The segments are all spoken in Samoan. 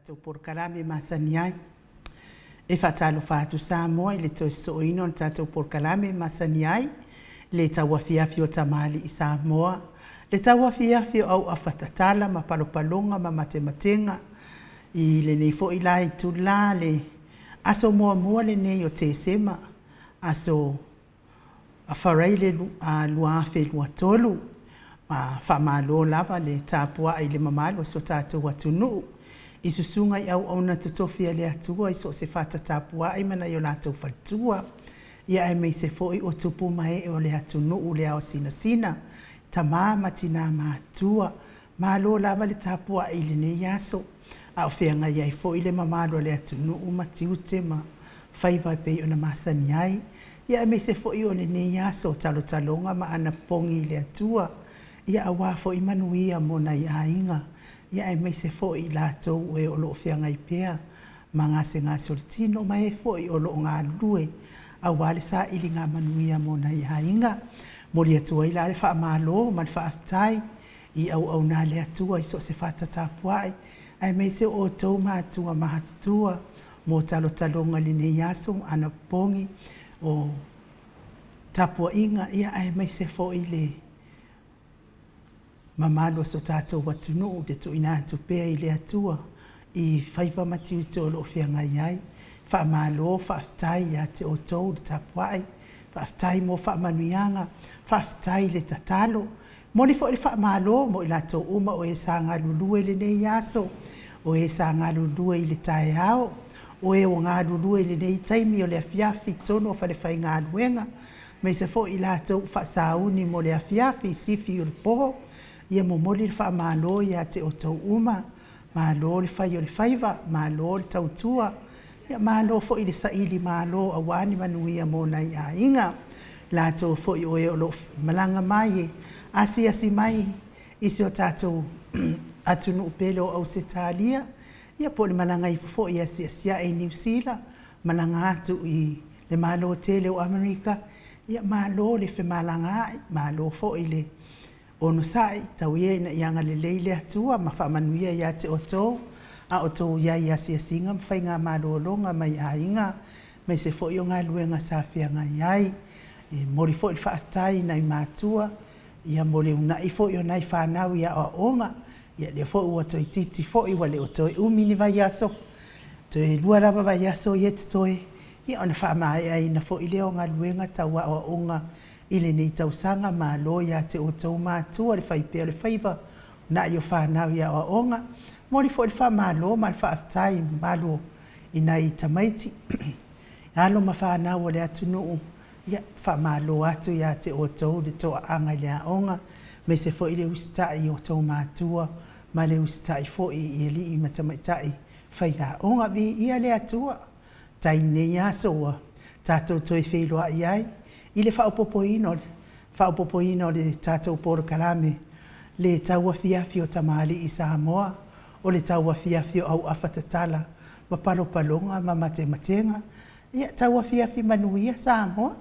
Tatou polokalame masani ai. E faatalofa atu Samoa i le toe sosooina o le tatou polokalame masani ai, le tauafiafi o tamalii Samoa, le tauafiafi o auafa tatala ma palopaloga ma matematega i lenei foi la itula, le aso muamua lenei o Tesema, aso Faraile 2023. Faamalo lava le tapuai i le mamalu o si o tatou atunuu i susuga i auauna totofi a le Atua i so o se fata tapuai ma nai o latou faletua, aemaise foi o tupu ma ee o le atunuu i le ao sinasina, tama ma tina matutua. Malo lava le tapuai i lenei aso, a o feagai ai foi le mamalu o le atunuu ma tiute ma faiva e pei ona masani ai, aemaise foi o lenei aso o talotaloga ma anapogi i le Atua, aua foi manuia mo nai aiga, aemaise foi i latou o e o lo o feagai pea ma gasegase o le tino ma e foi o lo o galulue aua le sailiga manuia mo nai aiga. E momoli atu ai la le faamalo ma le faafetai i auauna a le Atua i so o se fata tapuai, aemaise o outou matua matutua mo talotaloga i lenei aso ma anapopogi, o tapuaiga, aemaise foi le mamalu o si o tatou atunuu i le tuuina atu pea i le Atua i faiva ma tiute o lo o feagai ai. Faamalo faafetai ia te outou le tapuai, faafetai mo faamanuiaga, faafetai le tatalo. E momoli foi le faamalo mo i latou uma o e sa galulue i lenei aso, o e sa galulue i le taeao, o e ua galulue i lenei taimi o le afiafi i totonu o falefaigaluega, aemaise foi i latou ua faasauni mo le afiafi i sifi o le po. Ia momoli le faamalo ia te outou uma, malo le fai o le faiva, malo le tautua, malo foi le sailimalo aua ni manuia mo nai aiga. O latou foi o e o lo o malaga mai e asiasi mai i si o tatou atunuu pele o Ausetalia, ia po o le malaga ifo foi e asiasi ae i Niu Sila, malaga atu i le Malo tele o Amerika, ia malo le femalagaai, malo foi le onosai. Tau ia ina ia agalelei le Atua ma faamanuia ia te outou a o outou i ai i asiasiga ma faiga malologa mai aiga, aemaise foi o galuega sa feagai ai. E momoli foi le faafetai i nai matua mo le uunai foi o nai fanau i aoaoga, ia lea foi ua toeitiiti foi ua le o toe umi ni vaiaso, toe 2 lava vaiaso ia e totoe, ia ona faamaeaina foi lea o galuega tau aoaoga i lenei tausaga. Malo ia te outou matua le faipea o le faiva, uunai o fanau i aoaoga. E momoli foi le faamalo ma le faafetai i le mamalu i nai tamaiti, alo ma fanau a le atunuu, ia faamalo atu ia te outou le toaaga i le aoga, aemaise foi le usitai i outou matua ma le usitai foi i alii ma tamaitai faiaoga. Viia le Atua, faafetai i lenei aso ua tatou toe feiloai ai i le faaopoopoina o le tatou polokalame, le Tauafiafi o Tamalii Samoa, o le tauafiafi o auafa tatala ma palopaloga ma matematega. Ia tauafiafi manuia Samoa.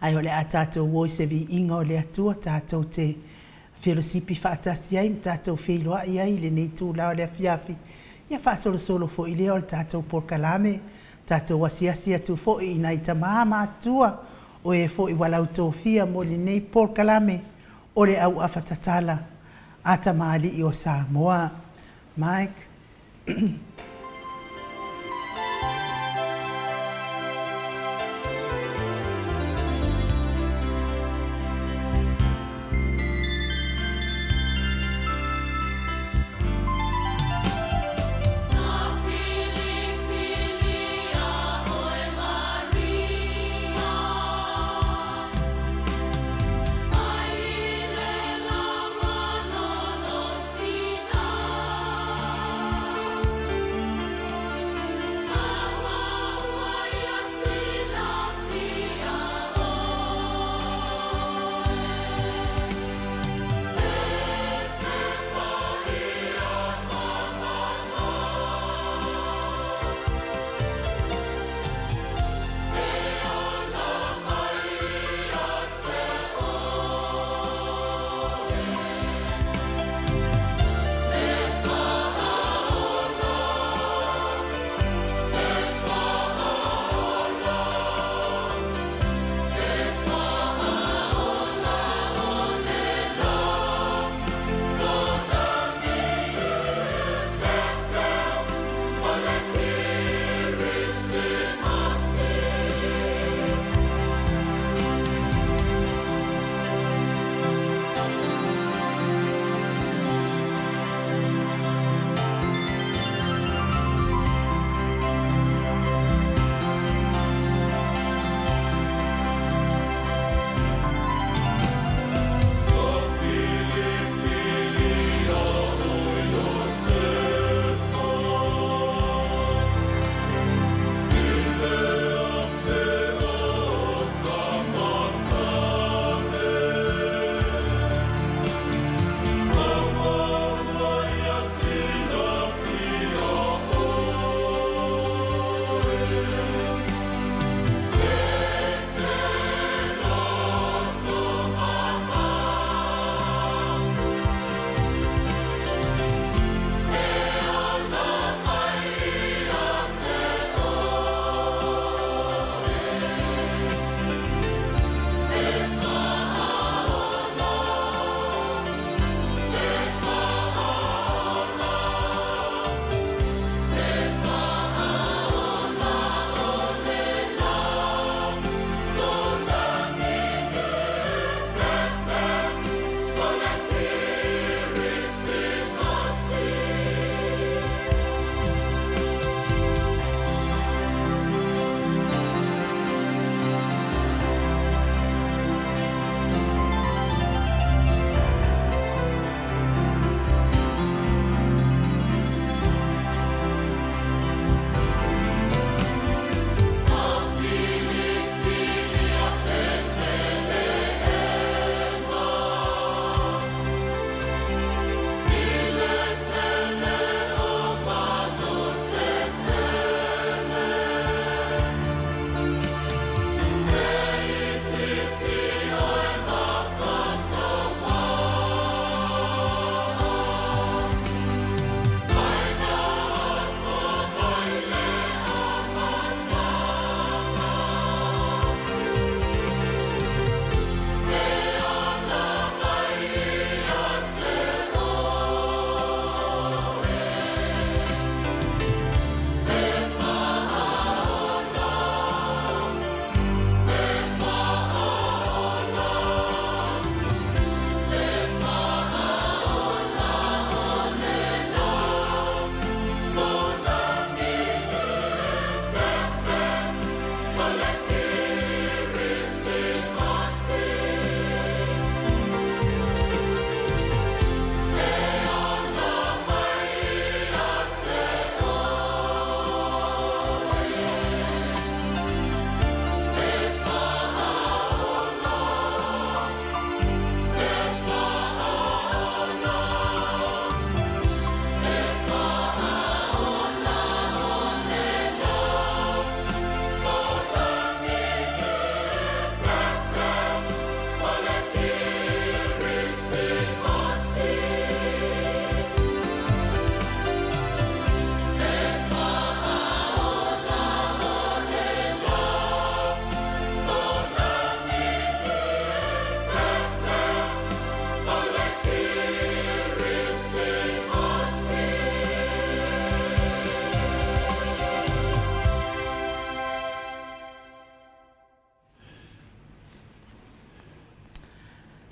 Ae o le a tatou o i se viiga o le Atua tatou te felosipi faatasi ai ma tatou feiloai ai i lenei itula o le afiafi, ia faasolosolo foi lea o le tatou polokalame, tatou asiasi atu foi i nai tama matutua o e foi ua lautofia mo lenei polokalame o le Auafa Tatala a tamalii o Samoa. Mike. Na filifilia ʻoe Maria Mai le lama nonotina.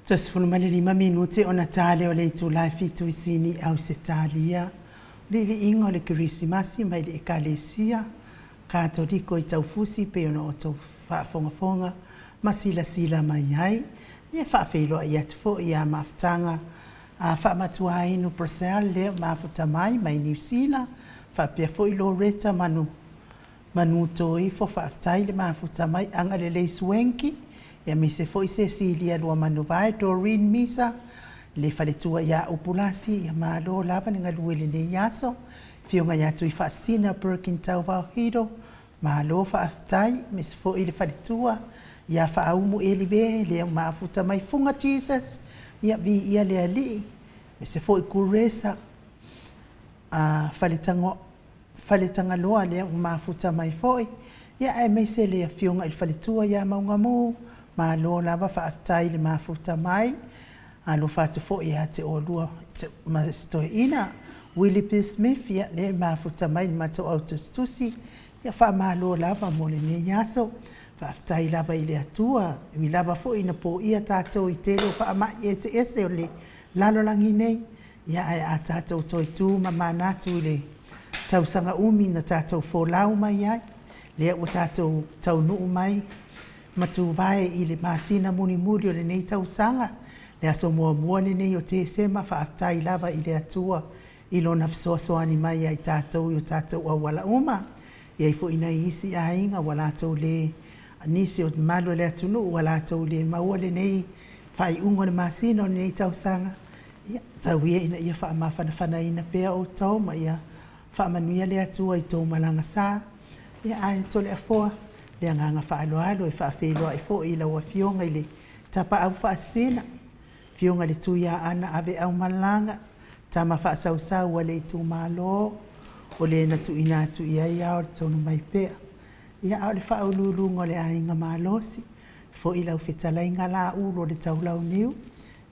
Toe 15 minute ona ta lea o le itula e 7 i Sini i Ausetalia. Viiviiga o le Kerisimasi mai le Ekalesia Katoliko i Taufusi pei ona outou faafogafoga ma silasila mai ai. Ia e faafeiloai atu foi ia Mafutaga a Faamatuainu Purcell lea ua mafuta mai mai Niu Sila, faapea foi Loretta Manu Manutoifo, faafetai le mafuta mai, Agalelei Suenki, aemaise foi Sesilia Luamanuvae, Doreen Misa, le faletua ia Upulasi, ia malo lava le galue i lenei aso. Afioga ia Tuifaasisina Perkin Tauvao Hiro, malo faafetai, aemaise foi le faletua ia Faaumu Elive, lea ua mafuta mai Fuga Jesus, ia viia le Alii, aemaise foi Kuresa, a Faletagaloa lea ua mafuta mai foi, ia aemaise le afioga i le faletua ia Maugamu, malo lava faafetai le mafuta mai. Alofa atu foi ia te oulua ma si toeaina Willie P. Smith, ia lea e mafuta mai i le matou au tusitusi, ia faamalo lava mo lenei aso. Faafetai lava i le Atua, e ui lava foi ina poia tatou i le tele o faamai eseese o le lalolagi nei, ia ae a tatou toe tu ma manatu i le tausaga umi na tatou folau mai ai, lea ua tatou taunuu mai ma tuvae i le masina mulimuli o lenei tausaga, le aso muamua lenei o Tesema, faafetai lava i le Atua i Lona fesoasoani mai ia i tatou i o tatou auala uma. E i ai foi nai isi aiga ua latou le, nisi o mamalu o le atunuu ua latou le maua lenei faaiuga o le masina o lenei tausaga, ia, tau ia ina ia faamafanafanaina pea outou ma ia faamanuia le Atua i tou malaga sa. Ia ae Toleafoa le agaga faaaloalo e faafeiloai foi i lau Afioga i le Tapaau Faasisina, Afioga i le Tuiaana Aveaumalaga, tama faasausau a le itumalo, o le na tuuina atu i ai ao le tonu mai pea. Ia, a o le faauluuluga o le aiga malosi, foi lau fetalaiga Laulu o le Taulauniu,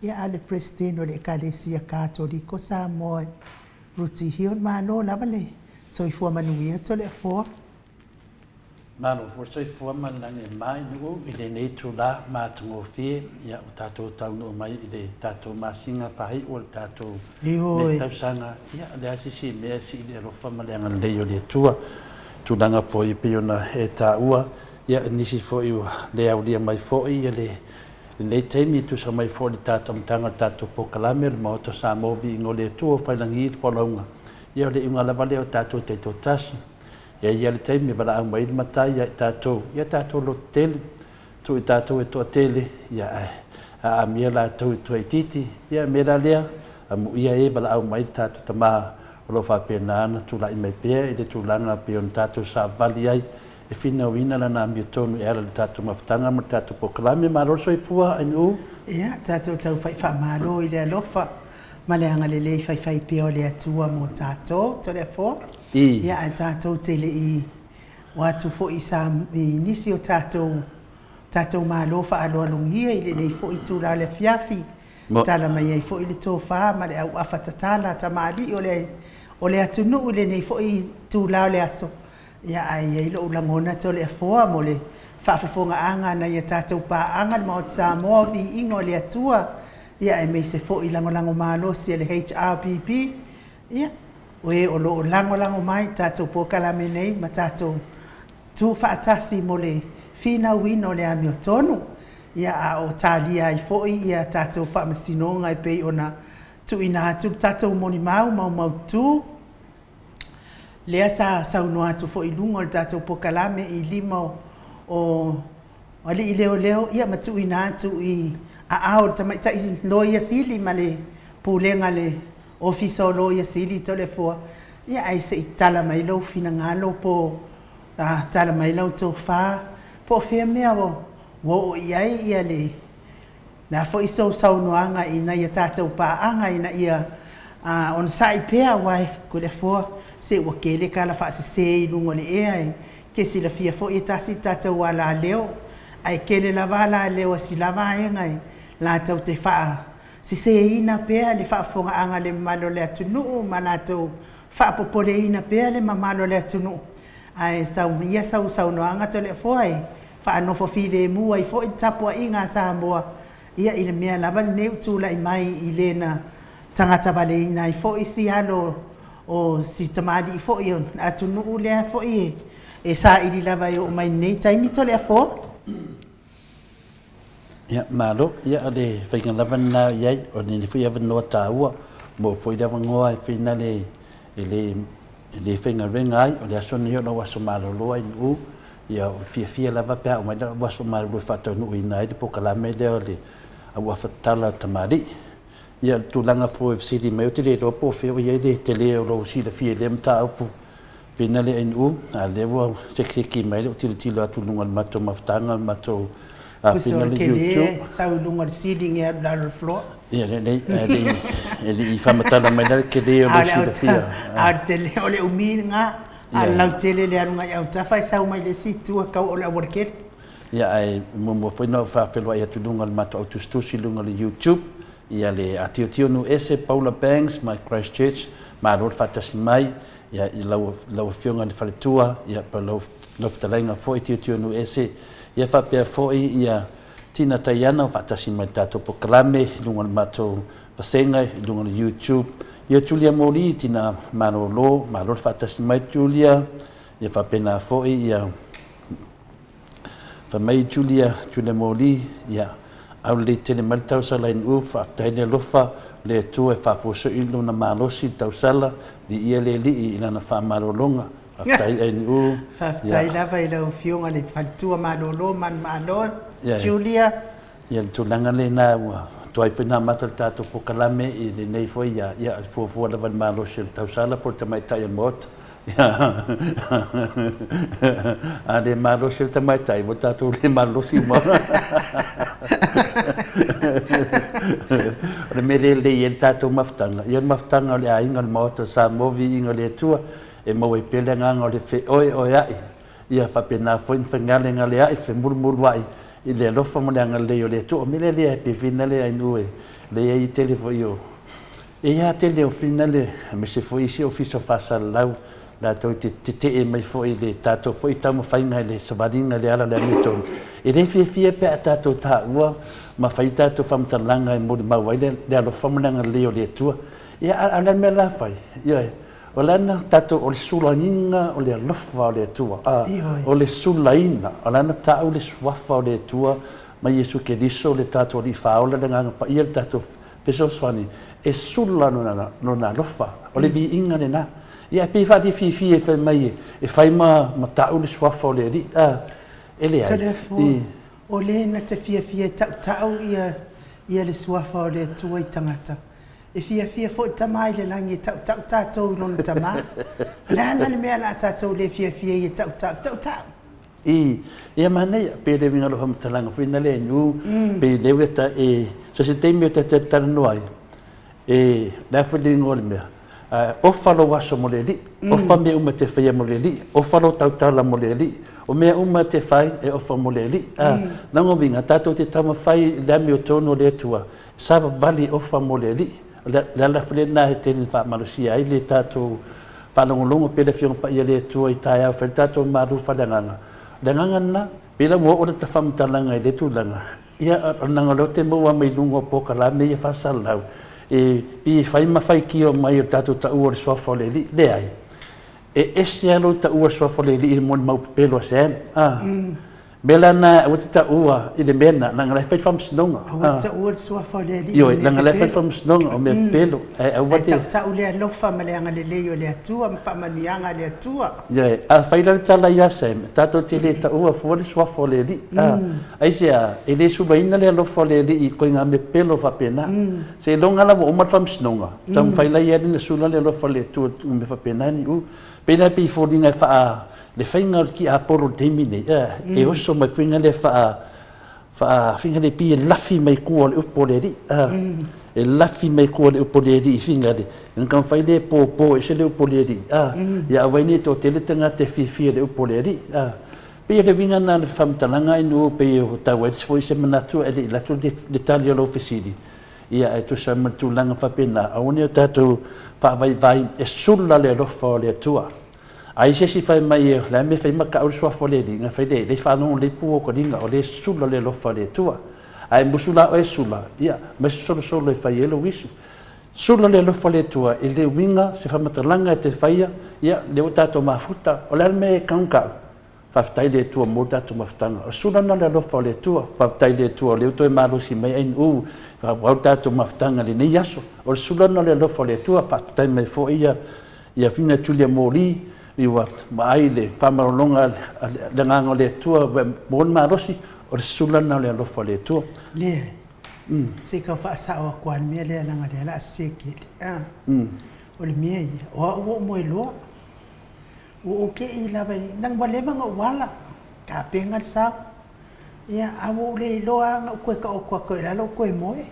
ia a o le Peresetene o le Ekalesia Katoliko Samoa i Ruti Hill. Malo lava le soifua manuia Toleafoa. Malo foi le soifua ma le lagi e mama i nuu i lenei itula matagofie. Ia, ua tatou taunuu mai i le tatou masina faaiu o le tatou nei tausaga. Ia, o le a se isi mea e sii le alofa ma le agalelei o le Atua. Tulaga foi e pei ona e taua, ia, nisi foi ua le aulia mai foi ia lenei taimi e tusa mai foi i le tatou amataga o le tatou polokalame o le Maota o Samoa Viiga o le Atua ua fai lagi le folauga. Ia, o le iuga lava lea o tatou taitoatasi. E i ai le taimi e valaau mai ai le Matai ia i tatou, ia tatou lototele, tuu i tatou e toatele, ia ae aamia latou e toaitiiti. Ia o le mea la lea, amuia e valaau mai le tatou Tama o lo o faapena ona tulai mai pea i le tulaga pei ona tatou savavali ai e finauina lana amiotonu e ala i le tatou mafutaga ma le tatou polokalame. Malo le soifua, Ainuu. Ia, tatou taufai faamalo i le alofa ma le agalelei faifaipea o le Atua mo tatou. Toleafoa. Ia, ae tatou te le i o atu foi i nisi o tatou tatou malo faaaloalogia i lenei foi itula o le afiafi, tala mai ai foi le tofa ma le auafa tatala a tamalii o le o le atunuu i lenei foi itula o le aso. Ia, ae i ai lou lagona Toleafoa mo le faafofogaaga a nai a tatou paaga le Maota Samoa o Viiga o le Atua, ia aemaise foi lagolago malosi a le HRPP, Ia, o e o lo o lagolago mai i le tatou polokalame nei ma tatou tu faatasi mo le finauina o le amiotonu, ia a o talia ai foi ia tatou faamasinoga e pei ona tuuina atu le tatou molimau maumaututu, lea sa saunoa atu foi i luga o le tatou polokalame i lima o alii leoleo, ia ma tuuina atu i aao o le tamaitai Loia Sili ma le Pulega a le Ofisa o Loia Sili Toleafoa, ia ae se i tala mai lou finagalo po o tala mai lau tofa po o fea mea ua oo i ai ia le a foi sou saunoaga i nai a tatou paaga ina ia onosai pea aua Toleafoa se ua tele tala faasese i luga o le ea e te silafia foi e tasi le tatou alaleo ae tele lava alaleo a sila vaega e latou te faa seseina pea le faafofogaaga a le mamalu o le atunuu ma latou faapopoleina pea le mamalu o le atunuu. Ae sau ia sau saunoaga Toleafoa e faanofo filemu ai foi le tapuaiga a Samoa Ia i le mea lava lenei ua tulai mai i le na tagatavaleina ai foi si alo o si tamalii foi o le atunuu lea foi e saili lava e oo mai lenei taimi Toleafoa. Ia, malo. Ia, o le faiga lava lena i ai, o lenei foi avanoa taua, maua foi le avanoa e fai le, e le, e le faigaluega ai, o le aso lenei o lau aso malolo ai Nu'u, ia, o fiafia lava pe a oo mai lau aso malolo e faataunuuina ai le polokalame lea o le Auafa Tatala a Tamalii. Ia, o le tulaga foi e fesili mai, ou te le iloa po o fea o i ai le tele o lou silafia i lea mataupu Fina le NU, a lea ua sekiseki mai lou tilotilo atu i luga o le matou mafutaga, le matou Tusa o le tele sau i luga o le ceiling e alu i lalo o le floor. Ia lelei, ae le i, e le i faamatala mai la le tele o lou silafia. A o le tele, o le umi lena, a o le lautele le aluga i autafa e sau mai le isi itu e tau oo i le aualatele. Ia, ae muamua foi ona ou faafeiloai atu i luga o le matou au tusitusi i luga o le YouTube, ia le Atiotio Nuu Ese, Paula Banks mai Christchurch, malo le faatasi mai. Ia, i lau, lau Afioga i le Faletua, ia, po lau, lau fetalaiga foi Tiotio Nuuese, ia faapea foi ia Tina Taiana o faatasi mai i le tatou polokalame i luga o le matou vasega i luga o le YouTube. Ia Julia Moli, Tina Malolo, malo le faatasi mai Julia, ia faapena foi ia Fai mai Julia, Julia Moli, ia, aulelei tele mai le tausala i Nu'u, faafetai le alofa o le Atua e faafuasui lona malosi i le tausala, viia le Alii i lana faamalologa. Faafetai ai Nu'u. Faafetai lava i lau Afioga le Faletua Malolo Manumalo, Julia. Ia, le tulaga lena ua tuai foi ona amata le tatou polokalame i lenei foi, ia, ia, fuafua lava i le malosi o le tausala po o le tamaitai o le Maota. A le malosi le tamaitai, ua tatou le malosi uma. O le mea lea e lelei ai le tatou mafutaga, ia o le mafutaga o le aiga, o le Maota o Samoa, viiga o le Atua, e maua ai pea le agaga o le feoeoea'i, ia faapena foi ona fegalegalea'i, femulumulua'i i le alofa ma le agalelei o le Atua. O le mea lea e pei fina lea i e leai tele foi o E i ai lava tele o finale aemaise foi isi ofisa faasalalau latou te tetee mai foi i le tatou foi taumafaiga i le savaliga i le ala o le amiotonu. E le fiafia pe a tatou taua ma fai tatou faamatalaga e molimau ai le alofa ma le agalelei o le Atua. Ia, a o le a le mea la fai? Ioe, o le a na tatou, o le sulaina o le alofa o le Atua, a, o le sulaina, o le a na tau le suafa o le Atua ma Iesu Keriso le tatou Alii Faaola, le Agaga Paia, le tatou Fesoasoani e sula lona alofa, o le viiga lena. Ia, e pei e faalifiifie e fai mai e fai ma ta'u le suafa o le Alii, a, e leai. Toleafoa, o le na te fiafia e tautau ia ia le suafa o le Atua i tagata, e fiafia foi le Tama i le lagi e tautau tatou i lona Tama. O le a la le mea o le a tatou le fiafia ai e tautau? Tautau! I, ia manaia, pe le uiga o lau faamatalaga foi na lea nu, pe le ua ta e, so se taimi o ta te talanoa ai, e, le a foi le igoa o le mea, a, ofa lou aso mo le Alii, ofa mea uma e te faia mo le Alii, ofa lou tautala mo le Alii, o mea uma e te fai, e ofa mo le Alii. A, lona uiga, tatou te taumafai i le amiotonu o le Atua, savavali ofa mo le Alii. O le, le ala foi lena e tele ina faamalosia ai le tatou Faalogologo pea le Afioga Paia le Atua i taeao fai le tatou malu faaleagaga. O le agaga lena, pei la ua oo lata faamatalaga i lea tulaga, ia leaga o lea ou te maua mai luga o polokalame ia faasalalau, e pei e fai ma faitio mai o le tatou taua o le Suafa o le Alii. Leai. E ese lava lou taua o le Suafa o le Alii i le molimau pepelo a Sam. A. Mea la na aua te taua i le mea na, leaga la e fai le faamasinoga. Aua te taua le suafa o le Alii i mea pepelo. Ioe, leaga la e fai le faamasinoga o mea pepelo, ae aua te. Ae tautau le alofa ma le agalelei o le Atua ma faamanuiaga a le Atua. Ioe, a fai la le tala ia Sam, tatou te le taua fua le suafa o le Alii. A, aisea, e le sulaina le alofa o le Alii i ituaiga mea pepelo faapena. Seiloga la ua uma le faamasinoga, taumafai la ia na sula le alofa o le Atua i mea faapena ni u. Pei la pei foliga e faa le faiga o le tiapolo i le taimi nei, e oso mai foi le faa faa faiga le pei e lafi mai tua o le upu o le Alii, e lafi mai tua o le upu o le Alii i faiga le na taumafai lea e popo ese le upu o le Alii, ia aua ai ne i toatele tagata e fiafia i le upu o le Alii. Pei o le uiga lena o le faamatalaga inu pei e tau ai foi se manatu ae le i alu atu le tali o lau fesili, ia e tusa ma le tulaga faapena, aua ne i o tatou faavaivai e sula le alofa o le Atua. A i se isi fai mai e, le a mea e fai ma tau le suafa o le Alii, na fai lea, e le faalogo lelei pua o taliga, o lea e sula le alofa o le Atua. A e musu la oe sula, ia, aumai se solosolo e fai ai lou isu. Sula le alofa o le Atua i le uiga se faamatalaga e te faia, ia, lea ua tatou mafuta, o le a le mea e kaukau? Faafetai i le Atua mo le tatou mafutaga. O le sula lena o le alofa o le Atua. Faafetai i le Atua o lea ua toe malosi mai Ainuu e faaauau le tatou mafutaga i lenei aso. O le sula lena o le alofa o le Atua. Faafetai mai foi ia ia Afioga Julia Moli ua vaai i le faamalologa a le Agaga o le Atua ua maua le malosi. O le sula lena o le alofa o le Atua. Leai. Se i tau faasao atu lava le mea lea leaga o lea o le a sese tele. O le mea ia, o au ua ou moe loa. Ua ou te i lava i le, ua leva ona ou ala, tapena le sao, ia ae ua ou le iloa lava na ou toe taoto atu i lalo ou toe moe.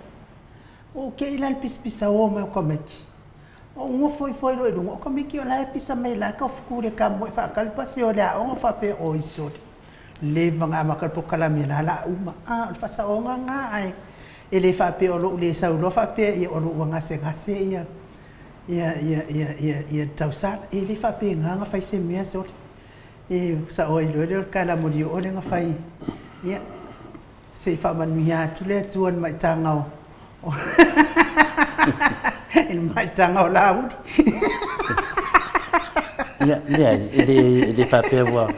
Ua ou te i la i le pisapisao mai o tamaiti, ou nofo ifo ai loa i luga, o tamaiti o la e pisa mai o la e taufitu i le tamo e faatali le pasi e o i le aoga. Ou faapea, oi sole, leva ona amata le polokalame o la o le a uma. A, o le faasaoga lena, ae e le faapea o lou le sau loa faapea o lou gasegase ia le tausala. E le faapena ona fai se mea sole. E sao ai loa lea o le kalamolioo lea na fai, ia, se i faamanuia atu le Atua i le maitaga o i le maitaga o Laauli. Ia, leai, e le, e le faapea ua,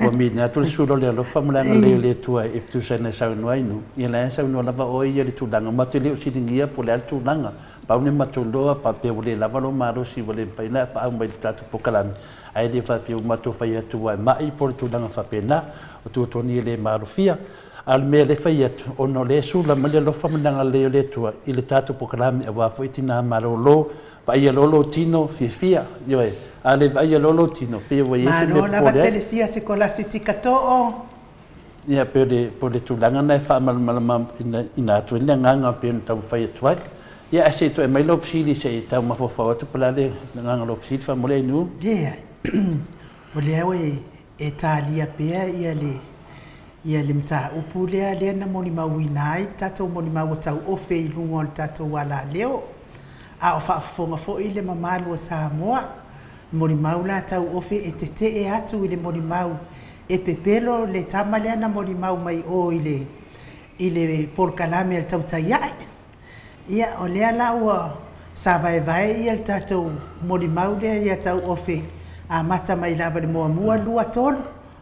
ua miina atu le sula o le alofa ma le agalelei o le Atua e tusa ai na saunoa ai nu. Ia la e saunoa lava oe ia i le tulaga, matou te le o siligia po o le a le tulaga. Pau le matou iloa faapea ua le lava lou malosi ua le mafai ona paau mai i le tatou polokalame, ae le faapea ua matou fai atu ua e ma'i po o le tulaga faapena. O tuatuagia le malofia. A o le mea lea e fai atu, ona o lea e sula mai le alofa ma le agalelei o le Atua i le tatou polokalame aua foi tina malolo, vaaia loa lou tino fiafia, ioe, a le vaaia loa lou tino, pei ua i ai se mea Malo lava popole ai. Telesia Sikolasitika Too. Ia, pei o le, pei o le tulaga lena e faamalamalamaina atu ai le agaga pei ona taumafai atu ai. Ia, ae se i toe aumai lau fesili se i tau mafaufau atu po o le a le agaga o lau fesili faamolemole Ainuu. Leai, o lea ua e talia pea ia le ia le mataupu lea lea na molimauina ai le tatou molimau ua tauofe i luga o le tatou alaleo. A o faafofoga foi le mamalu o Samoa, molimau la tauofe e tetee atu i le molimau e pepelo le tama lea na molimau mai o i le i le polokalame a le tautai ae. Ia, o lea la ua sa vaevae ia le tatou molimau lea ia tauofe amata mai lava i le muamua, lua, tolu.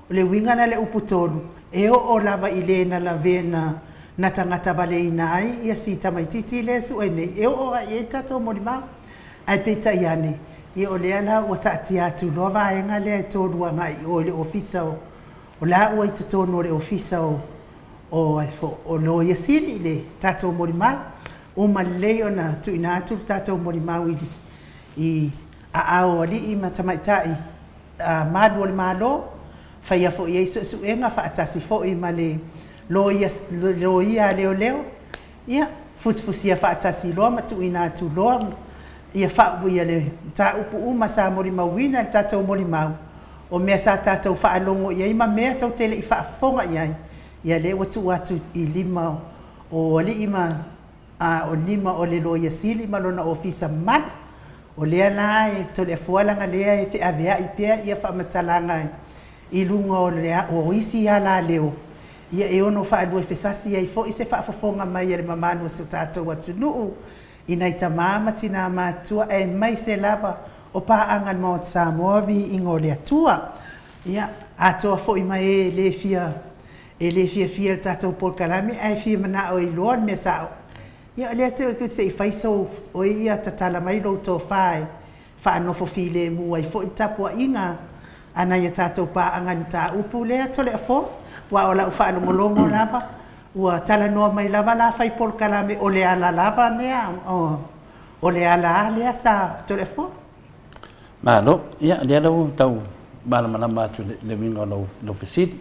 O le uiga la i le upu tolu, e oo lava i le na lavea na na tagatavaleina ai ia si tamaitiiti lea e sue nei, e oo lava i ai le tatou molimau. Ae peitai ane, ia o lea la ua taatia atu loa vaega lea e tolu agai i o i le Ofisa o o la ua i totonu o le Ofisa o o o Loia Sili le tatou molimau. Uma lelei ona tuuina atu le tatou molimau i i aao o alii ma tamaitai malu o le Malo, faia foi i ai suesuega faatasi foi ma le loia, loia a leoleo, ia, fusifusia faatasi loa ma tuuina atu loa ia ia le mataupu uma sa molimauina i le tatou molimau, o mea sa tatou faalogo i ai ma mea tou te le i faafofoga i ai, ia lea ua tuu atu i lima o alii ma a o lima o le Loia Sili ma lona Ofisa mamalu. O lea la e Toleafoa leaga lea e feaveai pea ia faamatalaga i luga o le o isi alaleo, ia e ono faaluafesasi ai foi se faafofoga mai a le mamalu o si o tatou atunuu i nai tama ma tina matutua aemaise lava o paaga a le Maota Samoa viiga o le Atua. Ia, atoa foi ma e le fia e le fiafia i le tatou polokalame ae fia manao e iloa le mea sao, ia o lea se i fai sou oe ia tatala mai lou tofa e faanofo filemu ai foi le tapuaiga a nai a tatou paaga i le mataupu lea Toleafoa, aua o lau faalogologo lava ua talanoa mai lava la fai polokalame o le ala lava lea o le ala a lea sa Toleafoa. Malo, ia lea la ua tau malamalama atu i le uiga o lau fesili.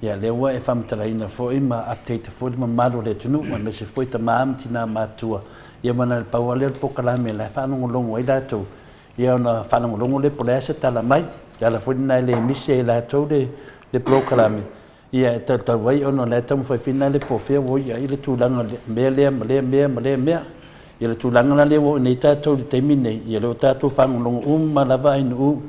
Ia, lea ua e faamatalaina foi ma update foi le mamalu o le atunuu aemaise foi tama ma tina matutua. Ia ma na o le pau lava lea o le polokalame la e faalogologo ai latou, ia ona faalogologo lea po o le a se tala mai. O le ala foi lena e le misi ai e latou le polokalame, ia e tautau ai ona o la e taumafai foi lena le po o fea ua i ai le tulaga o le mea lea ma lea mea ma lea mea. Ia le tulaga la lea ua oo nei tatou i le taimi lenei, ia o lea ua tatou faalogologo uma lava ainuu,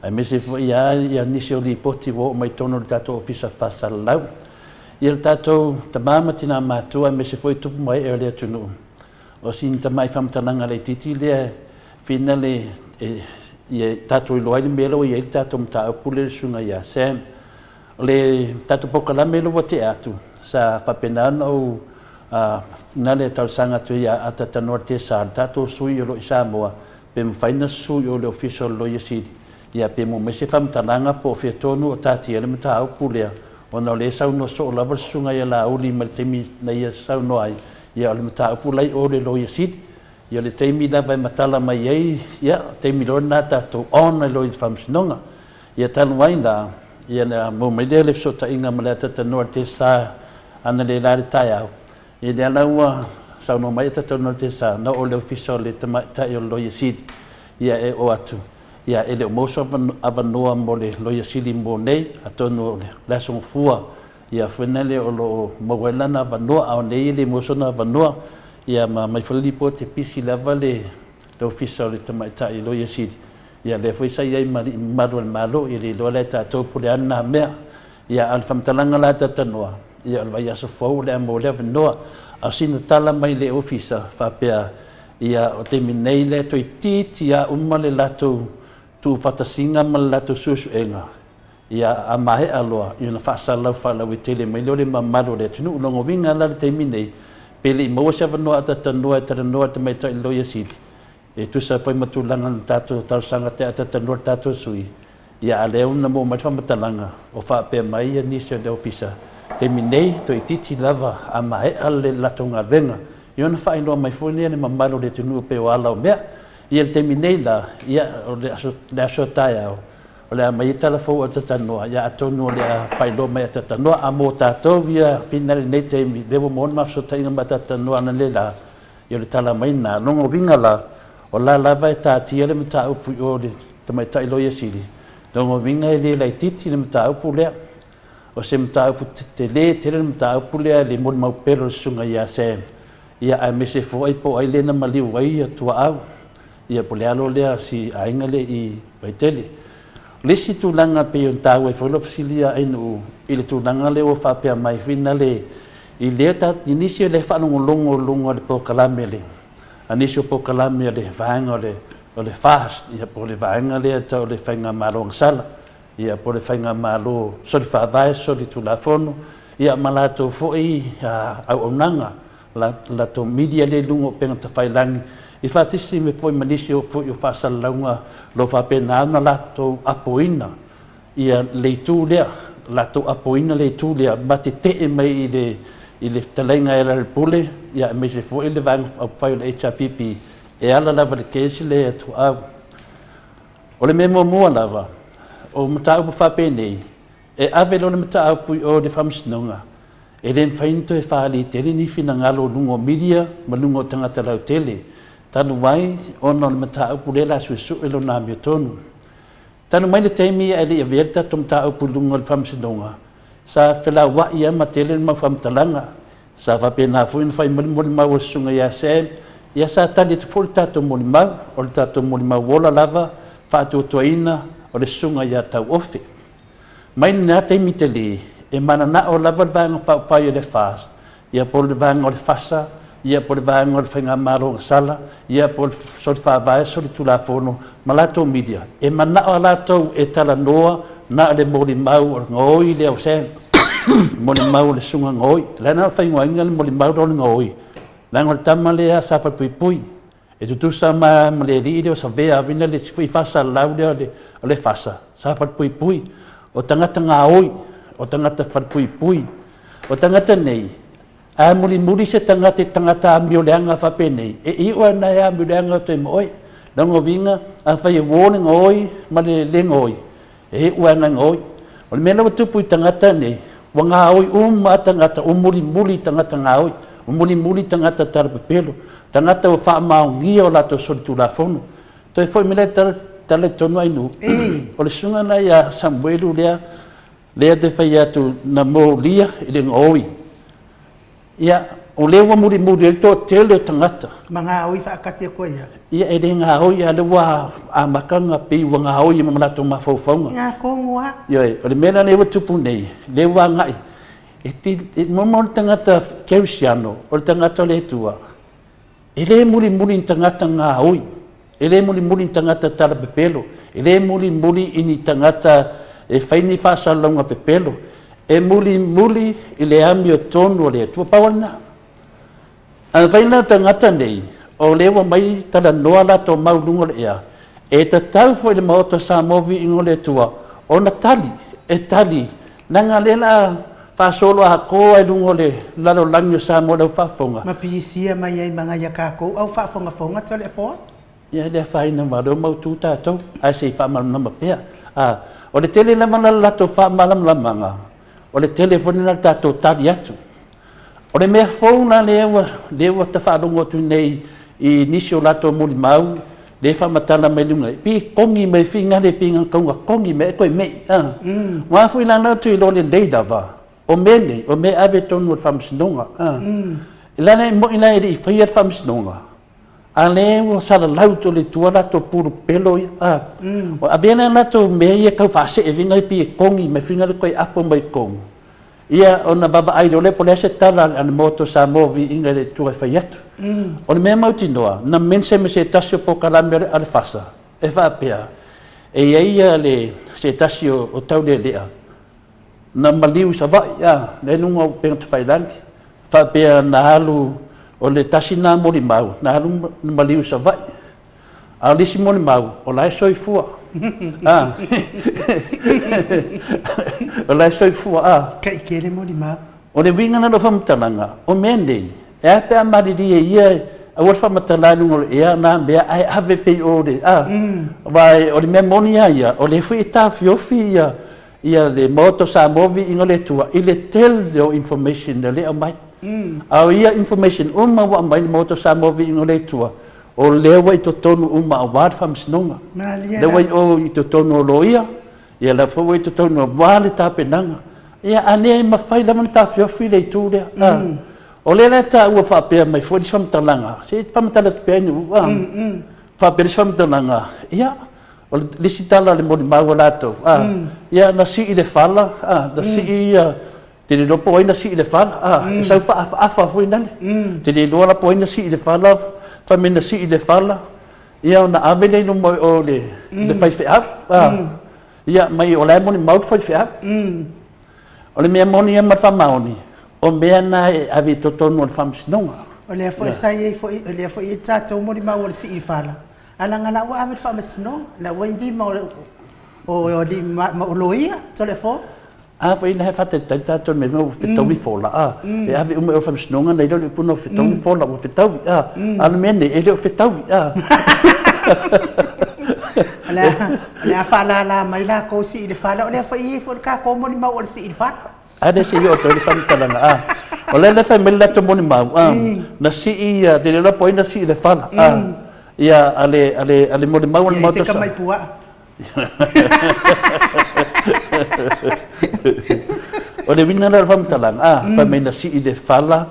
aemaise foi lava nisi o lipoti ua oo mai totonu o le tatou Ofisa Faasalalau. Ia le tatou tama ma tina matua aemaise foi tupu ma ee o le atunuu, o sina tamai faamatalaga laitiiti lea finale e ia tatou iloa ai le mea lea ua i ai le tatou mataupu lea i le susuga ia Sam. O le tatou polokalame lea ua tea atu, sa faapena ona ou finale talosaga atu ai ia Atatanoa Tesa, le tatou sui o lo o i Samoa, pe mafai ona sui o le Ofisa o le Loia Sili, ia pe maua mai se faamatalaga po o fea tonu o taatia ai le mataupu lea, ona o lea e saunoa soo lava le Susuga ia Laauli mai le taimi na ia saunoa ai, ia o le mataupu la i o le Loia Sili. Ia o le taimi lava e matala mai ai, ia o le taimi loa lena tatou on ai loa i le Faamasinoga. Ia talu ai la, ia na maua mai lea o le fesootaiga ma le Atatanoa i le Tesa analeila i le taeao, ia lea la ua saunoa mai Atatanoa i le Tesa, na oo i le Ofisa o le Tamaitai o le Loia Sili, ia e oo atu, ia e le o maua se avanoa mo le Loia Sili mo nei, atonu o le Aso Gafua, ia foi lea o lo o maua ai lana avanoa, a o nei e le maua sona avanoa, ia ma aumai foi le lipoti e pisi lava le Ofisa o le Tamaitai Loia Sili, Ia lea foi sa i ai ma alii mamalu o le Malo, ia le iloa la e tatou po o le a lena mea. Ia a o le faamatalaga la a Tatanoa, ia o le vaiaso fou o le a maua le avanoa. A o sina tala mai le Ofisa faapea, ia o taimi nei lea toeitiiti lava uma le latou tuufaatasiga ma le latou suesuega, ia a maea loa, ia ona faasalalau faalauaitele mai lea o le mamalu o le atunuu. O lona uiga la i le taimi nei, pe le i maua se avanoa a Tatanoa e talanoa i le Tamaitai Loia Sili, E tusa foi ma tulaga na tatou talosaga te atatanoa le tatou sui, ia a lea na maua mai le faamatalaga o faapea mai ia nisi o le ofisa, taimi nei toeitiiti lava a maea le latou galuega, ia ona faailoa mai foi lea le mamalu o le atunuu pei o ala o mea. Ia le taimi nei la, ia o le aso, le aso taeao, o le a aumai ai tala fou atatanoa, ia atonu o le a faailoa mai atatanoa, a mo tatou ia fina lenei taimi, lea ua maua le mafasootaiga ma atatanoa analeila, Ia o le tala mai lena. Lona uiga la, o la lava e taatia le mataupu i o i le Tamaitai Loia Sili, lona uiga e le laitiiti le mataupu lea. O se mataupu tele tele le mataupu lea i le molimau pele o le Susuga ia Sam, ia aemaise foi po o ai lea na maliu ai tuaau, ia po o le alo lea o si aiga lea i Vaitele. O le isi tulaga pei ona taua ai foi lau fesili ia Ainuu i le tulaga lea ua faapea mai foi na le i lea ta, i nisi o le faalogologo i luga o le polokalame le, a nisi o polokalame o le vaega o le, o le FAST, ia po o le vaega lea e tau o le Faigamalo Agasala, ia po o le Faigamalo Soli Faavae, Soli Tulafono, ia ma latou foi auaunaga, la, latou media lea i luga o upega tafailagi, i faatasi foi ma nisi o foi o faasalalauga o lo o faapena ona latou apoina ia le itu lea, latou apoina le itu lea ma tetee mai i le i le fetalaiga e Lealailepule, ia aemaise foi le Vaega Faaupufai o le HRPP e ala lava i le case lea ia Tuaau. O le mea muamua lava, o mataupu faapenei, e ave loa le mataupu i o i le Faamasinoga, e le mafai ona toe faaali tele ni finagalo i luga o media ma luga o tagata lautele, talu ai ona o le mataupu lea o le a suesue lona amiotonu. Talu mai le taimi ae le i avea le tatou mataupu i luga o le Faamasinoga, sa felauai lava ma tele le mau faamatalaga. Sa faapena foi ona fai mai le molimau a le Susuga ia Sam, ia sa tali atu foi le tatou molimau, o le tatou molimau ola lava, faatuatuaina o le Susuga ia Tauofe. Mai lena taimi tele, e mananao lava le Vaega Faaupufai o le FAST, ia po o le vaega o le FASA, ia po o le vaega o le Faigamalo Agasala, ia po o le Soli Faavae, Soli Tulafono ma latou media, e manao lava latou e talanoa na o le molimau o le gaoi lea o Sam, molimau o le Susuga Gaoi. O le a na faaigoaina le molimau lea o le gaoi, leaga o le tama lea sa falepuipui. E tutusa ma le alii lea o Savea avina le isi foi faasalalau lea o le FASA, sa falepuipui. O tagata gaoi, o tagata falepuipui. O tagata nei, a mulimuli se tagata i tagata amio leaga faapenei, e iu lava ina e amio leaga atu ai ma oe. Lona uiga, afai e uo le gaoi ma le le gaoi, e iu lava ina gaoi. O le mea la ua tupu i tagata nei, ua gaoi uma lava tagata, ua mulimuli i tagata gaoi, ua mulimuli i tagata talapepelo, tagata ua faamaonia o latou solitulafono. Toe foi mai lea tala, tala i totonu Ainuu, o le susuga lena ia Samuelu lea, lea te fai atu na molia i le gaoi. Ia, o lea ua mulimuli ai le toatele o tagata. Ma gaoi faatasi atu ai a? Ia, e le gaoi, a o lea ua amata ona pei ua gaoi ai ma latou mafaufauga. Ia, tonu lava. Ioe, o le mea la lea ua tupu nei, lea ua agai. E ti, e momo o le tagata kerisiano, o le tagata o le Atua, e le mulimuli ni tagata gaoi, e le mulimuli ni tagata tala pepelo, e le mulimuli i ni tagata e fai ni faasalalauga pepelo, e mulimuli i le amiotonu a le Atua. Pau lava lena. A fai la tagata nei, o lea ua mai talanoa latou mau i luga o le ea, e tatau foi i le Maota o Samoa Viiga o le Atua ona tali, e tali, leaga o lea la a faasolo atoa i luga o le lalolagi o Samoa i lau faafofoga. Ma pisia mai ai ma nai a tatou au faafogafoga Toleafoa. Ia, e le afaina ma lea ua mautu tatou, ae se i faamalamalama pea. A, o le tele lava la o le latou faamalamalamaga, o le tele foi lena o le tatou tali atu. O le mea fou la lea ua, lea ua ta faalogo atu nei i nisi o latou molimau, lea e faamatala mai luga, pi kogi mai finagalo pi nga kaunga kogi mai e koe mei, a. Aua foi la la tu iloa lelei lava, o mea nei, o mea e ave i totonu o le faamasinoga, a. Leaga e moni la e le i faia le faamasinoga, a lea ua salalau tole i tua latou pulu pepelo ia, a. Ua avea la latou mea ia tau faasee finagalo pi e kogi mai finagalo toe apo mai totonu. Ia, ona vaavaai loa lea po o le a se tala a le Maota o Samoa Viiga i le Atua e fai atu. O le mea mautinoa, na mention e se tasi o polokalame a le FASA, e faapea, e i ai ia le, se tasi o taulealea, na maliu i Savaii, a, lea e i luga o upega tafailagi, faapea na alu, o le tasi lena molimau, na alu na maliu i Savaii. A o le isi molimau, o la e soifua. A. O la e soifua, a. Taitele molimau. O le uiga lena o lau faamatalaga, o mea nei, e a pe a malilie ia, aua le faamatala i luga o le ea na mea ae ave pea i o le, a. Aua o le mea moni lava ia, o lea foi e taofiofi ia ia le Maota o Samoa Viiga o le Atua i le tele o information o lea e aumai. A o ia information uma ua aumai i le Maota o Samoa Viiga o le Atua, o lea ua i totonu uma aua le Faamasinoga. Malie Lea ua i o i totonu o loia, ia lea foi ua i totonu aua le tapenaga. Ia a le mafai lava ona taofiofi le itu lea. O lea la e taua faapea mai foi le isi faamatalaga, se i faamatala atu pea Nuuu, a. Faapea le isi faamatalaga, ia, O le isi tala a le molimau a latou, a, ia na sii le fala, a, na sii ia, te le iloa po o ai na sii le fala, a, e sau faaafaafa foi nale. Te le iloa la po o ai na sii le fala, fai mai na sii le fala, ia ona ave lea i luma o le, le faifeau, a, ia mai o la e molimau le faifeau. O le mea moni ia ma le faamaoni, o mea na e ave i totonu o le faamasinoga. O lea foi sa i ai foi, o lea foi e i ai le tatou molimau o le sii fala, Ae leaga la ua ave i le faamasinoga, la ua i lima o alii ma o loia, Toleafoa. A foi la e faatalitali tatou i le mea ua fetaui fola, a, e ave uma i o i le faamasinoga ona i ai lea o le upu na fetaui fola, ua fetaui, a, a o le mea nei, e le o fetaui, a. O le a faalala mai latou sii i le fala, o lea foi e i ai foi le tatou molimau o le sii i le fala. A lea se i oo atu ai le faamatalaga, a. O lea la e fai mai le latou molimau, a, na sii ia, te le iloa po o ai na sii le fala, a, ia, a le, a le, a le molimau a le Ia, Maota ese ka mai puaa. O le uiga la o le faamatalaga, a, fai mai na sii le fala,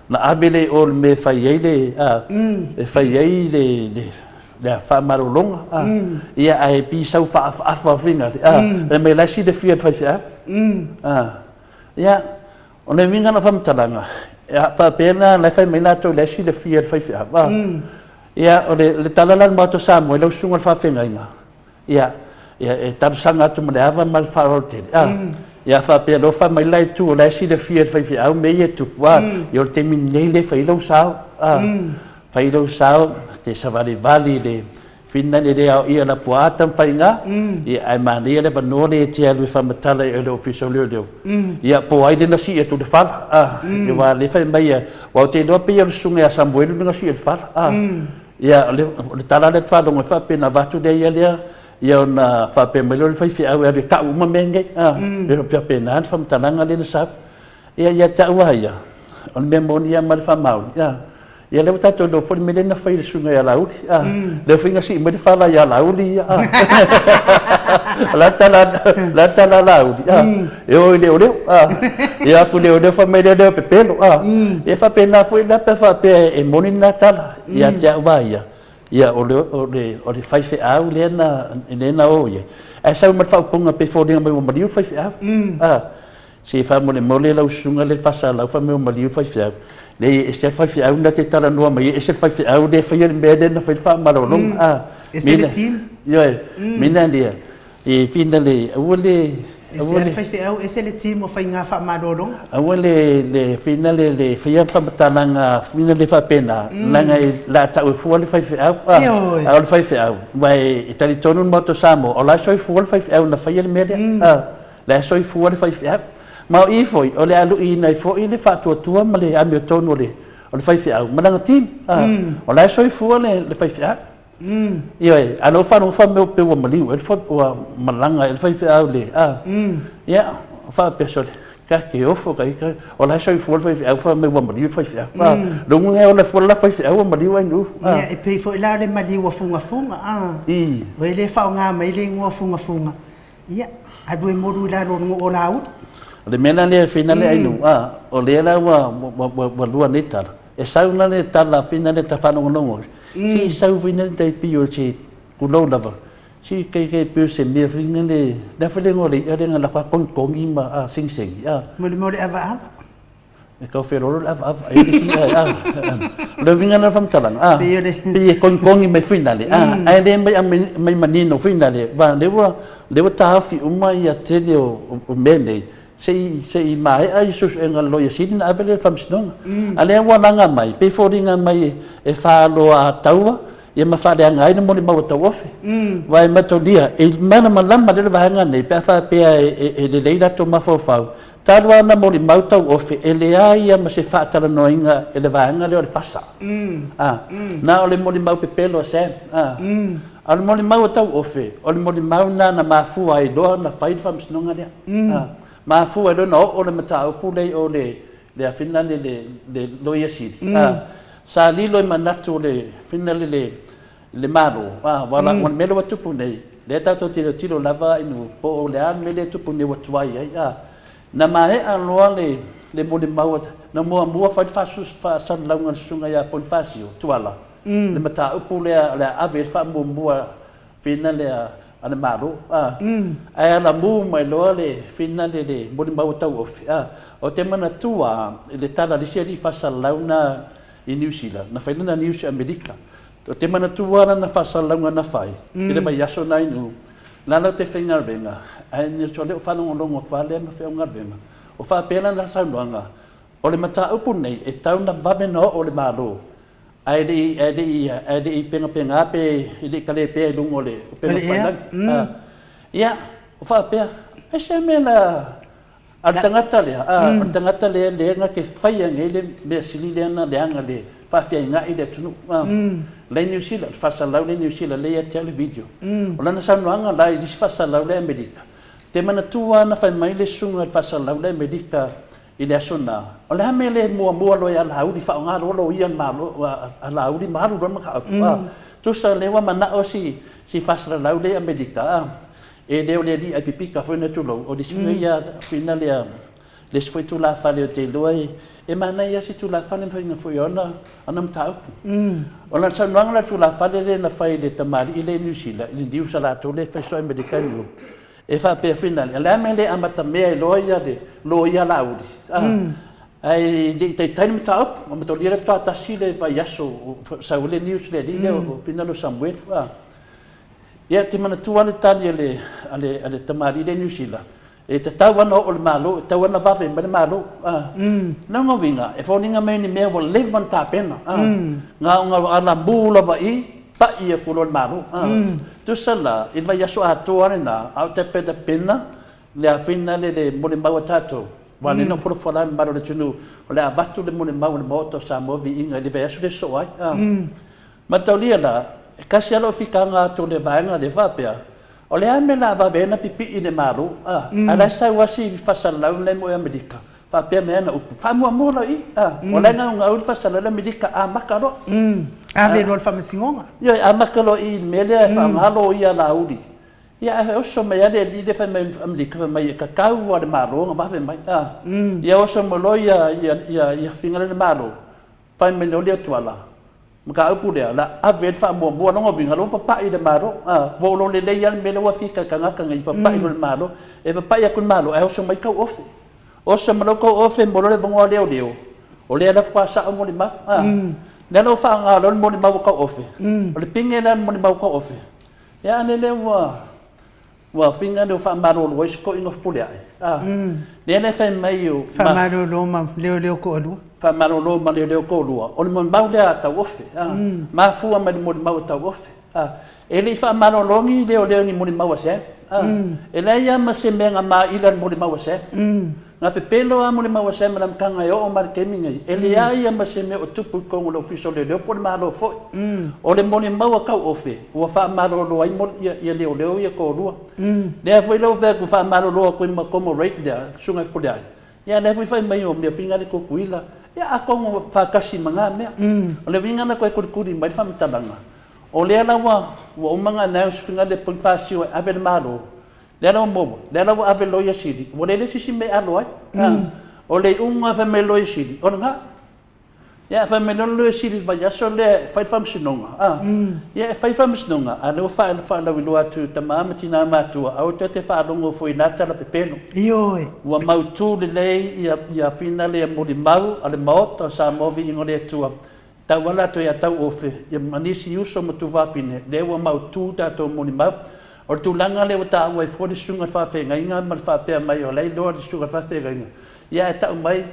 na ave lea i o i le mea e fai ai le, a, e fai ai le, le, le faamalologa, a, ia, ae pisau faaafaafa foi na, a, fai mai o la e silafia e le faifeau. A, ia, o le uiga o lau faamatalaga, a faapea la, la e fai mai latou o la e silafia e le faifeau, a, ia, o le tala la a le Maota o Samoa i lau susuga i le faafeagaiga, Ia, ia, e talosaga atu ma le ava ma le faaaloalo tele, a, ia faapea loa fai mai le la itu o la e silafia e le faifeau mea ia e tupu, a, ia o le taimi lenei lea e fai ai lou sao, a, fai lou sao, te savalivali i le finagalo e le aoaia lapuaa taumafaiga, ia, ae manaia le avanoa lea e te alu e faamatala i le Ofisa o Leoleo, ia, po o ai lea na sii atu i le fala, a, aua o lea e fai mai, aua ou te iloa pei o le susuga ia Samuelu lea na sii i le fala, a. Ia, o le, o le tala lea e faalogo ai faapea na avatu lea ia lea, ia ona faapea mai lea o le faifeau e alu e tau uma mea nei, a, e faapena le faamatalaga lea na sau. Ia, ia te au lava ia, o le mea moni lava ma le faamaoni, a, ia lea ua tatou iloa foi le mea lea na fai e le susuga ia Laauli, a, lea foi na sii mai le fala ia Laauli ia, a. O le a le tala, o le a le tala a Laauli, a, e o i leoleo, a, ia atu i leoleo fai mai leoleo e pepelo, a. Ia e faapena foi la pe a faapea e moni lena tala. Ia te au lava ia, ia o le, o le, o le faifeau lea na, lea na o i ai, ae sau ma le faaupuga pei e foliga mai ua maliu le faifeau. A, Se faamolemole lau susuga le faasalau fai mai ua maliu le faifeau. Leai e ese lava le faifeau na te talanoa mai ai, ese le faifeau lea e faia le mea lea na fai le faamalologa. A, Ese le team. Ioe, mina lea, e fina le, aua le, Ese lava le faifeau, ese le team o faiga faamalologa. Aua le, le fina le, le faia faamatalaga fina le faapena, leaga e, o le a tau e fua le faifeau, a, Ioe. a o le faifeau, aua e talitonu le Maota o Samoa, o la e soifua le faifeau na faia le mea lea, a. La e soifua le faifeau. Ma o i foi, o le a luiina ai foi le faatuatua ma le amiotonu o le, o le faifeau ma lana team. A, o la e soifua le, le faifeau. Ioe, a na ou faalogo fai mai pe ua maliu ea le fa, ua malaga ea le faifeau i le, a, ia, faapea, sole, ta te ofo ka ita, o la e soifua le faifeau fai mai ua maliu le faifeau. A, lona uiga e ola fua le la faifeau ua maliu ai nuu. A. Ia, e pei foi la o le maliu a Fugafuga, a. Ua e le faaaoga mai le igoa Fugafuga, Ia, alu e molu i lalo o le nuu o Laauli. O le mea la lea e fina le ainu, a, o lea la ua, ua, ua, ua lua nei tala. E sau la le tala fina le ta faalogologo, si sau fina le tai pio si kulou lava, si kei kei pio se mea fina le, le afa le igoa o le i'a lea na lako a kogikogi ma a segisegi, a. Mo le mea o le avaava. E tau feoloolo le avaava ai le isi a o le uiga lena o le faamatalaga a pei e kogikogi mai foi lale a ae le mai mai manino foi lale aua lea ua lea ua taofi uma ia tele o o mea nei se i se i maea ia suesuega a le Loia Sili ona ave lea i le Faamasinoga. A lea ua laga mai pei e foliga mai e faloataua ia ma faaleaga ai le molimau a Tauofe. Aua e mataulia e malamalama lelei le vaega nei pe a faapea e lelei latou mafaufau Talu lava ona molimau tauofe, e leai lava ma se faatalanoaina e le vaega lea o le FASA. A, na o le molimau pepelo a Sam. A, a o le molimau a tauofe, o le molimau lena na mafua ai loa ona fai le faamasinoga lea. A, mafua ai loa ona oo le mataupu lea i o le, le afina le, le, le Loia Sili. A, sa lilo i manatu o le afina le, le, le Malo, a, aua o le mea lea ua tupu nei, lea tatou te tilotilo lava i nuu, po o le a le mea lea e tupu nei ua tuai ai, a. Na maea loa le, le molimau a, na muamua fai le faasalalauga a le Susuga ia Ponifasio Tuala, le mataupu lea o le a ave ai le faamuamua fina lea a le Malo, a. Ae alamu mai loa le fina le, le molimau a Tauofe, a. Ou te manatua i le tala a le isi alii faasalalau na i Niu Sila, na fai lana news i Amerika. Ou te manatua lana faasalalauga na fai i le vaiaso na inu, lala ou te faigaluega, ae o lea ou faalogologo atu lava lea ma feau galuega. O faapea lana saunoaga, o le mataupu lenei e tau na vave na oo i le Malo, ae le i, ae le i, ae le i penapena pe e le i kalepea i luga o le upega tafailagi. Ia, o faapea, ai se mea na A o le tagata lea, a, o le tagata lea lea na te faia nei le mea sili lea na leaga le faafeainai le atunuu, a. La i Niu Sila, le faasalalau lea i Niu Sila lea ia te au le video. O lana saunoaga la i le isi faasalalau lea i Amerika, te manatua lava na fai mai le susuga i le faasalalau lea i Amerika i le aso na, o le a mea le muamua loa ia Laauli faaaoga loa loia a le Malo, a Laauli ma alu loa le mataupu, a. Tusa lea ua manao si, si faasalalau lea i Amerika, a. E le o le alii aipipika foi na tulou, o le isi foi ia fina lea, le isi foi tulafale ou te iloa e, e manaia lava si tulafale ma faiga foi o ana, ana mataupu. O lana saunoaga la i le tulafale lea na fai i le tamalii lea i Niu Sila, i le news a latou lea e fai soo i Amerika i Niu, e faapea fina lea, o le a le mea e le amatamea ai loa ia le loia Laauli, a, ae le i taitai le mataupu, a mataulia lea faatoa tasi le vaiaso o sau ai le news i le alii lea o fina lea o Samuelu, a. Ia, te manatua le tali a le, a le, a le tamalii lea i Niu Sila, e tatau lava ona oo i le Malo, e tatau lava ona vave mai le Malo. A. Lona uiga, e foliga mai ni mea ua leva ona tapena. A. Na ona alamu lava i, pai atu loa i le Malo. A. Tusa la, i le vaiaso atoa lena, a o tapentapena le afina le, le molimau a tatou, aua lea na folafolaina e le mamalu o le atunuu, o le a avatu le molimau a le Maota o Samoa viiga i le vaiaso lea e sosoo ai. A. Mataulia la, e tasi lava lau fitaga atu o le vaega lea faapea, o le a le mea o le a vave ai ona pipii le Malo, a, ae la e sau lava si faasalalau lenei mo Amerika, faapea mai ana upu, faamuamua loa i i, a, o la e gaugau le faasalalau le Amerika, amata loa. Ave loa i le faamasinoga. Ioe, amata loa i i le mea lea e faaaoga loia a Laauli. Ia, ae oso mai lava le alii lea fai mai Amerika, fai mai e tatau lava i le Malo ona vave mai, a. Ia oso mai loa ia, ia, ia, ia finagalo le Malo, Fai mai loa le Tuala, mataupu lea, o le a ave ai le faamuamua. Lona uiga, o lea ua papai le Malo. A, ua ou iloa lelei lava le mea lea ua fika i le tagata nei, papai loa le Malo. E papai atu le Malo, ae oso mai tauofe. Oso ma lou tauofe mo le vangoa leoleo, o lea la faatoa sao molimau. A, lea la ua faaaoga loa le molimau a tauofe, o le pine lea o le molimau a tauofe, ia a lele ua ua fina lea ua faamalolo ai si toeaina o Fepuleai. A, lea la e fai mai o Faamalolo ma leoleo toalua. Faamalolo ma leoleo toalua, o le molimau lea a tauofe. A, mafua mai le molimau a tauofe. A, e le i faamalolo ni leoleo i ni molimau a Sam. A, e leai lava ma se mea na maila i le molimau a Sam. Na pepelo lava molimau a Sam i le amataga e oo mai i le taimi lenei, e leai lava ma se mea o tupu i totonu o le Ofisa o Leoleo po o le Malo foi. O le molimau a Tauofe, ua faamalolo ai ia leoleo ia toalua. Lea foi la ua fai atu, faamalolo atu ai ma Comrade lea, le Susuga i le Fepuleai, ia lea foi fai mai o mea foi na le Tutuila, ia atonu e faatasi ma na mea. O le uiga na toe tulituli mai le faamatalaga, O lea la ua ua uma ona announce fina le Ponifasio e ave le Malo, lea la ua maua, lea la ua ave le Loia Sili, ua leai se isi mea e alo ai. O le iuga fai mai le Loia Sili, o lena. Ia fai mai loa le Loia Sili i le vaiaso lea e fai le faamasinoga, a, ia e fai le faamasinoga, a o lea ua faalauiloa atu i tama ma tina matutua, aua tou te faalogo fua i na tala pepelo. Ioe. Ua mautu lelei ia fina lea molimau a le Maota o Samoa Viiga o le Atua Tauala atu ia Tauofe ma nisi uso ma tuafafine, lea ua mautu tatou molimau. O le tulaga lea ua taua ai fua le susuga i le faafeagaiga ma le faapea mai o la e iloa le susuga i le faafeagaiga, ia ae tau mai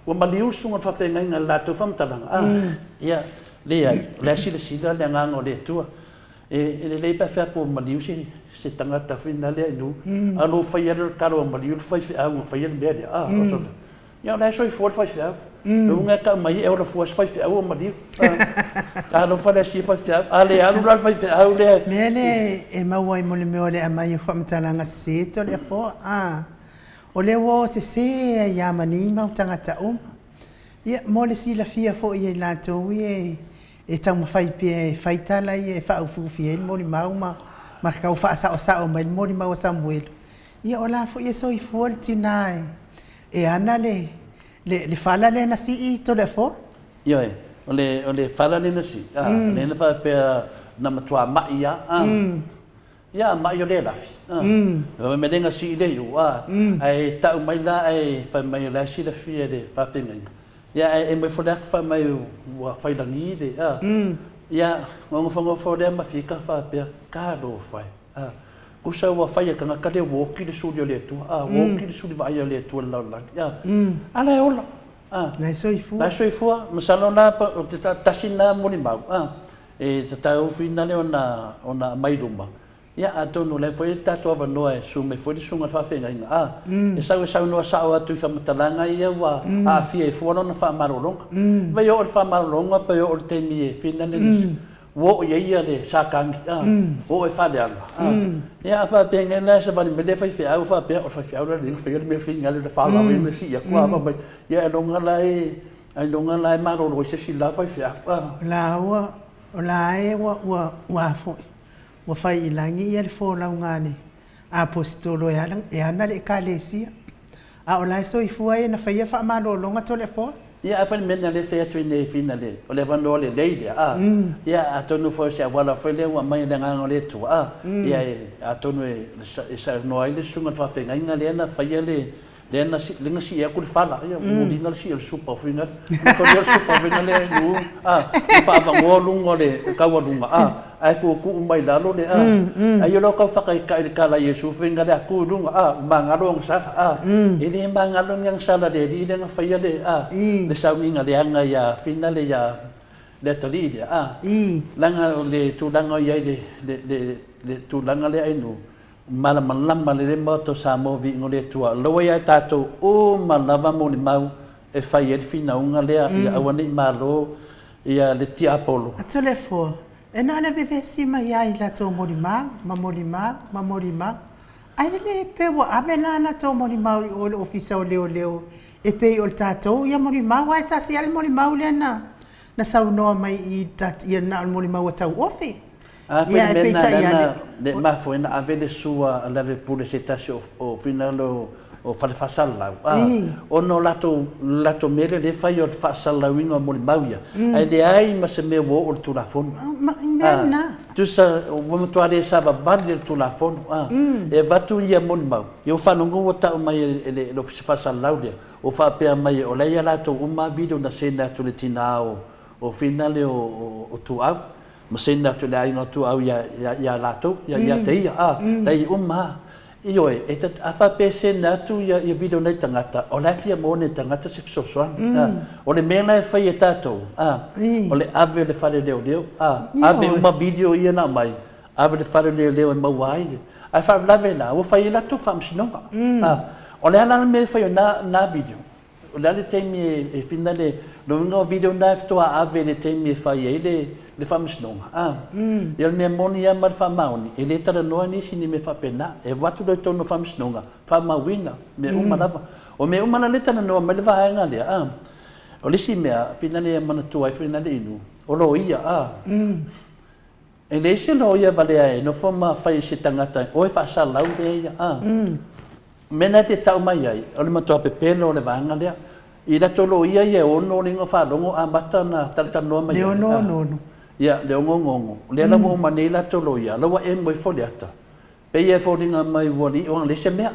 ua maliu le susuga i le faafeagaiga i le latou faamatalaga, a, ia, leai, o la e silasila le Agaga o le Atua. E lelei pe a fai atu ua maliu se tagata foi lea i nuu, a o lou faia lea o le tala ua maliu le faifeau na faia le mea lea, a, o sole. Ia o la e soifua le faifeau. O uiga e tau mai e ola fua se faifeau ua maliu. Talofa le asia faifeau. A le alu la le faifeau lea. Mea lea e maua ai mo le mea o le aumai o faamatalaga sese Toleafoa. A, o lea ua o sese ai lava ma nei mau tagata uma. Ia, mo le silafia foi e i latou ia e taumafai pea e fai tala ia e faaufiufi ai le molimau ma tau faasaosao mai le molimau a Samuelu, ia o la foi e soifua le tina e E ana le, le, le fala lea na sii i Toleafoa? Ioe, o le, o le fala lea na sii, a, mm. lea na faapea na matua ma'i a, a. Ia, ma'i o lea lafi, a. Fai mai lea na sii lea iu, a. Ae tau mai la, ae fai mai o la e silafia e le faafeagaiga. Ia, ae emo ifo le atu fai mai ua failagi le, a. Ia, na nofonofo lea ma fika faapea, talofa e, a. Tusa ua fai e le tagata lea ua oti le suli o le Atua, a, ua oti le suli vaaia o le Atua i le lalolagi, a, a la e ola, a. La e soifua. La e soifua. Masalo la, o te tasi lena molimau, a, e tatau finale ona, ona aumai i luma, ia, atonu o lea foi e i ai le tatou avanoa e susu mai foi le susuga i le faafeagaiga, a, e sau e saunoa sao atu i faamatalaga ia ua aafia ai fua lona faamalologa. Vai oo i le faamalologa pe oo i le taimi e finale Ua oo i ai ia le Satani, a, ua oo i faleaga, a. Ia a faapea nei la e savali mai le faifeau faapea, o le faifeau la lenei na faia le mea finagalo i le faalava ia na sii atu, a fai mai, ia ailoga la e, ailoga la e malolo ai se isi i le la faifeau, a. O la ua, o la e ua, ua, ua foi, ua fai i lagi ia le folauga a le Aposetolo e ala, e ana le Ekalesia. A o la e soifua e na faia faamalologa Toleafoa. Ia, afai le mea lena lea e fai atu ai nei e Fina le, o le avanoa lelei lea, a, ia, atonu foi o se auala foi lea ua aumai e le Agaga o le Atua, a, ia, e, atonu e, e saunoa ai le susuga i le faafeagaiga lea na faia le, lea na, lea na sii atu le fala, ia, muliga le sii o le supa foi lea, le supa foi lea i luga, a, ua faaavanoa luga o le taualuga, a, ae tuutuu mai lalo le, a, ai o lea tau faataitai le tala a Iesu foi na le atu i luga, a, ua magalo agasala, a, e le magalo ni agasala a le Alii lea na faia le, a, le sauniga leaga ia Fina le ia le atalii lea, a, leaga o le tulaga o i ai le, le, le, le tulaga lea Ainu, malamalama lelei le Maota o Samoa viiga o le Atua, loa ia tatou uma lava molimau e fai ai le finauga lea ia aua ne i malo ia le tiapolo. Toleafoa, E na o le vevesi mai lava i latou molimau, ma molimau, ma molimau, ae le pe ua ave la latou molimau i o i le Ofisa o Leoleo e pei o le tatou ia molimau, aua e tasi lava le molimau lea na na saunoa mai i i na o le molimau a Tauofe. A foi le mea lena lea na le mafua ai ona ave le sua a Lealailepule i se tasi o finagalo o fale faasalalau, a, ona o latou, latou mea lea e fai o le faasalalauina o molimau ia, ae leai ma se mea ua oo i le Tulafono. Ma, mea lena. Tusa ua matua le savavali le Tulafono, a. E avatu ia molimau, ia ua faalogo ua tau mai e le Ofisa Faasalalau lea, ua faapea mai o la e ia latou uma video na send atu i le tina o finale o Tuau, ma send atu i le aiga o Tuau ia latou, ia te ia, a, la e i ai uma lava. Ioe, e a faapea e send atu ia video nei tagata, o la e fia maua nei tagata se fesoasoani. A, o le mea la e fai e tatou, a, o le ave i le fale leoleo, a, ave uma video ia na aumai, ave i le fale leoleo e maua ai le, ae faalavelave la, ua fai ai latou faamasinoga. A, o le a la le mea e fai o na video? O le a le taimi e fina le lona uiga o video na e faatoa ave i le taimi e fai ai le faamasinoga a. Ia o le mea moni lava ma le faamaoni, e le talanoa nisi i ni mea faapena. E avatu loa i totonu o faamasinoga, faamauina mea uma lava. O mea uma la lea e talanoa mai le vaega lea a, o le isi mea fina le manatua ai foi le inu, o loia a. E leai se loia valea e nofo ma fai i se tagata oe faasalalau lea ia a. Mea na e te tau mai ai, o le matua pepelo o le vaega lea. I latou loia ia e ono le igoa faalogo amata ona talatalanoa mai ai. Le ono onoono. Ia, le ogogogo. O lea la ua uma nei latou loia, la ua emo ifo le ata. Pei e foliga mai ua liʻi ona leai se mea.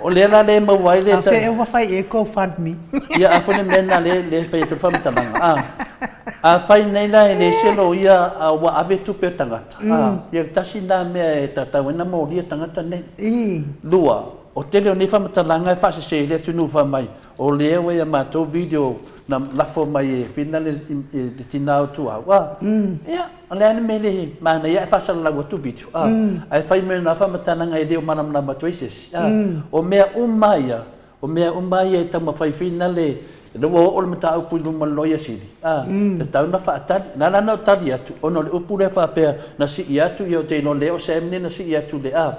O lea la lea e maua ai le. A fea ua fai i ai go fund me. Ia, a foi le mea lena lea e fai atu ai le faamatalaga. Afai nei la e leai se loia a ua ave tupe a tagata, Ia le tasi lena mea e tatau ai ona molia tagata nei. Lua, o tele o nei faamatalaga e faasese i le atunuu fai mai, o lea ua ia matou video na lafo mai e Fina le tina o Tuau, a, ia, o le a le mea le manaia ae faasalalau atu video, a, ae fai mai o na faamatalaga e le o malamalama atu ai se isi, a. O mea uma ia, O mea uma ia e taumafai finale, ina ua oo le mataupu i luma o le Loia Sili, a, tatau ona faatali. Na ala ona ou tali atu, ona o le upu lea faapea, na sii atu, ia ou te iloa lea o Sam lea na sii atu i le a.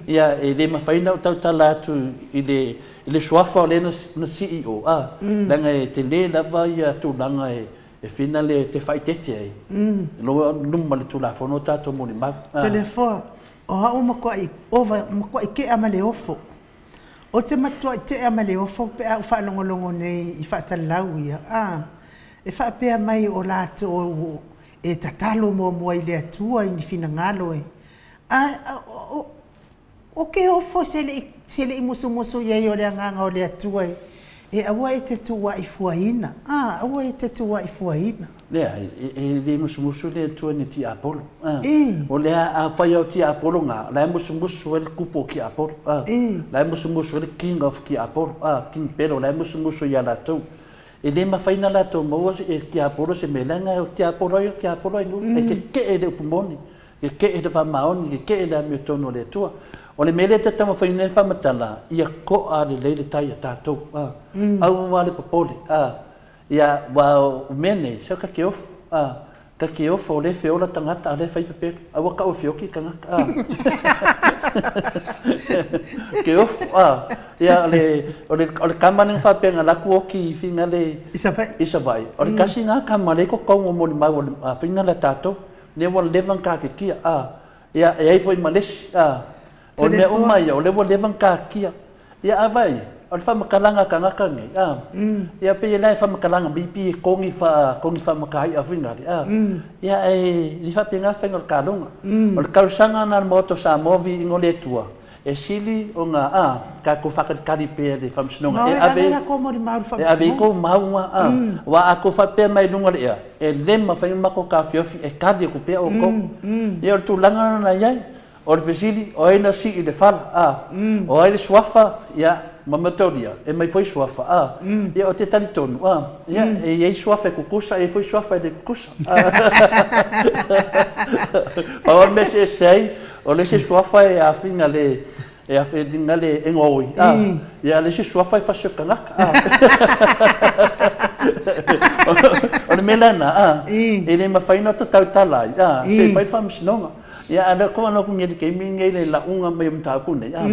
Ia, e le mafai ona ou tautala atu i le, i le suafa o lea na sii i o, a, leaga e tele lava ia tulaga e finale e te faaeteete ai, i luma o le Tulafono tatou molimau. Toleafoa, o au matuai ova, matuai tea ma le ofo. Ou te matuai tea ma le ofo pe a ou faalogologo nei i faasalalau ia, a, e faapea mai o latou e tatalo muamua i le Atua i ni finagalo e, a, o, ou te ofo se le i, se le i musumusu i ai o le Agaga o le Atua e, e aua e te tuuai fuaina, a, aua e te tuuai fuaina. Leai, e le musumusu le Atua i ni tiapolo. O lea, afai o tiapolo na, o la e musumusu ai le kupu o tiapolo. O la e musumusu ai le king of tiapolo, king pelo, o la e musumusu ia latou. E le mafai ona latou maua e tiapolo se mea, leaga o tiapolo ai o tiapolo ai nuu. E keke'e i le upu moni, keke'e i le faamaoni, keke'e i le amiotonu a le Atua. O le mea lea e te taumafaiina ai le faamatala, ia to'a lelei le tai a tatou. Aua le popole. Ia, aua o mea nei, so ta te ofo, a, ta te ofo o lea e feola tagata a o lea e fai pepelo. Aua tau e feoti tagata, a. Te ofo, a. Ia, o le, o le, o le tama lea na faapea na alu atu oti i Finale I Savaii. I Savaii. O le tasi lena tama lea e totogi o molimau a Finale a tatou, lea ua leva ona taatitia, a. Ia, e ai foi ma le isi, a. O mea uma ia, o lea ua leva ona taatia. Ia, a vaai, o le faamatalaga a tagata nei, a, ia pei o la e faamatalaga mai pei e togi faa, togi faamatai'a foi nale, a, ia, e le faapena le faiga o le taloga. O le talosaga lena a le Maota o Samoa, viiga o le Atua, e sili ona, a, tatou faatalitali pea i le Faamasinoga. E ave, e ave i tou mau, a, aua a tou faapea mai i luga o le ea, e le mafai ona matou taofiofi e tali atu pea outou. Ia, o le tulaga lena na i ai. O le fesili, o ai na sii le fala, a? O ai le suafa? Ia, ma Mataolia, e mai foi suafa, a? Ia, ou te talitonu, a? Ia, e i ai suafa e kukusa, e i ai foi suafa e le kukusa. Pau lava le mea e eseese ai, o le isi suafa e afiga le, e afiga le e gaoi, a? Ia, a o le isi suafa e fasi o tagata, a? O le mea lena, a? E le mafai ona tautala ai, a? Se i fai le faamasinoga. Ia, a lea ko ana ku ngeli ke mi ngei le lauga mai o mataupu nei, a,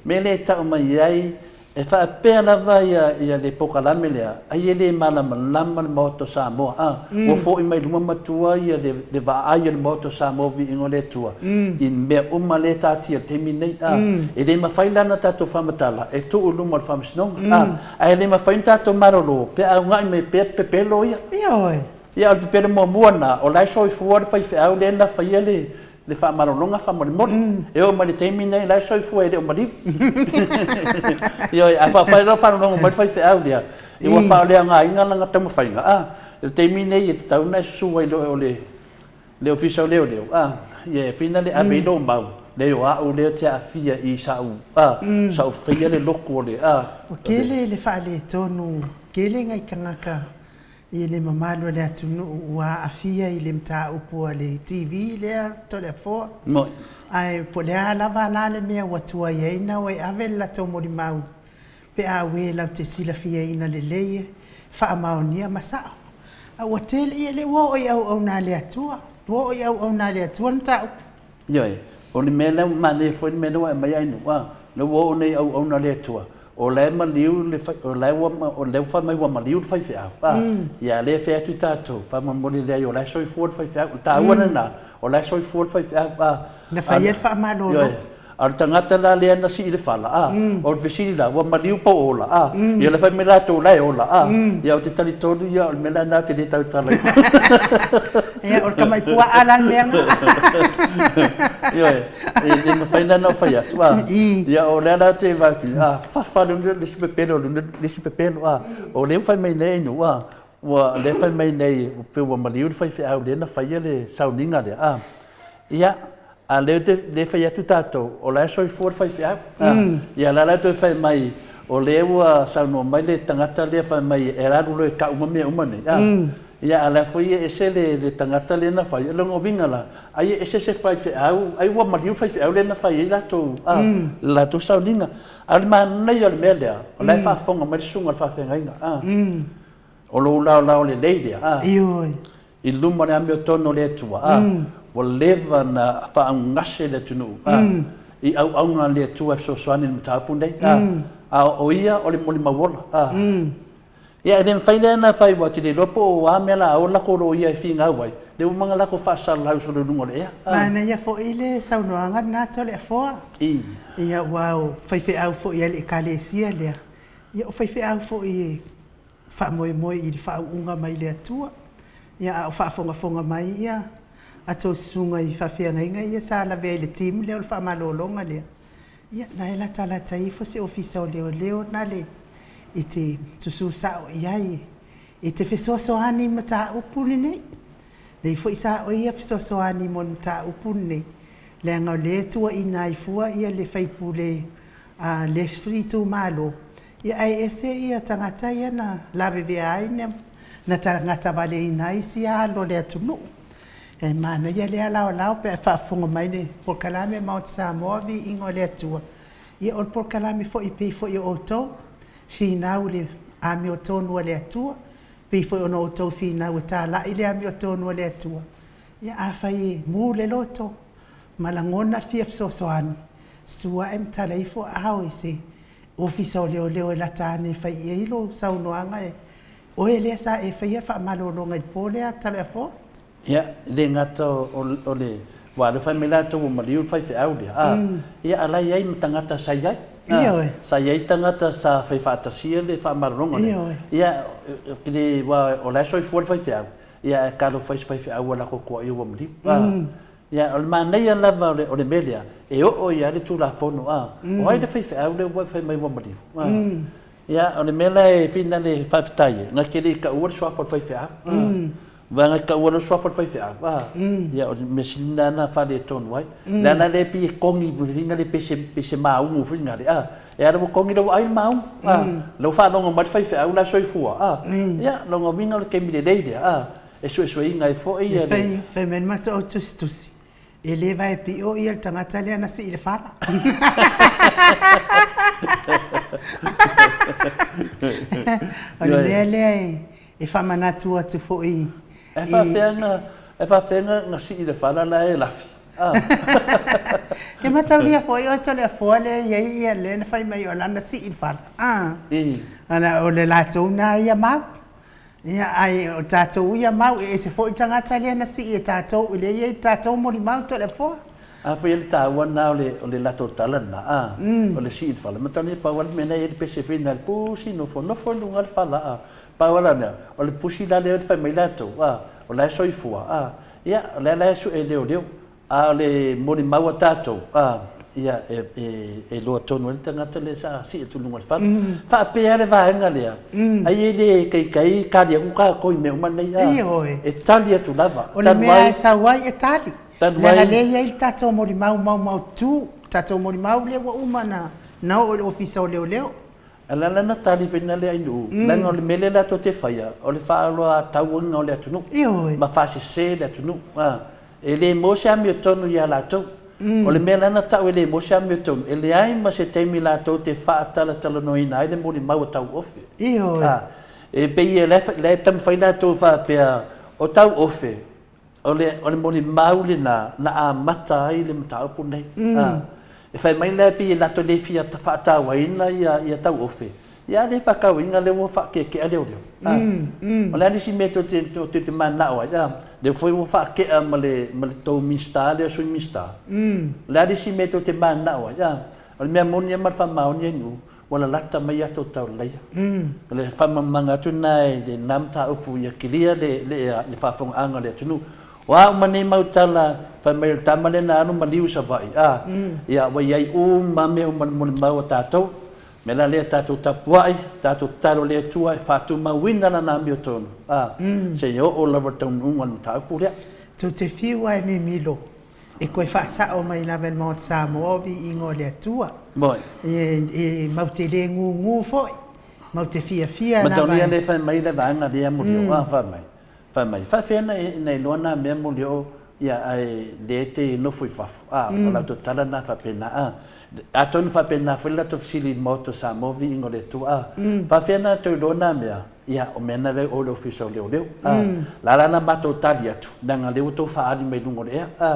me le tau mai ai, e faapea lava ia, ia le polokalame lea, ai e le malamalama le Maota o Samoa, a, ua foi mai luma matua ia le, le vaai a le Maota o Samoa viiga o le Atua, i mea uma lea e taatia i le taimi nei, a, e le mafai la ona tatou faamatala e tuu i luma o le Faamasinoga, a, ae le mafai ona tatou malolo pe a una'i mai pea pepelo ia. Ioe. Ia, o le pepelo muamua lena, o la e soifua le faifeau lea na faia le le faamalologa faamolemole. E oo mai le taimi lenei, o la e soifua e le o maliu. Ioe, a faapea la ua faalogologo mai le faifeau lea, ia ua faaleaogaina lana taumafaiga, a, i le taimi lenei e tatau ona e susu ai loa o le le Ofisa o Leoleo, a, ia e fai na le ave ai lou mau, leai o au lea ou te aafia i sa ou, a, sa ou faia le lotu o le, a, Ua tele le faaletonu, tele nai tagata i le mamalu o le atunuu ua aafia i le mataupu a le TV lea Toleafoa. Moni. Ae po o le a lava la le mea ua tuai ai ona o e ave le latou molimau pe a uē latou te silafiaina lelei e faamaonia ma sao. A ua tele, ia lea ua oo i auauna a le Atua, ua oo i auauna a le Atua le mataupu. Ioe, o le mea lea, manaia foi le mea lea ua e aumaia Ainuu, a, lea ua oo nei i auauna a le Atua, o la e maliu le fai, o la e ua, o lea ua fai mai ua maliu le faifeau, a, ia a o lea e fai atu tatou, faamolemole leai o la e soifua le faifeau. O le taua lena, o la e soifua le faifeau, a. Na fai ai le faamalolo. Ioe. A o le tagata la lea na sii le fala, a, o le fesili la, ua maliu po o ola, a? Ia o la e fai mai latou o la e ola, a? Ia ou te talitonu ia o le mea lena ou te le tautala i ai. Ia, o le tamai puaa la le mea lena. Ioe, e le mafai la ona ou fai atu, a? Ia o lea la ou te vaai atu, a, fafa le isi pepelo i luga le isi pepelo, a? O lea ua fai mai nei Ainuu, a, ua, lea e fai mai nei pei ua maliu le faifeau lea na faia le sauniga lea, a? Ia, a o lea ou te le fai atu tatou, o la e soifua le faifeau. Ia, o la e la toe fai mai, o lea ua saunoa mai le tagata lea fai mai e alu loa e tau uma mea uma nei. Ia, a o la foi e ese le tagata lea na fai. O lona uiga la, ai e ese se faifeau, ai ua maliu le faifeau lea na fai ai latou, le latou sauniga. A o le manaia o le mea lea, o la e faafofoga mai le susuga i le faafeagaiga. O lou laolao lelei lea. Ioe. I luma o le amiotonu o le Atua, a, ua leva ona faaugase le atunuu, a, i auauna a le Atua e fesoasoani i le mataupu lenei, a, a o ia o le molimau ola, a. Ia, e le mafai lea ona fai aua ou te le iloa po o a mea la o latou loia e finau ai, lea ua uma ona latou faasalalau solo i luga o le ea, a. Manaia foi le saunoaga lena Toleafoa. Ia, aua o faifeau foi a le Ekalesia lea, ia o faifeau foi e faamoemoe i le faauuga mai le Atua. Ia a o faafogafoga mai ia a tou susuga i faafeagaiga ia sa lavea i le team lea o le faamalologa lea, ia la e latalata ifo se ofisa o leoleo nale e te susu sao i ai e te fesoasoani i le mataupu lenei. Lei foi sa oe ia fesoasoani mo le mataupu lenei, leaga o lea e tuuaina ai fua ia le sui usufono a le itumalo, ia ae ese ia tagata ia na lavevea ai na tagatavaleina ai isi alo o le atunuu. E manaia lea laolao pe a faafofoga mai le polokalame Maota Samoa Viiga o le Atua, ia o le polokalame foi e pei foi o outou, finau i le amiotonu a le Atua, pei foi ona outou finau e talai le amiotonu a le Atua. Ia afai e mu le loto ma lagona le fia fesoasoani, susu ae ma tala ifo aao i se Ofisa o Leoleo e lata ane e fai i ai lou saunoaga e oe lea sa e faia faamalologa i le po lea Taleafoa? Ia, e le gata o le, aua o lea fai mai latou ua maliu le faifeau lea, a, ia a la e i ai ma tagata sa i ai, a, sa i ai tagata sa fai faatasia le faamalologa lea. Ia, ou te le, aua o la e soifua le faifeau, ia ae talofa i se faifeau ua latou tuuaia ua maliu, a. Ia, o le manaia lava o le mea lea, e oo i ai le Tulafono, a, o ai le faifeau lea ua e fai mai ua maliu? A. Ia, o le mea la e finagalo e faafetai ai, na te le i taua le suafa o le faifeau, a. Aua na taua loa le suafa o le faifeau, a, ia o le mea sili lena na faaletonu ai. Leaga lea e pei e kogi foi lea pei se maugu foi lea, a, e ala ua kogi lau aai le maugu, a, la ua faalogo mai le faifeau la e soifua, a. Ia, lona uiga o le taimi lelei lea, a. E suesueina ai foi le. Fai mai le matou tusitusi, e le vae pio ia le tagata lea na sii i le fala. O le mea lea e faamanatu atu foi i. E faafefea na sii i le fala la e lafi? E mataulia foi oe Toleafoa lea e i ai ia lea na fai mai o lana sii i le fala. O le latou na ia mau. Ia, ae o tatou ia mau, e ese foi le tagata lea na sii e tatou, lea e i ai le tatou molimau Toleafoa. A foi o le taua lena o le, o le latou tala lena, a, o le sii i le fala. Mataulia pau lava le mea lena e i ai le pese foi lena, le pusi nofonofo i luga o le fala, a. Pau lava lea, o le pusi la lea e fai mai latou, a, o la e soifua, a, ia, o lea la e sue e leoleo, a o le molimau a tatou, a, ia, e, e, e iloa tonu ai le tagata lea sa sii atu i luga o le fale. Faapea le vaega lea, ai e le kaikai tali atu tatou i mea uma nei, a, Ioe. e tali atu lava. O le Talu mea ai, e sau ai e tali. talu Leaga ai, lea e i ai le tatou molimau maumautu, le tatou molimau lea ua uma ona oo i le Ofisa o Leoleo. A la la na tali foi na le ainuu, leaga o le mea lea latou te faia, o le faaoloatauaina o le atunuu, Ioe. ma faasese le atunuu. A, e le maua se amiotonu ia latou. O le mea la na tau e le maua se amiotonu, e leai ma se taimi latou te faatalatalanoaina ai le molimau a Tauofe. Ioe. A, e pei e la e taumafai latou faapea, o Tauofe, O le, o le molimau lena na amata ai le mataupu lenei. A, e fai mai la pei e latou le fia faatauaina ia, ia tauofe, ia a le faatauaina lea ua faakeakea leoleo. A, o le a le isi mea tou te, tou te mananao ai? A, lea foi ua faakea ma le, ma le tou Minisita lea, Sui Minisita. O le a le isi mea tou te mananao ai? A, o le mea moni lava ma le faamaoni e nuu, ua lalata mai ata o Taulaia. O le faamalamalamaga atu lena i lena mataupu ia kilia le, le, le faafofogaaga a le atunuu. O a uma nei mau tala, fai mai o le tama lea na alu maliu i Savaii, a, ia, ua i ai uma mea uma i le molimau a tatou. O le mea la lea, tatou tapuai, tatou tatalo i le Atua e faatumauina Lana amiotonu, a, seia oo lava i le taunuuga o le mataupu lea. Tou te fiu lava e mimilo e toe faasao mai lava e le Maota Samoa o viiga o le Atua. E, e mau te le gugu foi, mau te fiafia lava. Manaomia lea fai mai le vaega lea Molioo a fai mai, fai mai, faafefea na iloa na mea Molioo ia ae lea e te nofo i fafo a, o latou tala na faapena a. Atonu faapena foi le latou fesili i le Maota o Samoa viiga o le Atua a, faafefea na tou iloa na mea? Ia, o mea na lea o le Ofisa o Leoleo. A, la la na matou tali atu, leaga o lea ua outou faaali mai luga o le ea. A,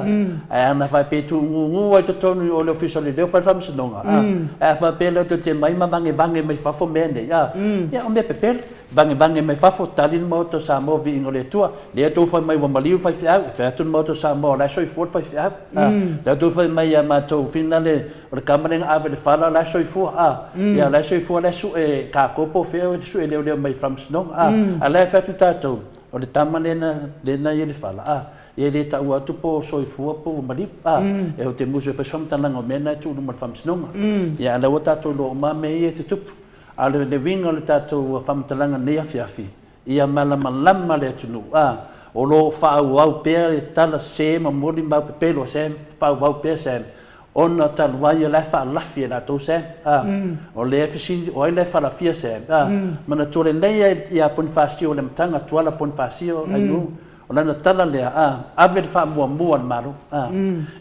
ae ana faapea e tuugugu ai totonu i o le Ofisa o Leoleo fai le faamasinoga. A, ae a faapea lea tou te mai ma vagevage mai fafo mea nei, a, ia o mea pepelo. Vagevage mai fafo, tali le Maota o Samoa, viiga o le Atua. Lea tou fai mai ua maliu le faifeau, e fai atu le Maota o Samoa o la e soifua le faifeau. A, lea tou fai mai ia matou finale O le tama lea na ave i le fala la e soifua a ia la e soifua la e sue tatou po o fea e sue leoleo mai faamasinoga a a la e fai atu tatou o le tama lea na lea na i ai le fala a ia e le taua atu po o soifua po ua maliu a e ou te musu e fai se faamatalaga o mea na e tuu i luma o le faamasinoga ia a la ua tatou iloa uma lava mea ia e tutupu a o le uiga o le tatou faamatalaga i lenei afiafi Ia malamalama le atunuu, a, o lo o faaauau pea le tala sese ma molimau pepelo a Sam, faaauau pea Sam, ona talu ai o la e faalafi e latou Sam, a, o lea e fesili o ai la e falafia Sam, a, manatua lelei ai ia Ponifasio o le amataga, Tuala Ponifasio, Ainuu, o lana tala lea, a, ave le faamuamua a le Malo, a,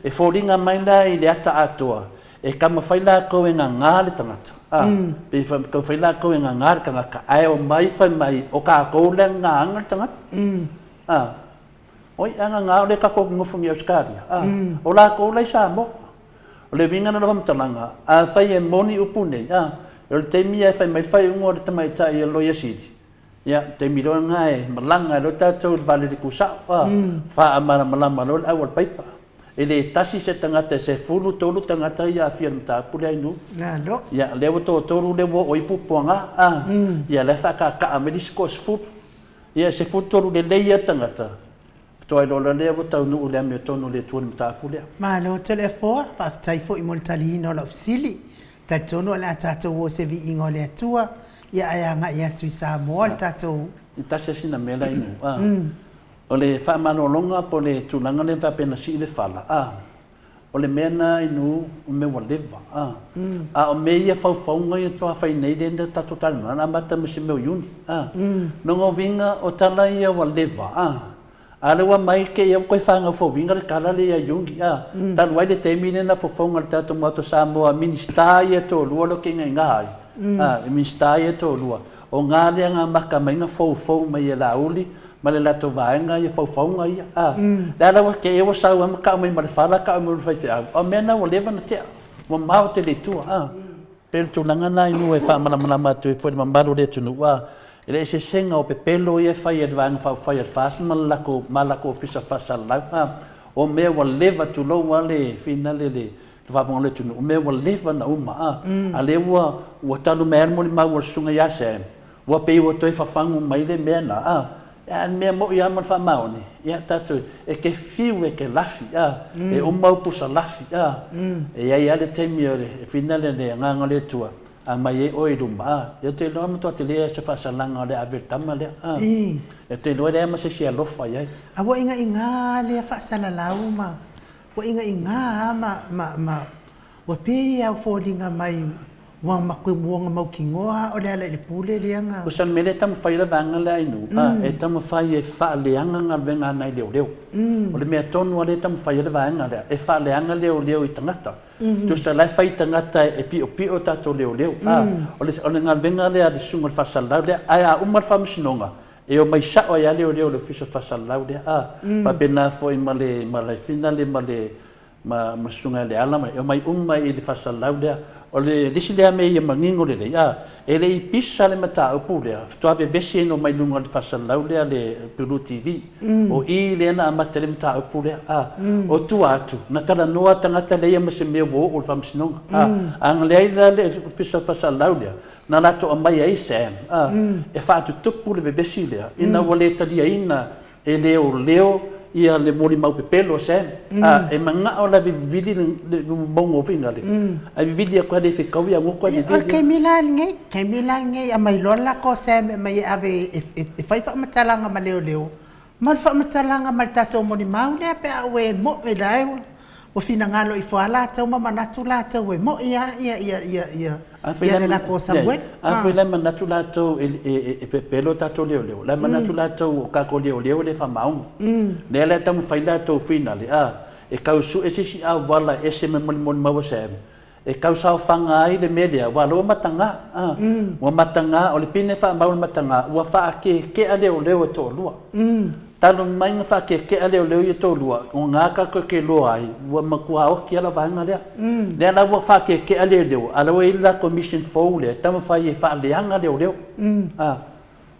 e foliga mai la i le ata atoa, E taumafai latou e gagā le tagata, a, pei e taumafai latou e gagā le tagata, ae omai fai mai, o tatou la e gagāina le tagata. A, oi, a gagā o lea tatou te nofo nei i Ausetalia, a, o latou la i Samoa. O le uiga lena o le faamatalaga, afai e moni upu nei, a, o le taimi lava e fai mai le faaiuga o le tamaitai o le Loia Sili, Ia, taimi loa lena e malaga ai loa tatou i le vaalele tusao, a, faamalamalama loa le au a le paipa. E le tasi se tagata, e 13 tagata ia aafia i le mataupu lea i Nuu. Malo. Ia, lea ua toatolu lea ua oo i Pupuaga, a, ia, la e faataataa mai le isi toasefulu. Ia, e 13 lelei lava tagata, faatoa iloa loa lea ua taunuu i le amiotonu a le Atua i le mataupu lea. Malo Toleafoa, faafetai foi mo le taliina o lau fesili. Talitonu o le a tatou o i se viiga o le Atua, ia ae agai atu i Samoa le tatou. E tasi lava sina mea la i nuu, a. O le faamalologa po o le tulaga lea faapea na sii le fala, a, o le mea lena i nuu, o mea ua leva, a. A o mea ia faufauga ia faatoa fai nei lea na tatou talanoa, na amata mai se mea o Iuni, a. Lona uiga o tala ia ua leva, a. A o lea ua aumai te i ua toe faagaufauina le tala lea ia Iuni, a. Talu ai le taimi lea na fofoga le tatou Maota o Samoa, Minisita ia e toalua lea ou te inaina ai, a, Minisita ia e toalua, o na lea na amata mai na foufou mai e Laauli ma le latou vaega ia faufauga ia, a. Le a la ua te i ua sau lava ma tau mai ma le fala, tau mai ma le faifeau, o mea na ua leva ona tea, ua mamao tele i tua, a. Pei o le tulaga lena i nuu e faamalamalama atu ai foi i le mamalu o le atunuu, a, i le eseesega o pepelo ia e fai e le Vaega Faaupufai a le FAST ma le latou, ma latou Ofisa Faasalalau, a, o mea ua leva, tulou lava le finale le faafofoga a le atunuu, o mea ua leva ona uma, a, a lea ua, ua talu mai lava le molimau a le Susuga ia Sam, Ua pei ua toe fafagu mai le mea na, a. A o le mea moʻi lava ma le faamaoni, ia tatou, e te fiu e te lafi, a, e uma au pusa lafi, a, e i ai lava le taimi o le finale le Agaga o le Atua, aumai ai oe i luma, a, ia ou te iloa e matua tele lava se faasalaga o le ave i le tama lea, a, ou te iloa e leai ma se isi e alofa i ai. A ua igaigā lea faasalalau ma ua igaigā lava ma, ma, ma Ua pei lava ua foliga mai ua mautinoa o le ala i le pule lea na. Tusa o le mea lea e taumafai ai le vaega lea Ainuu, e taumafai e faaleaga galuega a nai leoleo. O le mea tonu lava lea e taumafai ai le vaega lea, e faaleaga leoleo i tagata. Tusa o la e fai i tagata e piopio tatou leoleo. O le galuega lea a le susuga i le faasalalau lea, ae a uma le faamasinoga, e omai sao ai lava leoleo i le ofisa o le faasalalau lea. Faapena foi ma le finale ma le ma ma Susuga ia Leala ma e omai uma i le faasalalau lea. O le isi lea mea ia manino lelei, a, e le i pisa le mataupu lea, faatoa vevesi ai na omai i luga o le faasalalau lea le Pulu TV. O i lea na amata ai le mataupu lea, a. O tua atu, na talanoa tagata lea ia ma se mea ua oo i le Faamasinoga, a. A na leai la le Ofisa Faasalalau lea, na latou aumai ai Sam, a, e faatutupu le vevesi lea, ina ua le taliaina e leoleo ia le molimau pepelo a Sam. A, e manao la e vivili le mauga o Finale, ae vivili atu lava le fetau ia goto ae vivili. O le taimi la lenei, taimi la lenei aumai loa le lako a Sam e aumai e ave e fai faamatalaga ma leoleo, ma le faamatalaga ma le tatou molimau lea pe a ua e mo'i la e ua finagalo ifo lava latou ma manatu latou e mo'i lava ia le lako a Samuel. Afai la e manatu latou e pepelo tatou leoleo, la e manatu latou o tatou leoleo e le faamaoni. Lea la e taumafai latou finale, a, e tau sue se isi auala e ese mai ma le molimau a Sam, e tau saofaga ai le mea lea, aua o lea ua mataga, a, ua mataga, o le pine faamau o le mataga, ua faakeakea leoleo e toalua. Talu mai na faakeakea leoleo ia toalua, o na tatou te iloa ai, ua matua oti lava le vaega lea. Lea la ua faakeakea leoleo, a o lea ua i ai le latou mission fou lea, e taumafai e faaleaga leoleo. A,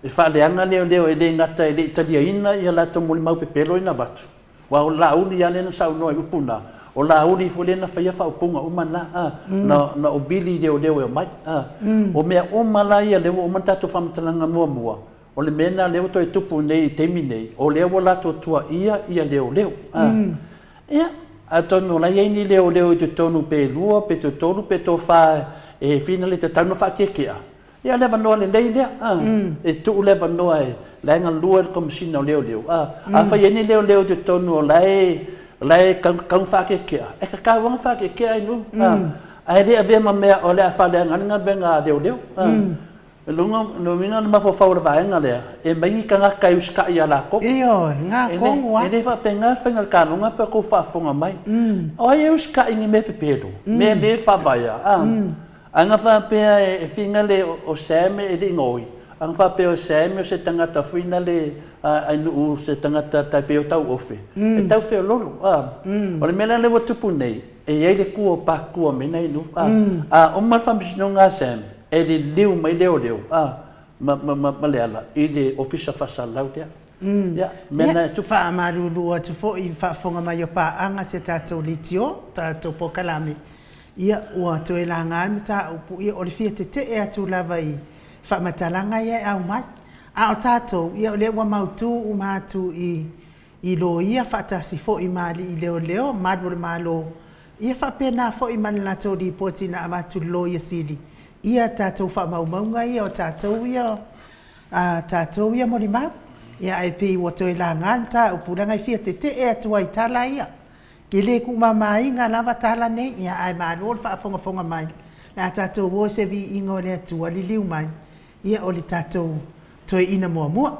e faaleaga leoleo e le gata e le i taliaina ia latou molimau pepelo ia na avatu, Aua o Laauli lava lea na saunoa i upu na, o Laauli foi lea na faia faaupuga uma na, a, na, na o Vili leoleo e omai, a. O mea uma la ia lea ua uma ona tatou faamatalaga muamua, o le mea lena lea ua toe tupu nei i le taimi nei, o lea ua latou tuaia ia leoleo, a. Ia, atonu o la e i ai ni leoleo i totonu pe lua, pe tolu, pe tofa e finale tatau ona faakeakea, Ia o le avanoa lelei lea, a, e tuu le avanoa e, la e galue le Komesina o Leoleo, a, afai e i ai ni leoleo i totonu o la e, o la e tatau ona faakeakea, e tatau lava ona faakeakea ai nuu, a, ae le avea ma mea o le a faaleaga ai le galuega a leoleo, a. O lona uiga o le mafaufau o le vaega lea, e aumai ni tagata e usitai ia latou. Ioe, na tonu lava. E le faapena le faiga o le kanoga pe a outou faafofoga mai. O ai e usitai i ni mea pepelo, mea le faavaea, a. A na faapea e finale o Sam e le i gaoi, a na faapea o Sam o se tagata finale a nuu se tagata tai pei o Tauofe, e tau feololo, a. O le mea la lea ua tupu nei, e i ai le tua o Patua me nai nuu, a. A uma le faamasinoga a Sam, e liliu mai leoleo, a, ma, ma, ma Leala i le Ofisa Faasalalau lea. Ia, mea na e tupu. Faamalulu atu foi i le faafofoga mai o paaga si a tatou leitio, tatou polokalame, ia ua toe laga le mataupu, ia o le fia tetee atu lava i faamatalaga ia e aumai. A o tatou, ia o lea ua mautu uma atu i i loia faatasi foi ma alii leoleo, malu o le Malo, ia faapena foi ma le latou lipoti na avatu i le Loia Sili, ia tatou faamaumauga ia o tatou ia a tatou ia molimau. Ia ae pei ua toe laga le mataupu leaga e fia tetee atu ai i tala ia. E le tuumamaina lava tala nei, ia ae malo le faafogafoga mai. O le a tatou o i se viiga o le Atua, liliu mai, ia o le tatou toeaina muamua.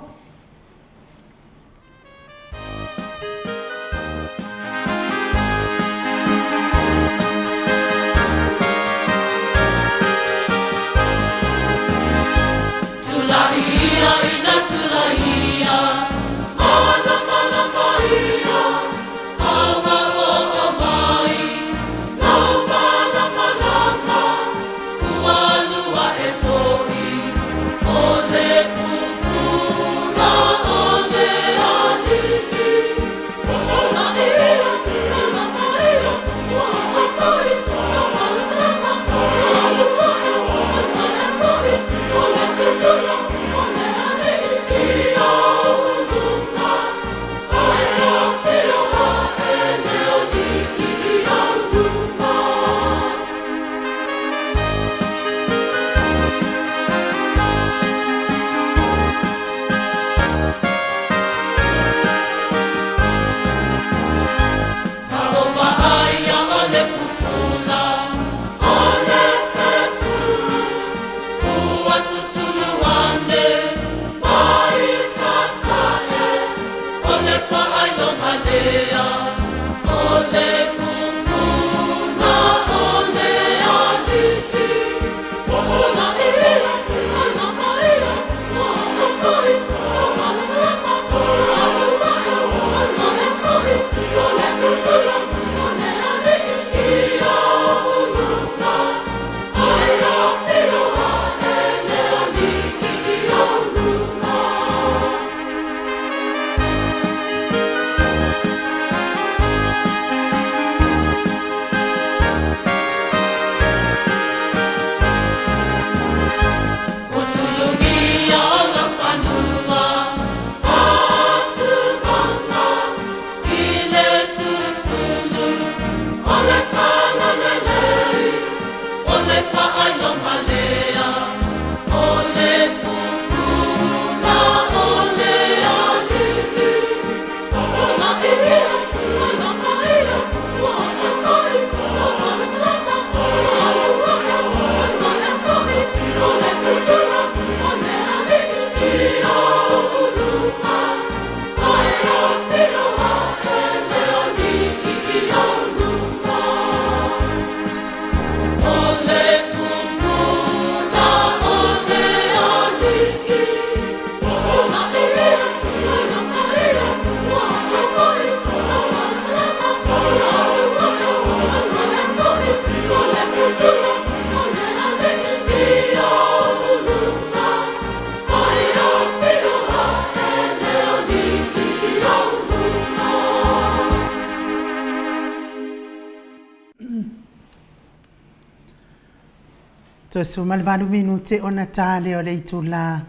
Toe 18 minute ona ta lea o le itulā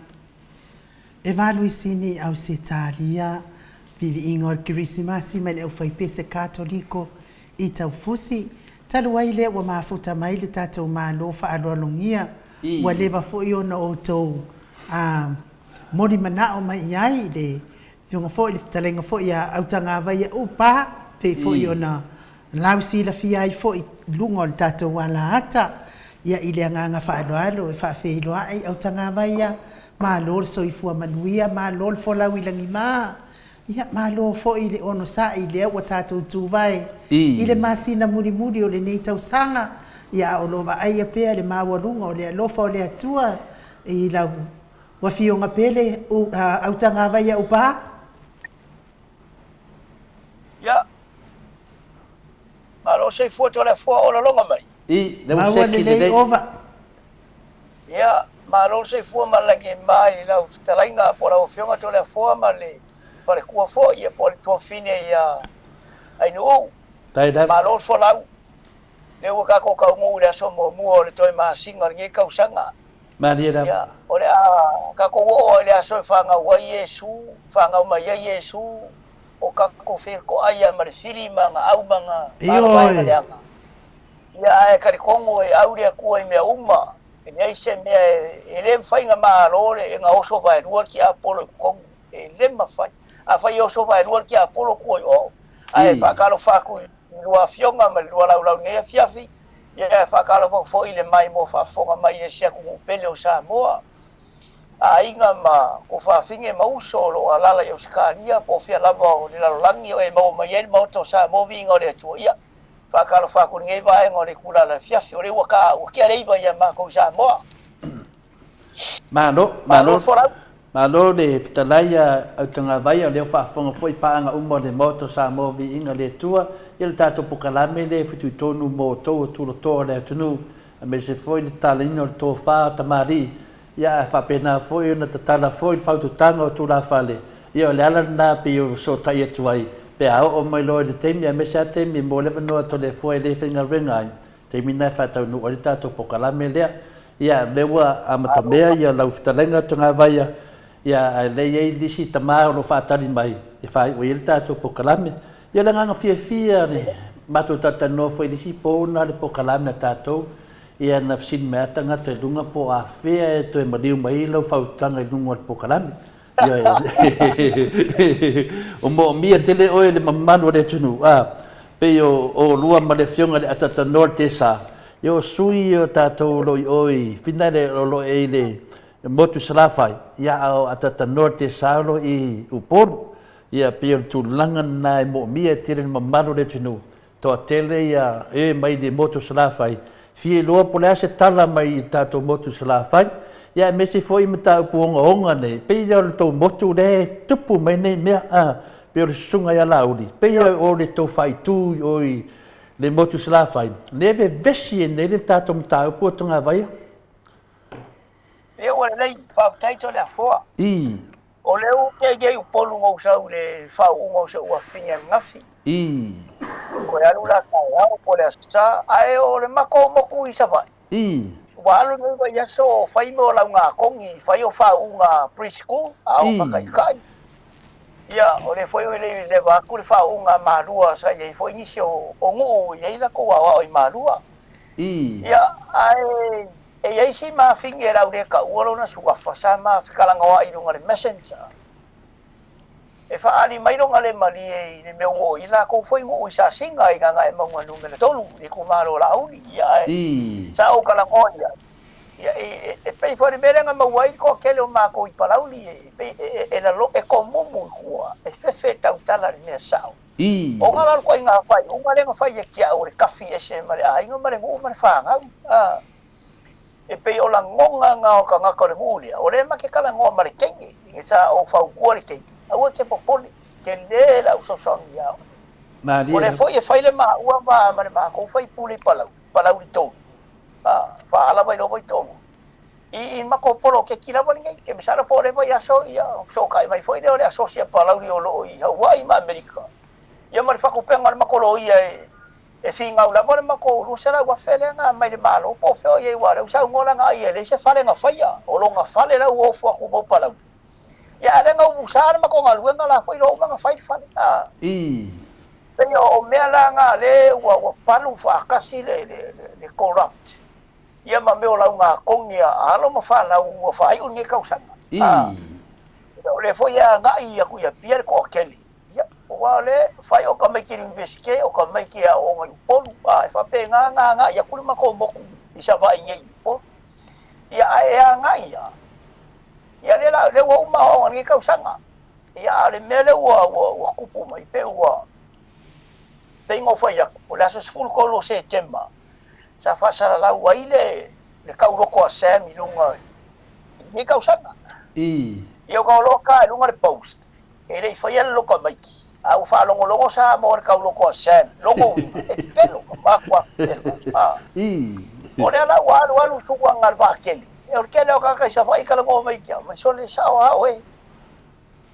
e valu i Sini, Ausetalia. Viiviiga o le Kerisimasi mai le aufaipese Katoliko i Taufusi. Talu ai lea ua mafuta mai le tatou Malo faaaloalogia, ua leva foi ona outou moli manao mai i ai le afioga foi, le fetalaiga foi a Autagavaia Upa, pei foi ona lausilafia ai foi i luga o le tatou alaata. Ia, i le agaga faaaloalo e faafeiloai Autagavaia, malo le soifua manuia, malo le folau i lagima, ia malo foi le onosai lea ua tatou tuvae i le masina mulimuli o lenei tausaga, ia a o lo o vaaia pea le maualuga o le alofa o le Atua i lau afioga pele Autagavaia Upa. Ia, malo soifua Toleafoa o laloga mai. I, lea ua Maua seki lelei lelei. ova. Ia, malo le soifua ma le lagi ma i lau fetalaiga po o lau afioga Toleafoa ma le falekua foi ia po o le tuafafine ia Ainuu. Tai lava. Malo le folau. Lea ua tatou taunuu i le aso muamua o le toe masina o lenei tausaga. Malie lava. Ia, o le a tatou oo ai i le aso e fanau ai Iesu, fanau mai ai Iesu, o tatou fetoai lava ma le fili ma ana au ma ana vaevaega Ioe. leaga. Ia, ae talitonu e au le Atua i mea uma, e leai se mea e le mafai ona malo le ona oso vaelua le tiapolo i totonu, e le mafai. Afai e oso vaelua le tiapolo, tua i o. Ae faatalofa atu i lua afioga ma le lua laulau i lenei afiafi, ia e faatalofa atu foi i le maimoa faafofoga mai e si atunuu pele o Samoa, aiga ma tuafafine ma uso o lo o alaala i Ausetalia po o fea lava o le lalolagi o e maua mai ai le Maota o Samoa viiga o le Atua. Ia, faatalofa atu i lenei vaega o le itula o le afiafi, o lea ua ta, ua tea le iva ia matou i Samoa. Malo, Malo malo, le folau. malo le fetalai a Autagavaia, o lea ua faafofoga foi paaga uma o le Maota o Samoa Viiga le Atua, ia le tatou pokalame lea e fitoitonu mo outou o tulatoa o le atunuu, aemaise foi le tatalaina o le tofa o tamalii, ia ae faapena foi ona tatala foi le fautuaga o tulafale, ia o le ala lena pei o fesootai atu ai, pe a oo mai loa i le taimi, aemaise lava taimi mo le avanoa Toleafoa e le faigaluega ai, taimi lena e faataunuu ai le tatou pokalame lea. Ia, o lea ua amatamea ia lau fetalaiga Togavaia, ia, ae lea e i ai nisi tama o lo o faatali mai e faaiu ai le tatou pokalame. Ia, o le agaga fiafia le matou talatalanoa foi i le isi po na le pokalame a tatou, ia na fesili mai lava tagata i luga po o afea e toe maliu mai ai lau fautuaga i luga o le pokalame. Ioe. O moomia tele oe e le mamalu o le atunuu, a, pei o oulua ma le Afioga i le Atatanoa le Tesa, ia o sui ia o tatou o lo o i o i Finale o lo o i le motu i Salafai, ia a o Atatanoa le Tesa o lo o i Upolu. Ia, pei o le tulaga lena e moomia e tele le mamalu o le atunuu, toatele ia e mai le motu o Salafai, fia iloa po o le a se tala mai i le tatou motu i Salafai, ia aemaise foi mataupu ogaoga nei, pei o le tou motu lea e tupu mai nei mea, a, pei o le susuga ia Laauli, pei o le tou faaitu i o i le motu i Salafai, lea e vevesi ai nei le tatou mataupu o Togavaia. Ia ua lelei, faafetai Toleafoa. I. O lea ua tea nei Upolu na ou sau i le faauuga o si ou afafine ananafi. I. Toe alu la taeao po o le Aso Sa, ae o le matou motu i Savaii. I. Ua alu lenei vaiaso o fai mea o laugatogi, fai o faauuga pre-school, a o faataitai. Ia, o lea foi e le i leva atu le faauuga a Malua sa i ai foi nisi o nuu e i ai latou aoao i Malua. I. Ia, ae E i ai si mafine e lau le taua lona suafa sa ma fetalanoa'i i luga o le messenger. E faaali mai lona le malie i le mea ua oo i ai lakou foi nuu i Sasiga i Gagaemauga numera 3 i le itumalo o Laauli. Ia ae sa ou talanoa i ai, ia e e pei foi o le mea lea na maua ai le toatele o matou i Palauli e pei e e lalo e tomumu i tua e fefe e tautala i le mea sao. Ona la o le ituaiga faaiuga lea na fai e te au o le tafi ese ma le aiga ma le nuu ma le fanau. A. E pei o lagona na o tagata o le nuu lea, o lea ma te talanoa ma le teine, ina sa ou fautua le teine, aua e te popole, tele lau fesoasoani ia oe. O lea foi e fai le maua ma, ma le matou faipule i Palauli, Palauli 3, a, faaala mai loa Vaitogi, i, i matou poloketi lava lenei, ke masalo po o lea vaiaso, ia, fesootai mai foi lea o le asosi a Palauli o lo o i Hawaii ma Amerika, ia ma le fatupega o le matou loia e, E finau lava le matou 200,000 lea na aumai le Malo po o fea o i ai aua o lea ua saunoa lana ai e leai se fale na faia, o lona fale la ua ofo atu mo Palauli. Ia a o lea na umusa le matou galuega la foi loa uma na fai le fale. A. Pei o mea la na lea ua ua palu faatasi le le le corrupt ia ma mea o laugatogi a alo ma fanau ua faaiu lenei tausaga. A. O lea foi e agai atu i Apia le toatele. Ia, aua o lea e fai o tamaiti i le Iunivesite, o tamaiti e aooga i Upolu, a e faapena ona agai atu le matou motu i Savaii nei i Upolu. Ia, ae e agai lava, ia lea la, lea ua uma aoaoga i lenei tausaga. Ia, a o le mea lea ua, ua, ua tupu mai, pei ua, pei ona ou fai atu, o le aso 13 o Setema, sa faasalalau ai le, le tauloto a Sam i luga i lenei tausaga. Ia, ona o loa ta i luga le post, E le i faia le loto a Maiki, a ua faalogologo Samoa i le tauloto a Sam, lona uiga, e pepelo, matua pepelo. A. O lea la ua alualu suaga a le vaatele, e o le tele o tagata i Savaii talanoa mai ia te au, mai sole sao a oe.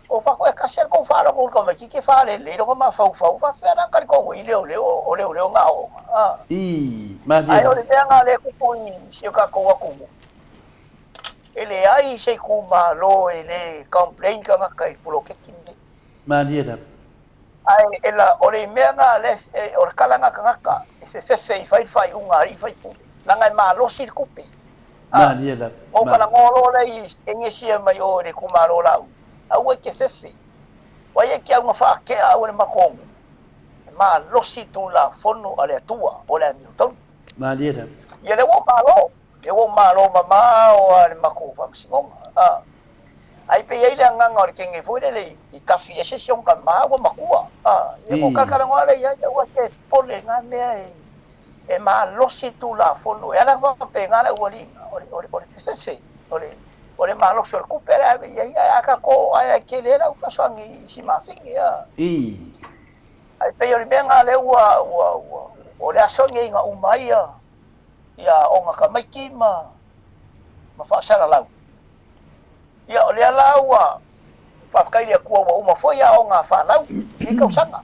O fako e tasi a le tou faalogo i le tamaititi e faalelei lona mafaufau, faafefea la ona talitonu ai leoleo o leoleo na aooga. A. Ae o le mea na lea e tupu i si o tatou atunuu, E leai se itumalo e le complain tagata i poloketi lenei. Malie lava. Ae e la, o le mea na le, e, o le tala na tagata e fefefe i fai le faaiuga a alii faipule, leaga e malosi le tupe. A, Malie lava. Ona ou talanoa loa lea i egesia mai o i le itumalo o Laauli, aua e te fefe, vai e te auga faatea aua le matou nuu, e malosi Tulafono a le Atua o le amiotonu. Malie lava. Ia lea ua ou malo. Lea ua ou malo mamao lava i le matou faamasinoga. A, ai pei ai le agaga o le teine foi lele i tafi ese si ona tama ua matua. A, ia ua talatalanoa lea i ai, aua e te popole i na mea e, e malosi Tulafono. E ala faapena le aualiiga, o le, o le, o le fefefe, o le, o le malosi o le tupe lea e ave i ai, ae a tatou, ae e tele lau fesoasoani i si mafine. A. Ae pei o le mea na lea ua, ua, ua, o le aso lenei na uma ai ia, ia aoga tamaiti ma ma faasalalau. Ia o lea la ua faafetai i le Atua ua uma foi aoga a fanau i lenei tausaga.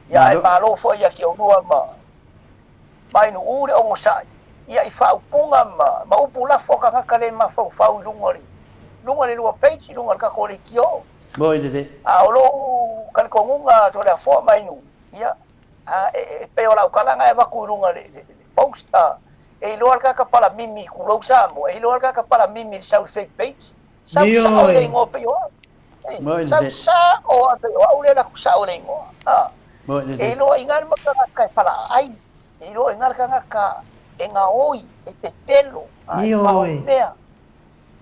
Ia ae malo foi ia te oulua ma Mainu'u le onosai ia i faaupuga ma ma upu lafo a tagata le mafaufau i luga o le luga o le lua page i luga o le tatou leitio. Moi lelei. A o lou talitonuga Toleafoa Mainu'u, ia A e pei o lau tala na e avatu i luga le, le, le post, a, e iloa le tagata palamimi tulou Samoa, e iloa le tagata palamimi i le sau i le fake page. Sau sao le igoa pei o au. Ei, sau sao a pei o au lea laku sao le igoa. A, e iloa i le tagata e palaai, e iloa i le tagata e gaoi, e pepelo, a, e faomea.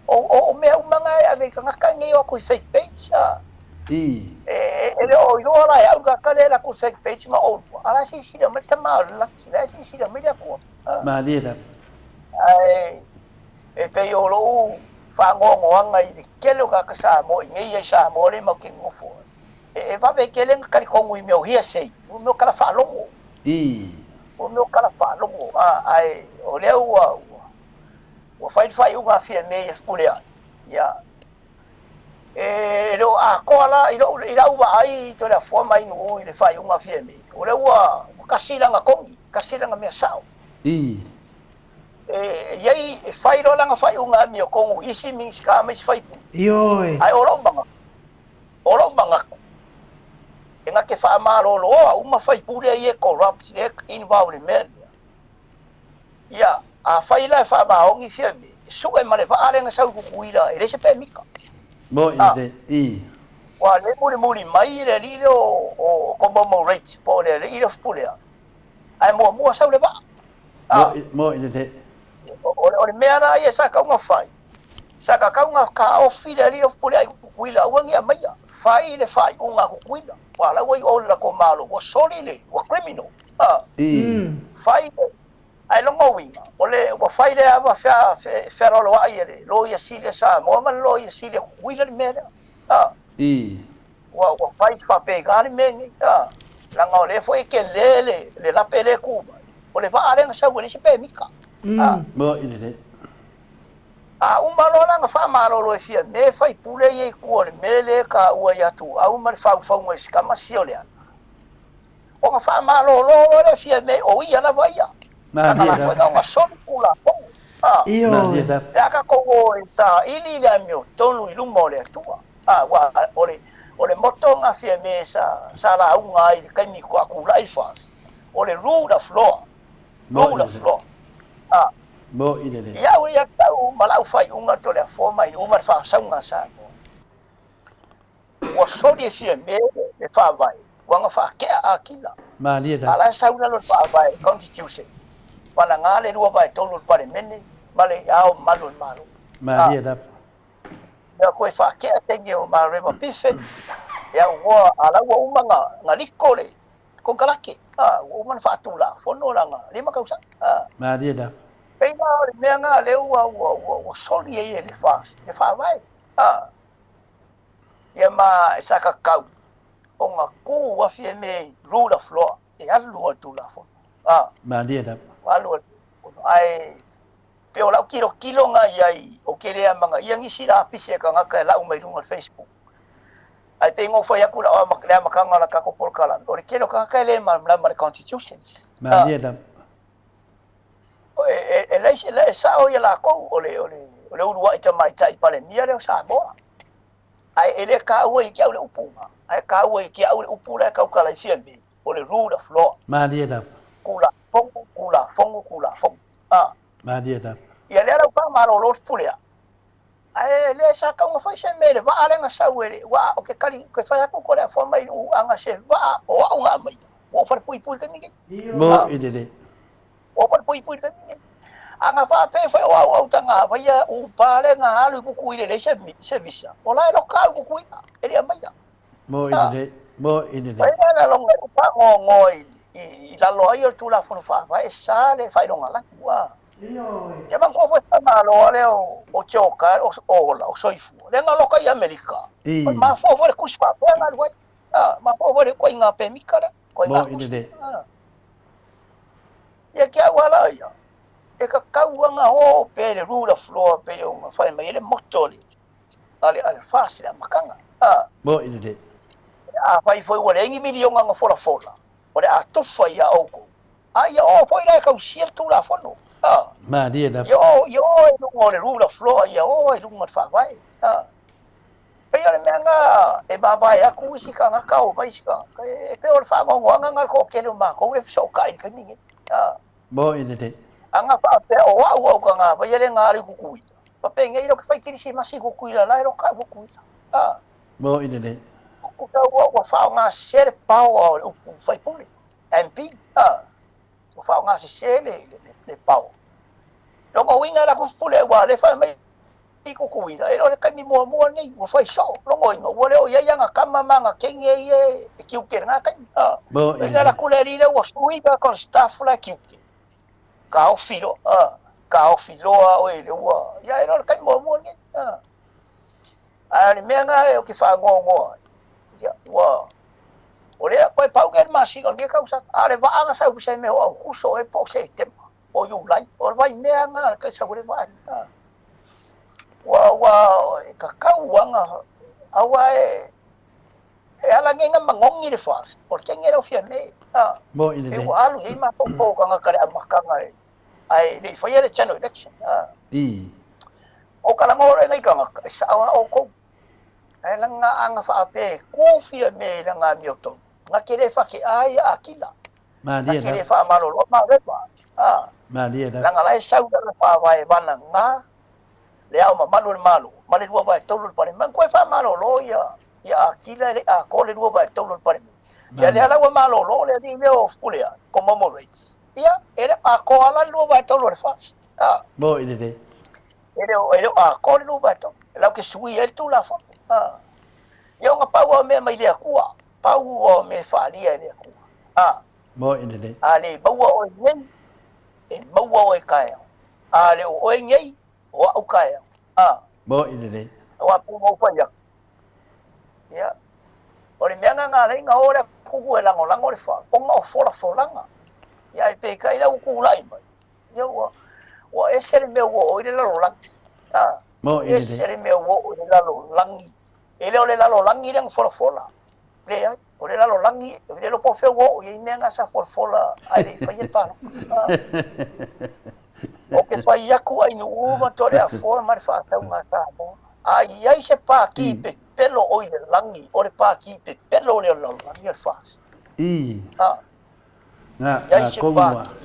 O, o, o mea uma na e ave i tagata nei o atu i fake page. A. Ii. E le o iloa la e au le tagata lea e alu atu i le fake page ma oulua, a o la e silasila mai le Tama o le lagi, la e silasila mai le Atua. Malie lava. Ae e pei o lou faanoanoaga i le tele o tagata Samoa i nei ai Samoa lea matou te nonofo ai, e vave tele ona talitonu i mea o hearsay, o mea o tala faalogo. Ii. O mea o tala faalogo, ae o lea ua ua fai le faaiuga a Fiame ia Fepuleai, ia, E le o atoa la i lou i lau vaai Toleafoa ma Ainuu i le faaiuga a Fiame, o lea ua tasi lana togi, tasi lana mea sao. Ii. E i ai, e fai loa lana faaiuga amiotonu i isi Minisita ma isi faipule. Ioe. Ae o lou manatu, o lou manatu, e na te faamaloloa uma faipule ia e corrupt lea e involve i le mea lea. Ia, afai la e faamaoni Fiame, e sue ma le vaa lea na sau i Tutuila, e leai se pemita. Mo i le i. Ua le mulimuli mai le alii lea o Commemorate, po o le alii lea o Fepuleai, ae muamua sau le vaa. Mo i le. O le mea la ia sa tatau ona fai, sa tatau ona taofi le alii lea o Fepuleai i Tutuila, aua ne i aumaia. Fai le faaiuga a Tutuila, aua o la ua i o i le latou Malo, ua soli le, ua criminal. Ii. Fai ae lona uiga, o le, ua fai le ava fealoaloai e le Loia Sili a Samoa ma le Loia Sili a Tutuila le mea lea. A. Ii. Ua, ua fai faapena le mea nei. A. Leaga o lea foi e tele le, le lape lea e tu mai, o le vaa lea na sau e leai se pemita. A. Moi lelei. A uma loa la ona faamalolo e Fiame faipule ia i tua o le mea lea e taua ia Tuau ma le faufauga i le sikama Sioleana. Ona faamalolo loa lea Fiame, o ia lava ia. Lana lafoga ona soli Tulafono. A, Ioe. Pe a tatou o e saili le amiotonu i luma o le Atua. A, aua o le, o le motto lena a Fiame sa, sa lauga ai i le taimi faatoa tulai le FAST, o le rule of law. Rule of law. A. I au ia tau ma lau faaiuga Toleafoa mai uma le faasauga a Samoa. Ua soli e Fiame le Faavae, ua na faatea Akila. Malie la. A la e sau i lalo o le Faavae, Constitution, vanaga le 2/3 o le Palemene ma le Ao Mamalu o le Malo. Malie lava. Ia koe faatea teine o Mareva Biffen, ia ua, a la ua uma na, na liko le konekarate, a, ua uma na faatulafono lana 5 tausaga. A. Malie lava. Pei la o le mea na lea ua, ua, ua, ua soli ai e le FAST le Faavae. A. Ia ma e sa tatau ona tu afi e me rule of law e alu a le Tulafono. A. Malie lava. Ua alu a le Tulafono. Ae pei o lau tilotilo na i ai, ou te le amanaia nisi lapisi a tagata e lau mai luga o le Facebook. Ae pei na ou fai atu lau le amataga o la tatou polokalame, o le tele o tagata e le malamalama i le Constitutions. Malie lava. E leai se, e sao ia latou, o le, o le, o le uluai tamaitai Palemia lea o Samoa. Ae e le taua ia te au le upu na, ae taua ia te au le upu la e tautala ai Fiame, o le rule of law. Malie lava. Tulafono, Tulafono, Tulafono. A. Malie lava. Ia lea lau faamalolo le pule a. Ae le sa tau na fai se mea i le vaa lea na sau e le, ua, ou te tali, ou te fai atu ko le afoa mai i lou aga se vaa o au na aumaia. Ua ou falepuipui i le taimi nei. Mo i lelei. Ua ou falepuipui i le taimi nei. A na faapea foi o au au taga vaia upa lea na alu i Kukuila e leai se, se visa, o la e loka au i Kukuila, e le aumaia. Mo i lelei, mo i lelei. Pai la lona i faanoanoa i, i, i lalo ai o le Tulafono Faavae, e sa le faailogalanu, ua. Ioe. Te manatua foi le tamaloa lea o, o Tioka, o, Ola, o Soifua, lea na loka i Amerika. I. O le mafua foi le tusi faapea na alu ai. A, mafua foi le ituaiga pemita lea, ituaiga Mo i tusi. lelei. A. Ia ke au ala ia, e tatau ana o pea i le rule of law pei ona fai mai ai le motto le, a le, a le FAST i le amataga. A. Mo i lelei. Afai foi ua leai ni miliona na folafola, o le a tufa ia outou, a ia o foi la e tausia le Tulafono. A. Malie lava. Ia o, ia o i luga o le rule of law, ia o i luga o le Faavae. A. Pei o le mea na e vaavae atu isi tagata, o mai isi tagata, e pei o le faanoanoaga na o le toatele o matou e fesootai i le taimi nei. A. Moi lelei. A na faapea o au au tagata ia le na alu i Tutuila, faapei ou te fai kerisimasi i Tutuila la e loka au Tutuila. A. Moi lelei. Tusa ua, ua faaaoga sese le power o le upu faipule, MP. A. Ua faaaoga sese le, le, le power. Lona uiga e latou pule aua o lea e fai mai. i Kukuina, e le o le taimi muamua lenei, ua fai soo, logoina, ua le o i ai aga tama ma aga teine ia e tiute i lena taimi. A, ina alu atu le alii lea ua sui ka kon staff la e tiute, taofi loa, a, taofi loa oe i le ua, ia e le o le taimi muamua lenei. A, ae o le mea lena ou te faanoanoa ai, ia, ua, o lea toe pau nei le masina o lenei tausaga, a o le vaa na sau i se mea o Aukuso ea po o Setema. o Iulai, o le vaimea na kai sau le vaai. Ua, ua, e kakau anga, aua e, e ala nei na manogi le FAST, o le kenge lau fia me, a, Mo i le e ua alu i ma po kanga ka le amakanga e, ai le i faia le general election, a. I. O ka langa ore nei kanga, e sa o o kou. Ai langa anga wha ape, ku fia me i langa mio tonu. Nga kere whake ai a kila. Malie lava. Kere whaamalolo ma repa. A. Malie lava. Langa la e sau lana whaavae vana nga le ao mamalu o le Malo, ma le 2/3 o le Palemene. Koe faamalolo ia ia Akila e le i atoa le 2/3 o le Palemene. Ia lea la ua malolo le alii lea o Pulea, commemorate. Ia, e le o atoa la le 2/3 o le FAST. A. Mo i lelei. E le o, e le o atoa le 2/3. Latou te suia ai le Tulafono. A. Ia ona pau lava o mea mai le Atua. Pau o mea e faaalia e le Atua. A. Mo i lelei. A le maua oe nei, e maua oe taeao. A le o oe nei, o a'u taeao. A. Mo i lelei. Aua pei ona ou fai atu, ia, o le mea na ala ai na o le atunuu e lagolago le FAST, ona o folafolaga. Ia ae peitai la ua tulai mai, ia ua, ua ese le mea ua oo i le lalolagi. A. Mo i lelei. Ese le mea ua oo i le lalolagi. E le o le lalolagi lea na folafola. Leai, o le lalolagi, e le iloa po o fea ua oo i ai mea na sa folafola ae le i faia le palota. Ou te fai atu Ainuu ma Toleafoa ma le faatauga a Samoa, a i ai se pākī pepelo o i le lagi, o le pākī pepelo lea o le lalolagi o le FAST. A i ai se pākī,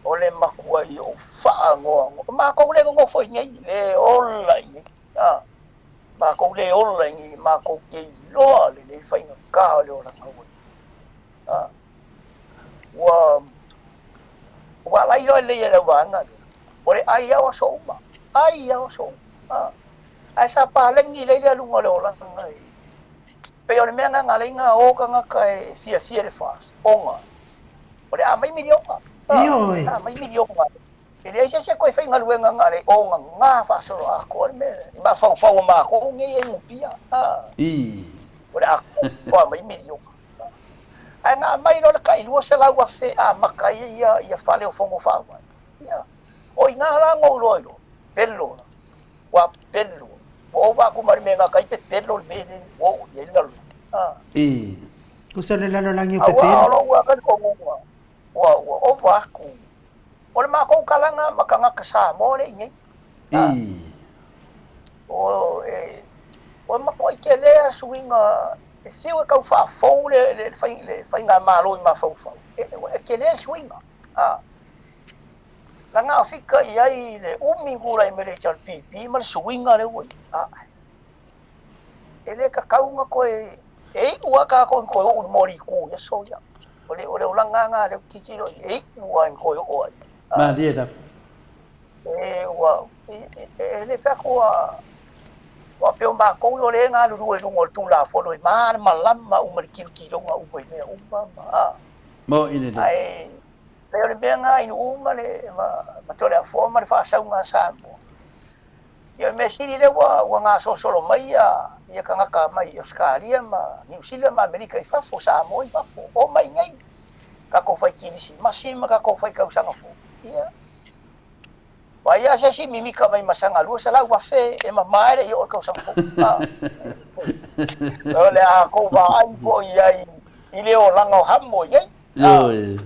o le matua i ou faanoanoa. O matou le nonofo i nei, le ola i nei. A, matou le ola i nei, matou te iloa lelei faigata o le olaga ua i ai. A, ua, ua ala iloa lelei e lau vaega lea, o le ai lava o aso uma, ai lava o aso uma. A, ae sa paleni lelei le aluga o le olaga i, pei o le mea lena na ala ai ona o tagata e fiafia i le FAST, ona o le a aumai miliona. A, Ioe. a aumai miliona. E leai se isi e toe faigaluega na le ogaga faasolo atoa le mea lea. I mafaufau o matou nei e inupia, a. I. O le a toa mai miliona. Ae na aumai loa le tai 200,000 amata ai ia, ia fale o Fono Faavae. Ia. O i ina la na ou iloa ai loa, pelo la. Ua pelo. Ua ova atu ma le mea na tai pepelo le mea lea ua oo i ai le lalolagi. A. I. Tusa le lalolagi o Aua pepelo. o lou talitonuga, Ua, ua ova atu. O le matou kalaga ma tagata Samoa lea i nei. A, o, e, ua matuai tele a suiga e fiu e tau faafou le, le, le, fai, le faigamalo i mafaufau. E, e tele le suiga. A, laga o fika i ai le umi tulai mai le HRPP ma le suiga lea ua i ai. A, e le tatau ona toe, e iu lava tatou ina toe oo i le molitu i aso ia. O le, o le olaga lena lea ou te tilotilo i ai, e iu lava ina toe oo ai. Malie lava. E, ua, e, e le fai atu ua, ua pei o matou o lea e galulue i luga o le Tulafono e malamalama uma i le tilotiloga uma i mea uma ma, a. Mo'i lelei. Ae, pei o le mea lena i nuu ma le, ma, ma Toleafoa ma le faasauga a Samoa. Ia o le mea sili lea ua ua gasolosolo mai ia ia tagata mai Ausetalia ma Niu Sila ma Amerika i fafo, Samoa i fafo, omai nei tatou fai kirisimasi ma tatou fai tausaga fou. Ia vaai lava se isi mimita mai masaga 200,000 e mama ai le i oo i le tausaga fou. A o le a tou vaai foi i ai i le olaga o Hamo i ai. Ioe.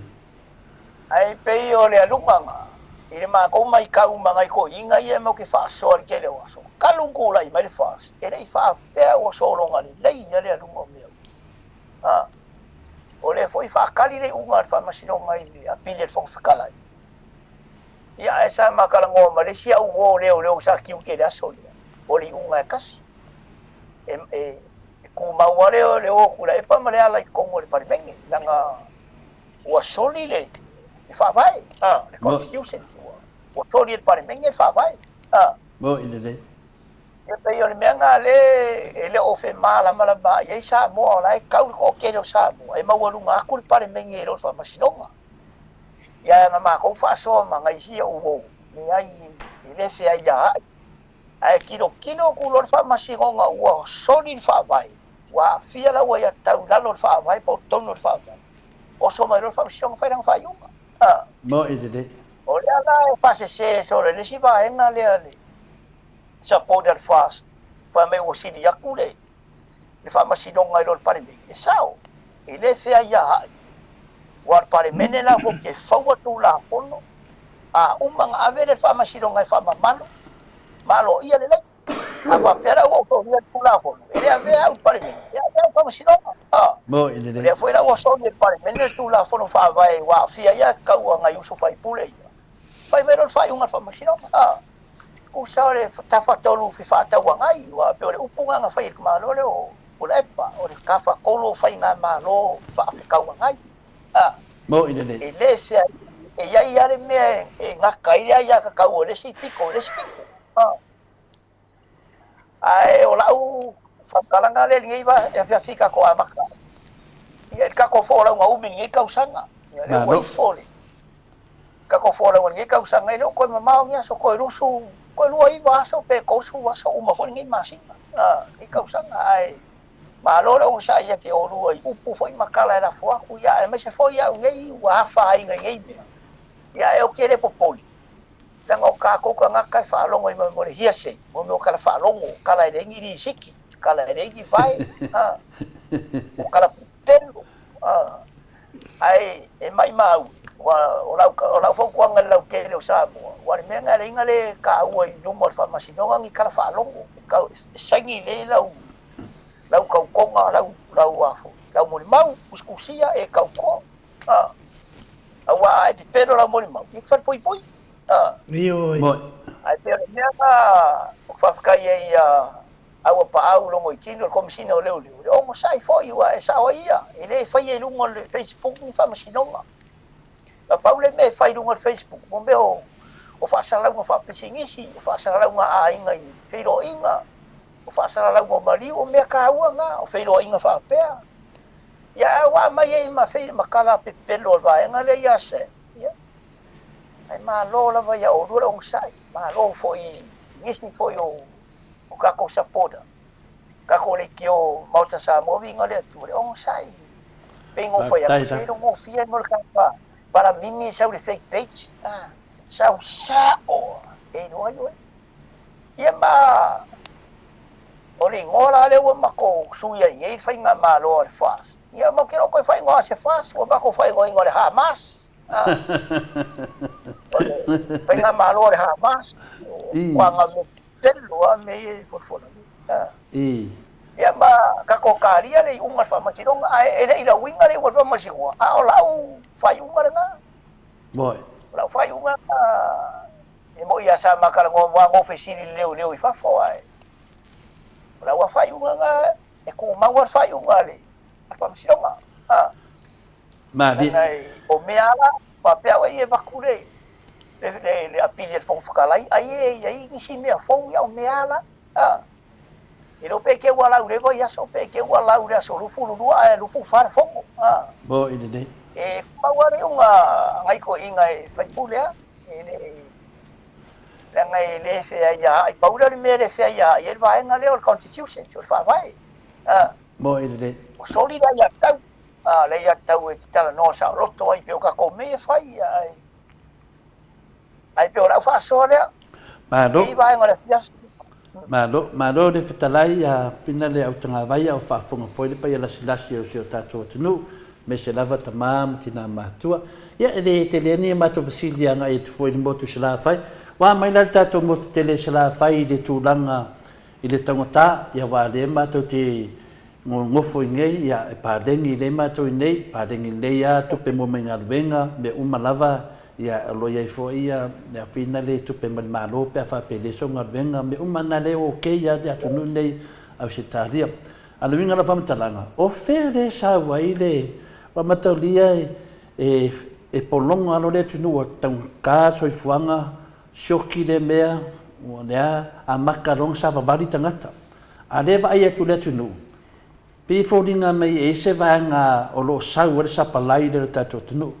Ae pei o le alumaga i le matou maitau ma nai toeaiina ia matou te faasoa i le tele o aso, talu ona tulai mai le FAST, e le i faapea ua sologa lelei lava le aluga o mea uma. A, o lea foi e faatali le iuga a le Faamasinoga i le apili a le Fofoga Fetalai. Ia, ae sa ma talanoa ma le isi au uo leoleo sa tiute i le aso lea, o le iuga e tasi. E, e, e tumau lava le, le o Tuilaepa ma le ala i totonu o le Palemene, leaga ua soli le faavae, le Constitution, ua soli e le Palemene le faavae. Mo'i lelei. Ia pei o le mea lena lea e le o femalamalama i ai Samoa, o la e tau le toatele o Samoa e maualuga atu le Palemene i lo le Faamasinoga. Ia na matou faasoa ma nai isi uo, leai e le feaiaai. Ae tilotilo atu loa le Faamasinoga ua soli le Faavae, ua aafia lau aiatatau i lalo o le Faavae po o totonu o le Faavae, oso mai loa le Faamasinoga fai lana faaiuga. Moe lelei. O lea la e faasese solo i le isi vaega lea le support a le FAST, fai mai ua sili atu le le Faamasinoga i lo le Palemene. E sao, e le feaiaai, aua o le Palemene la tou te faua Tulafono, a uma ona ave lea i le Faamasinoga e faamamalu ma aloaia lelei. A faapea la ua ou solia le Tulafono, e le avea au i le Palemene, e avea au i le Faamasinoga. A, Moe lelei. o lea foi la ua soli e le Palemene le Tulafono Faavae ua aafia ai tatau a nai uso faipule ia. Fai mai loa le faaiuga a le Faamasinoga. A, tusa o le tafatolu fefaatauagai, aua pei o le upu lena na fai e le tamaloa lea o Pulaepa, o le tafatolu o faigamalo faafetauagai. A, Moe lelei. e le fea, e i ai lava le mea e gata ai le aiatatau a le isi pito i le isi pito. A. Ae o lau faamatalaga lea i lenei afiafi tatou amata ai, ia i le tatou folauga umi i lenei tausaga, ia lea ua ifo le tatou folauga i lenei tausaga, e le o toe mamao ni aso, toe lusu, toe 29 aso pe 30 aso uma foi lenei masina, lenei tausaga. Ae malo le onosai ia te oulua i upu foi ma tala e lafo atu, ia aemaise foi au nei ua afaina i nei mea, ia ae ou te le popole. Leaga o tatou tagata e faalogo i mea o le hearsay, mo mea o tala faalogo, o tala e leai ni lisiti, o tala e leai ni vae, a, o tala pupelo, a. Ae e maimau, ua, o lau, o lau fautuaga i le lautele o Samoa, ua le mea lena e leai na le taua i luma o le faamasinoga ni tala faalogo, e tau, e saini lelei lau, lau tautoga, lau, lau a foi, lau molimau, tusitusia e tauto, a. Aua a e pepelo lau molimau, ia e te falepuipui. A. Ioe. Moe. Ae pei o le mea na ou faafetai ai ia Auapaau Logoitino, le Komesina o Leoleo, le onosai foi ua e sao ai ia, e le faia i luga o le Facebook ni faamasinoga. Na pau le mea e fai i luga o le Facebook, mo mea o, o faasalalauga faapisinisi, o faasalalauga a aiga i feiloaiga, o faasalalauga o maliu, o mea taua na, o feiloaiga faapea. Ia, ae ua aumai ai ma fei, ma tala pepelo o le vaega lea ia Sam, ia. Ae malo lava ia oulua le onosai, malo foi i nisi foi o, o tatou supporter, tatou leitio Maota Samoa viiga o le Atua, le onosai. Pei ona ou fai atu, se gofie mo le tagata palamimi e sau i le fake page, ah, sau sao e iloa ai oe. Ia ma o le igoa la lea ua matou sui ai nei le faigamalo a le FAST, ia matou te le o toe faaigoa se FAST, ua matou faaigoaina o le Hamas. O le faigamalo a le Hamas, ua pepelo lava mea ia e folafola nei. Ia ma tatou talia le iuga o le faamasinoga, ae e le i lauina le iuga o le faamasinoga, a o lau faaiuga lena. O lau faaiuga lena. E moi a sa ma talanoa mua ngo fesili le leoleo i fafo ae o lau faaiuga na e tumau a le faaiuga a le faamasinoga. A Malie. Leaga o mea la faapea oe e avatu le le le apili a le Fofoga Fetalai ai e i ai nisi mea fou ia o mea la. A e le o pe te ua lau le vaiaso pe te ua lau le aso 22 ae 24 le fono. A Moi lelei. E tumau a le iuga a nai toeaiina e faipule a. E le, leaga e le feaiaai, pau lea o le mea e le feaiaai ai le vaega lea o le Constitution, o le Faavae. A. Moe lelei. Ua soli le aiatatau, a, le aiatatau e te talanoa saoloto ai pei o tatou mea ia e fai, ae, ae pei o lau faasoa lea. Malo. I vaega o le afiafi. Malo, malo le fetalai a Pina le Autagavai a o faafofoga foi le paia lasilasi o si o tatou atunuu, aemaise lava tama ma tina matua. Ia, e le tele ni a matou fesili agai atu foi i le motu i Salafai. Ua mai la le tatou motu tele i Salafai i le tulaga i le taugata, ia aua lea matou te nofo i nei, ia e paleni lelei matou i nei, paleni lelei lava tupe maua mai galuega, mea uma lava, ia o lo o i ai foi ia le afina le tupe mai le Malo pe a faapea e leai sau galuega, mea uma na lea ua okay lava le atunuu lenei Ausetalia. A o le uiga o lau faamatalaga, o fea lea e sau ai le, ua mataulia e e pologa loa le atunuu ua taugata le soifuaga, sioki lea mea, Ua lea amata loa ona savavali tagata. A lea e vaai atu i le atunuu, pei e foliga mai e i ai se vaega o lo o sau ai le sapalai lea i le tatou atunuu.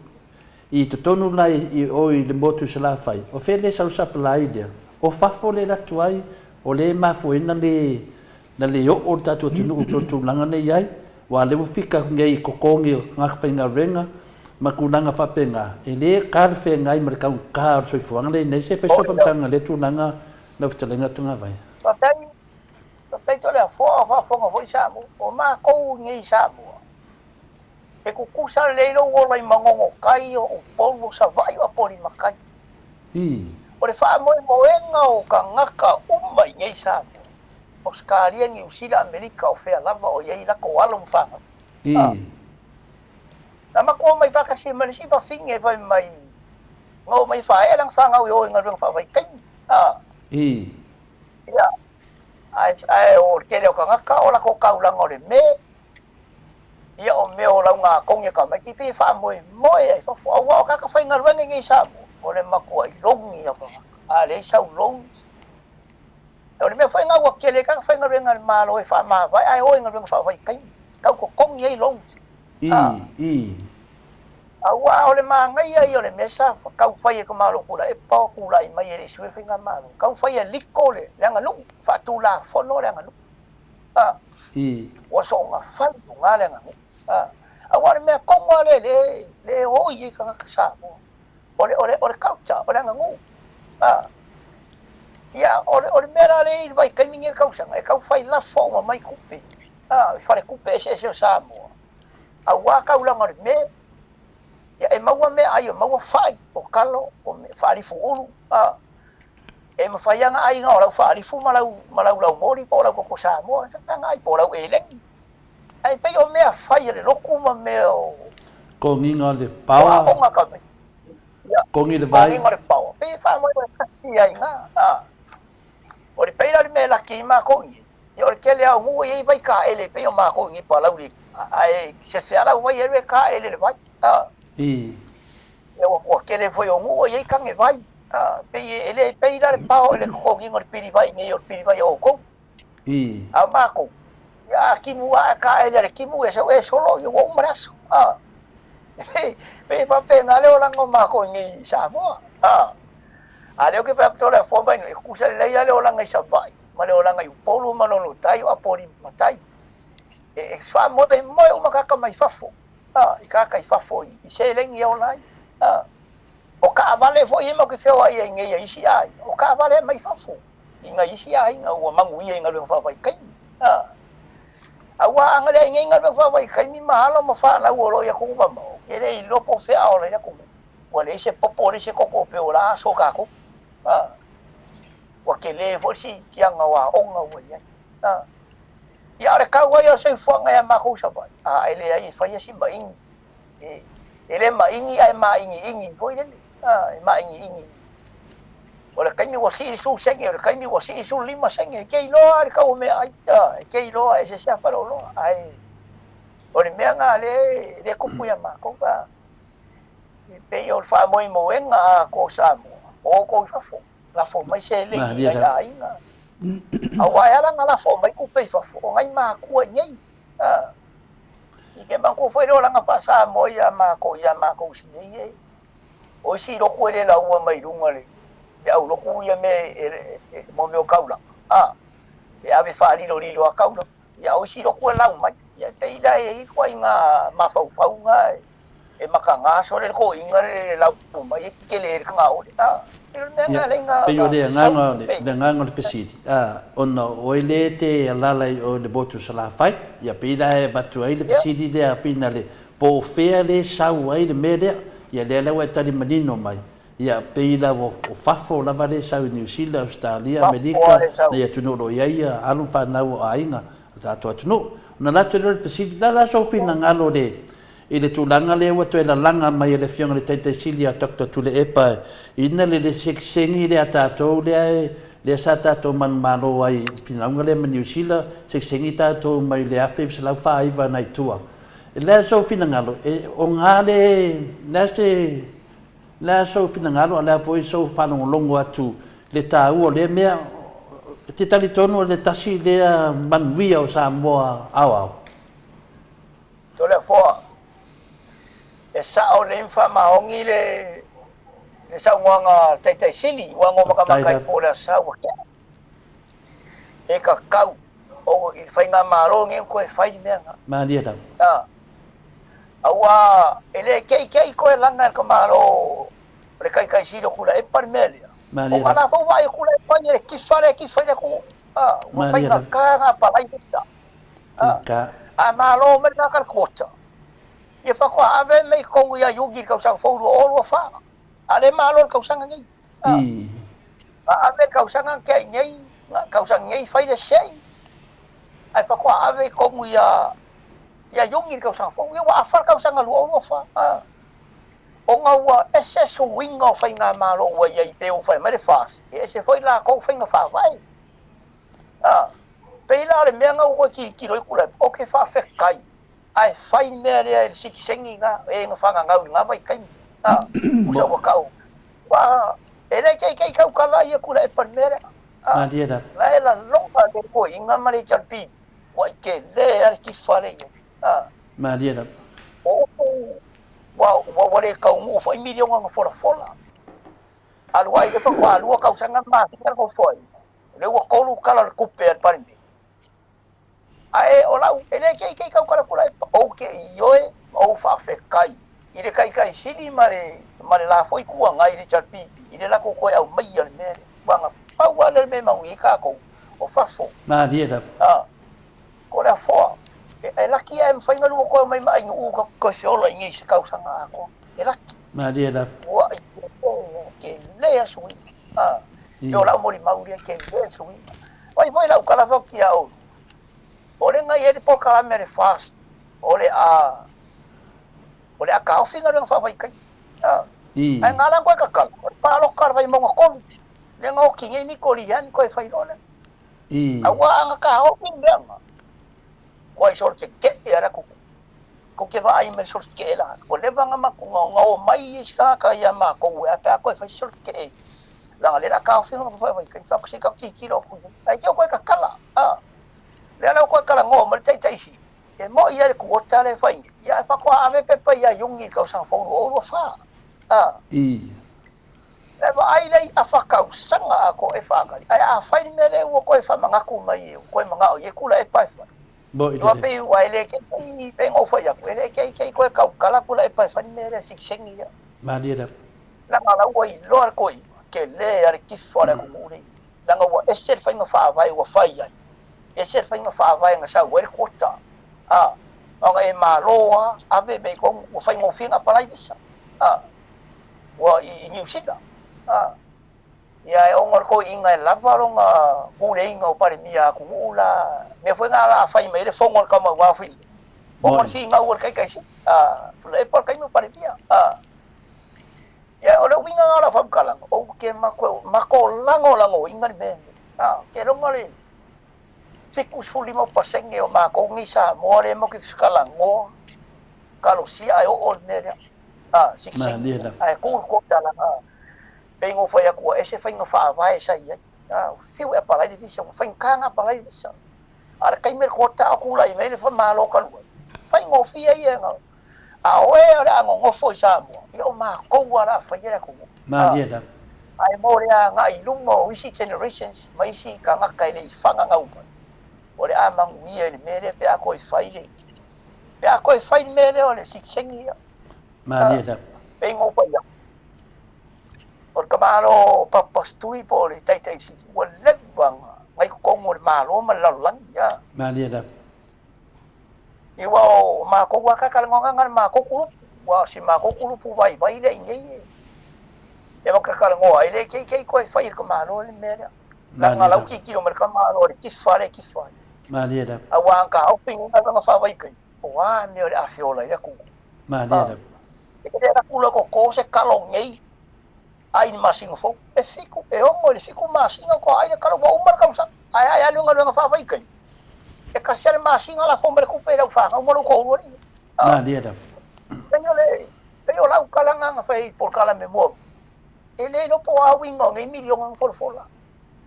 I totonu la i o i le motu i Salafai, o fea lea e sau le sapalai lea? O fafo lea e alu atu ai, o lea e mafua ai ona le na le oo le tatou atunuu i tulaga nei e i ai, aua o lea ua fika atu nei i totogi o tagata faigaluega ma tulaga faapena, e le talafeagai ma le taugata o le soifuaga lea e i ai nei. Se i fai sau faamatalaga i lea tulaga lau fetalaiga Togavai. Faafetai, faafetai Toleafoa, o faafofoga foi Samoa. O matou nei i Samoa, e tutusa lelei lou ola i Manono Tai, o Upolu, o Savaii, o Apolima Tai. O le faamoemoega o tagata uma i nei Samoa, Ausetalia, Niu Sila, Amerika, o fea lava o i ai latou alo ma fanau. Na matou omai faatasi ai ma le isi fafine fai mai na omai faaea lana fanau e o i galuega faavaitaimi. Ia, ae o le tele o tagata o latou taulaga o le me, ia o mea o laugatogi a tamaiti pei e faamoemoe ai i fafo. Aua o tagata faigaluega i nei i Samoa, o le matuai logi o tagata. A leai sau loan, O le mea foi lena ua tele ai tagata faigaluega a le Malo e faamavae ae o i galuega faavaitaimi, tau totogi ai loans. Aua o le manaia ia o le mea sa tau fai e le Malo Tuilaepa o tulai mai e le i sui le faigamalo, tau fai e liko le aganuu, faatulafono le aganuu. Ua soona fai i luga le aganuu. Aua o le mea tonu lava lea lea e oi ai tagata Samoa. O le, o le, o le culture, o le aganuu. A. Ia, o le, o le mea la lea i le vaitaimi nei o le tausaga, e tau fai lafo uma mai tupe, a, i faletupe eseese o Samoa, aua taulaga o le me, ia, e maua meaai, e maua fai, o talo, o faalifu ulu, a, e mafai lava ona ai na o lau faalifu ma lau, ma lau laumoli po o lau koko Samoa, e mafai ona ai po o lau eleni. Ae pei o mea fai a le lotu ma mea o. Kogiga o le paoa. O aoga ka mea. Ia. Kogi le vai. Kogiga o le paoa. Pei e faamoemoe tasi ai ina. A. O le pei la o le mea e laki ai matou i inei, ia o le tele lava o nuu e i ai vai taele pei o matou i inei i Palauli, ae sefe lava lau vai e alu e taele le vai. A. Ia ua tele foi o nuu e i ai tane vai. A. Pei e le pei la le pao i le totogiga o le pilivai i inei o le pilivai a outou. A o matou, ia a timu a taele a le timu ia sau e solo ia ua uma le aso. A. Pei e faapena le olaga o matou i nei i Samoa. A. A lea ou te fai atu Toleafoa mai e tutusa lelei lava le olaga i Savaii ma le olaga i Upolu ma Manono-tai o Apolima-tai. E faamoemoe uma tagata mai fafo, a, i tagata i fafo i seleni e ola ai. A. O taavale foi ia matou te feoai ai nei a isi aiga, o taavale mai fafo. i nai isi aiga ua manuia i galuega faavaitaimi. A. Aua a leai nei galuega faavaitaimi ma alo ma fanau o lo o i atunuu mamao, e le iloa po o fea a ola ai le atunuu. Ua leai se popo, leai se toto pei o la aso o tatou. A. Ua tele foi le siitiaga o aoga ua i ai. A. Ia a o le tau lava ia o le soifuaga ia matou i Savaii, a e leai e fai lava si maigi. E le maigi ae māigiigi foi lele, a, e māigiigi. O le taimi ua sii le 10 sene, o le taimi ua sii le 15 sene, e te iloa lava le tau o meaai, a, e te iloa e eseese lava faleoloa, ae o le mea lena lea e tupu ia matou, a, e pei o le faamoemoega atoa o Samoa, o outou i fafo, lafo mai seleni i nai aiga, aua e ala ona lafo mai tupe i fafo, o nai matua i inei, a. I te manatua foi le olaga faa-Samoa ia matou ia matou isi nei e o isi lotu e le laua mai luga le le au lotu ia mea e mo mea o taulaga a e ave faalilolilo a taulaga ia o isi lotu e lau mai ia e pei la e i ai ituaiga mafaufauga e mataga sole le toeaina le lau mai e tele le kagaole a pei o le mea lena lea na Pei o le agaga le agaga o le fesili a ona o oe lea e te alaala i o i le motu o Salafai ia pei la e avatu ai le fesili lea finale po o fea lea e sau ai le mea lea ia lea la ua e tali manino mai ia pei la o fafo lava lea e sau i Niu Sila, Ausetalia, Amerika nai atunuu o lo o i ai alo ma fanau o aiga o le tatou atunuu. Ona alu atu lea o le fesili, la la sou finagalo le I le tulaga lea ua toe lalaga mai e le Afioga i le Taitai Sili ia Doctor Tuilaepa ina le le sekisegi lea a tatou lea e lea sa tatou manumalo ai i le finauga lea ma Niu Sila, sekisegi tatou mai le 1949 nai tua. O le a sou finagalo, e oga le, le a se, le a sou finagalo a o le a foi sou faalogologo atu le taua o lea mea, e te talitonu o le tasi lea manuia o Samoa aoao? Toleafoa, E sao lelei ma faamaoni le le saunoaga a le Taitai Sili, ua ago makamaka ai po o le Aso Sa ua tea. E tatau o i le faigamalo lenei ona toe fai le mea lena. Malie lava. A, aua e le keikei toe laga e le tamalo o le Taitai Sili o Tuilaepa le mea lea. Malie Ona lava. la foi vaai o Tuilaepa ia le kifa lea e kifa i le atunuu. A, ua Malie lava. faigata ona apalai le isi. A, Faigata. a malo mai le tagata le quota, ia faatoa ave mai i totonu ia Iuni i le tausaga fou 2024. A le malo le tausaga nei. A, I. a ave le tausaga na tea nei, na tausaga nei fai le sei, ae faatoa ave i totonu ia ia Iuni i le tausaga fou. Ia ua afa le tausaga 2024. A, ona ua ese suiga o faigamalo ua i ai pei ua fai mai le FAST, e ese foi latou faiga faavae. A, pei la o le mea na ua toe tilotilo ai Tuilaepa, ou te faafetai ae fai le mea lea i le sitiseni na, e na fananau i lena vaitaimi. A, tusa ua tau, ua, e le keikei tautala ia Tuilaepa i le mea lea. A, Malie lava. la e lalona le toeaina ma le HRPP, ua i tele lava le tifa lea i ai. A, Malie lava. o upu ua, ua, ua le taunuu foi miliona na folafola. Alu ai le faatoa lua tausaga ma masina le nofoaiga, o lea ua tolu tala o le tupe a le Palemene. Ae o lau, e le keikei tautala Tuilaepa, ou te ioe ma ou faafetai i le Taitai Sili ma le, ma le la foi Itu Agai le HRPP i le latou toe aumaia le mea lea. Aua na pau lava lea o le mea e manuia ai tatou o fafo. Malie lava. A, ko le afoa, e, e laki ae mafai ona lua toe omai ma Ainuu tatou toe feola i inei i se tausaga atoa. E laki. Malie lava. Ua i tele a suiga. A, I. e o lau molimau lea, tele le suiga. O ai foi lau tala fai atu ia Ulu, o le na i ai le polokalame a le FAST, o le a, o le a taofi galuega faavaitaimi. A, I. ae na ala koe tatala, o le palota a le Vaimauga 3, lea na oti nei Niko Lee Hang koe fai loa lea. I. Aua a na taofi le mea na, koe solo tete'e a le atunuu. Tou te vaai mai i le solo tetee la, ua leva ona matou na o mai isi tagata ia matou e a pe a toe fai se solo tetee leaga lea o le a taofi ona matou faavaitaimi fai atu se i tatou tilotilo atu i ai. Ae te i ua toe tatala, a. Lea la ua toe talanoa mai le Taitai Sili, e moi lava le quota lea e fai nei, ia ae faatoa ave pepa ia Iuni i le tausaga fou 2024, a. I. E vaai lea i afa tausaga atoa e faatali, ae a fai le mea lea ua toe faamanatu mai, ua toe manao i ai Tuilaepa e fai. Moi Aua lelei. pei ua e le keikei, pei ona ou fai atu, e le keikei koe tautala Tuilaepa e fai le mea lea, le sitiseni lea. Malie lava. Leaga la ua iloa le toeaina, tele lava le tifo a le atunuu lenei. Leaga ua ese le faiga faavae ua fai ai, ese le faiga faavae na sau ai le quota. A, ona e malo lava, ave mea i totonu, ua faigofie ona apalai visa. A, ua i Niu Sila. A, ia e ono le toeaina e lava lona puleina o Palemia atunuu la, mea foi na la fai mai ai le fono a le tama aua Fili. Ono le finau a le Taitai Sili, a, Tuilaepa le taimi o Palemia. A, ia o le uiga na o lau faamatalaga, ou te matou lagolagoina le mea lenei. A, ke loga le 75% o matou nei Samoa lea matou te fetalanoa, talosia ae oo le mea lea. A, sitiseni Malie lea, lava. ae tu le quota la, pei ona ou fai atu ua ese faiga faavae sa i ai. A, fiu e apalai le visa, ua faigata ona apalai le visa. A o le taimi o le quota o tulai mai le Malo talu ai, faigofie ia ona, a o e o le a nonofo i Samoa, ia o matou lava o le a faia le atunuu. A, Malie lava. ae mo le agai i luma o isi generations ma isi tagata e le i fananau mai, o le a manuia i le mea lea pe a toe fai le, pe a toe fai le mea lea o le sitiseni ia. Malie lava. Pei ona ou fai atu, o le tamalo Papastui po o le Taitai Sili, ua leva ona i totonu o le Malo ma le lalolagi. A. Malie lava. Ia aua o matou lava talatalanoaga na le matou kulupu, aua o si matou kulupu vaivai lea i inei e matou talatalanoa ai le keikei toe fai e le tamalo le mea lea. Leaga Malie lau lava. tilotilo mai le tamalo le tifa lea e tifa ai. Malie lava. Aua a taofi nei galuega faavaitaimi, o a mea o le a feola ai le atunuu. Malie A. lava. E te le alu atu loa toto se kalo nei ai i le masina fou, e fitu, e ono i le fitu masina toa ai le kalo ua uma le tausaga. Ae a e alu i galuega faavaitaimi, e tasi lava le masina lafo mai le tupe i lau fanau ma lou toalua alii. A, Malie lava. pei o le, pei o lau tala na na fai i polokalame muamua, E le iloa po o a uiga o nei miliona na folafola.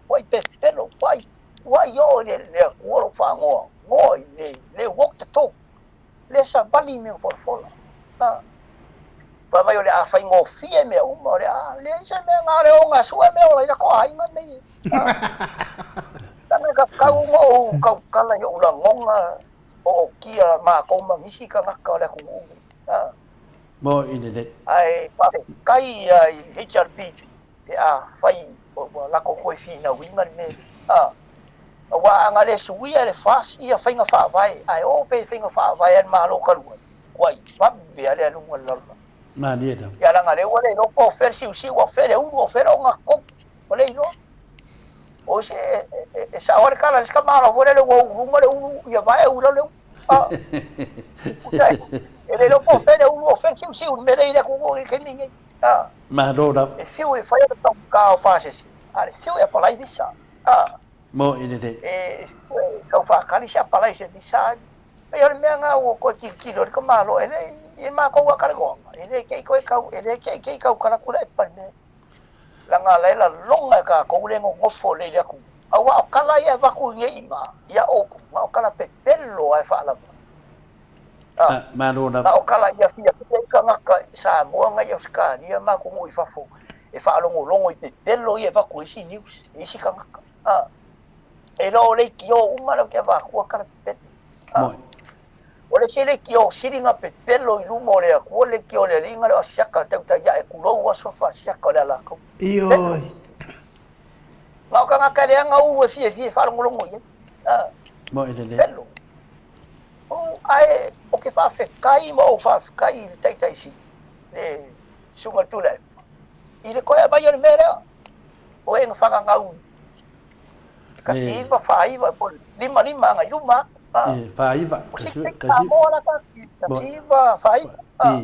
Ua i pepelo, ua i, ua i oo i le, le Atua lou faanoanoa i le, le walk the talk, le savali i mea folafola. A. Fai mai o le a faigofie mea uma, o le a leai se mea na o le ogasua mea ola i lako aiga nei. A. Leaga ka tau ona ou tautala i ou lagona o okia matou ma nisi tagata o le atunuu nei. A. Mo i lelei. Ae faafetai ia i HRPP pe afai ua latou toe finauina le mea lea. A. Aua ana le suia e le FAS ia faiga faavae, ae oo pea i faiga faavae a le Malo talu ai, ua vave lava le aluga o le lalolagi. Malie lava. Ia leaga lea ua le iloa po o fea le siusiu, o fea le ulu, o fea le ogatotonu, ua le iloa. O se, e sao lava le tala a le isi tamaloa foi lele ua ou luga le ulu, ia vae ou i lalo le ulu. A. E le iloa po o fea le ulu, o fea le siusiu i le mea lea i le atunuu i le taimi lenei. A. Malo lava. E fiu e fai le taugata o pasese, a le fiu e apalai visa. A. Mo i lelei. E tau faatali se apalai i se visa. Pei o le mea lena ua toe tilotilo ai le tamaloa, e le i matou lava talanoaga, e le te i toe tau, e le te i te i tautala atu le epa i le mea. Leaga la e lalona e tatou le nonofo lelei i le atunuu. Aua o tala ia e avatu i nei i ina, ia outou, na o tala pepelo lava e faalava. A, Malo lava. Na o tala ia fiafia ai tagata i Samoa na i Ausetalia ma atunuu i fafo e faalogologo i pepelo ia e avatu e isi news, e isi tagata. A, e le o leitio uma lea ou te avatua tala pepelo. A, o le isi leitio sili na pepelo i luma o le Atua, le leitio a le Alii na le o asiaka le tautai ae tulou aso faasiaka o le alakaua. Ioe. Na o tagata leaga ulu e fiafia e faalogologo i ai. A, Moe lelei. Pepelo. Oh, ae ou te faafetai ma ou faafetai i le Taitai Sili, le Susuga i le Tuilaepa, i le toe aumai o le mea lea, o e na fagagau 1949 po o le 55 agai luma atu. Ah. E, faiva. O se Samoa la ta, 1949. Ah.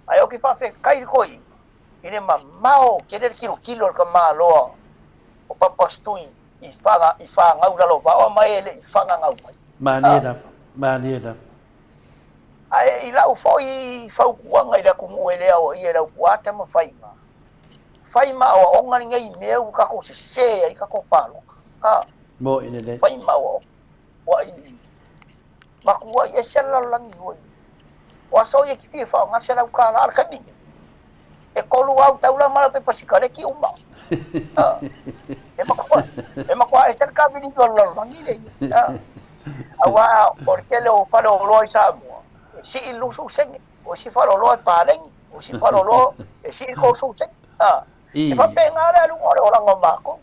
Ae ou te faafetai i le toeaina, i le mamao tele le tilotilo a le tamaloa o Papa Stui i whanga, i whāngau lalo vaoa mai e le i whangangau mai. Mālie lava, mālie lava. Ae i lau foi fautuaga i le atunuu e le aoaia i lau puata ma faiga, fai ma aoaoga lenei mea ua tatou sese ai tatou palota. A. Mo'i lelei. Fai ma aoaoga. Ua i matuai ese le lalolagi ua i. O aso ia e te fia faaaoga le $100 a o le taimi lenei, e tolu au taula ma lau pepa sikareti uma. A, e matua, e matua ese le kamiliki o le lalolagi lea ia. A, aua o le tele o faleoloa i Samoa, e sii le 20 sene, o isi faleoloa e paleni, o isi faleoloa e sii le 30 sene. A, e faapena le aluga o le olaga o matou.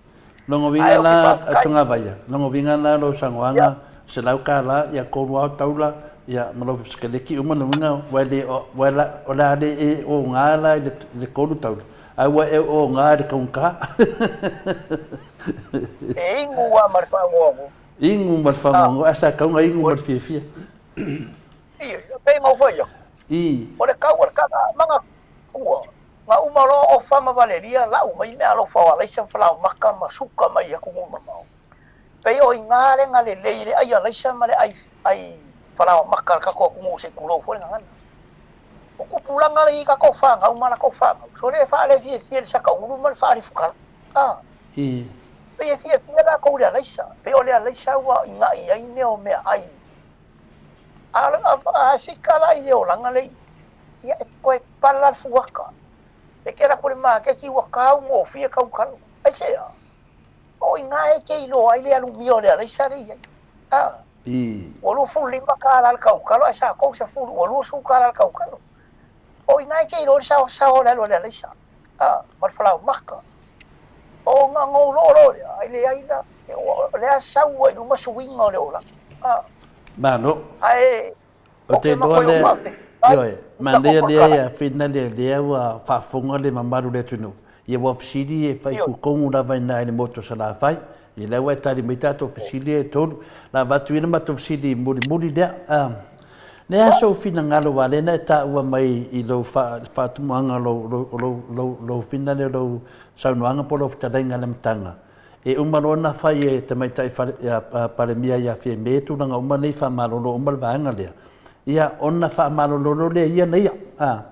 Lona uiga la a Togavaia, lona uiga la lou saunoaga, $100 ia tolu ao taula ia ma lou sikaleki uma lona uiga ua le ua la o le a le e oga la i le tolu taula ae ua e oga i le taugata. E inu lava ma le faanoanoa. Inu ma le faanoanoa ae sa tatau ona inu ma le fiafia. Ioe, pei ona ou fai atu, o le tau o le tala manatua Na uma loa ofa ma valelia lau mai meaalofa o alaisa ma falaomaka ma suka mai i atunuu mamao. Pei o iga le na lelei i le ai alaisa ma le ai ai falaomaka a le tatou atunuu se i tulou foi le gagana. O tupulaga lea i tatou fanau ma latou fanau, sole e faalefiefie le saka ulu ma le faalifutala. A. Pei e fiafia latou i le alaisa, pei o le alaisa ua iga'i ai mea o meaai. A a fika la i le olaga lea i ia e toe pala le fuata. E te alu atu i le maketi ua taugofie tau talo. Aisea? O i ina e te iloa ai le alumia o le alaisa lea e i ai. A, ua $25 le tautalo ae sa 30, ua $20 le tautalo. O i ina e te iloa ai le saosaoa o le alu a le alaisa, a, ma le falaomaka. Ona gouloa loa lea, ai leai la, o lea sau ai i luma suiga o le olaga. A, Malo. Ae Ou te iloa lea, ioe, manaia lea ia Whina lea, lea ua faafofoga le mamalu o le atunuu, ia ua fesili e fai kukonu lava i ina i le motu o Salafai, ia lea ua e tali mai tatou fesili ia e tolu. La avatu ia le matou fesili mulimuli lea. Le a sou finagalo aua lea na e taua mai i lou faatumuaga o lou, lou, lou, lou fina lea o lou saunoaga po o lau fetalaiga i le amataga, E uma loa ona fai e Tamaitai Palemia ia Fiame tulaga uma nei faamalolo uma le vaega lea, ia ona faamalolo loa lea ia na ia. A.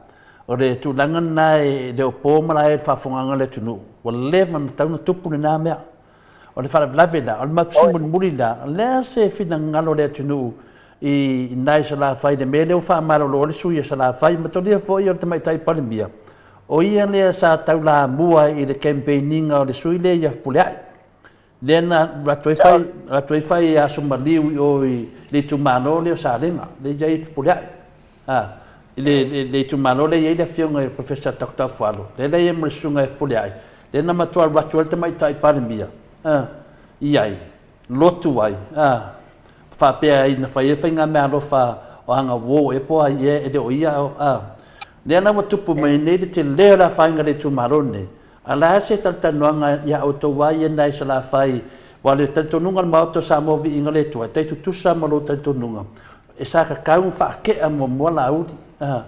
O le tulaga lena e le o po malae i le faafofogaaga a le atunuu, ua leva ona tatau ona tupu lena mea. O le faalavelave la, o le matusi mulimuli la, o le a se finagalo o le atunuu i ina i Salafai i le mea lea ua faamalolo ai le sui usufono o Salafai, matolia foi o le Tamaitai Palemia, o ia lea sa taulamua i le campaign ina o le sui lea ia Fepuleai. Lea na alu atu ai fai, alu atu ai fai aso maliu i o i le itumalo lea o Salega, lea e i ai Fepuleai. A, i le, le, le itumalo lea e i ai le afioga i le Professor Doctor Afualo, lea la e i ai ma le susuga ia Fepuleai, lea na matua alu atu ai le Tamaitai Palemia, a, i ai, lotu ai, a, faapea ai na fai ai faigameaalofa o ana uo ea po o ai ea e le o ia, a. Lea la ua tupu mai nei le tele o le afaina i le itumalo lenei, A o le a se talatalanoaga ia outou a ia nai Salafai, aua o le talitonuga o le Maota o Samoa Viiga le Atua, e tai tutusa ma lou talitonuga, e sa tatau ona faatea muamua Laauli, a,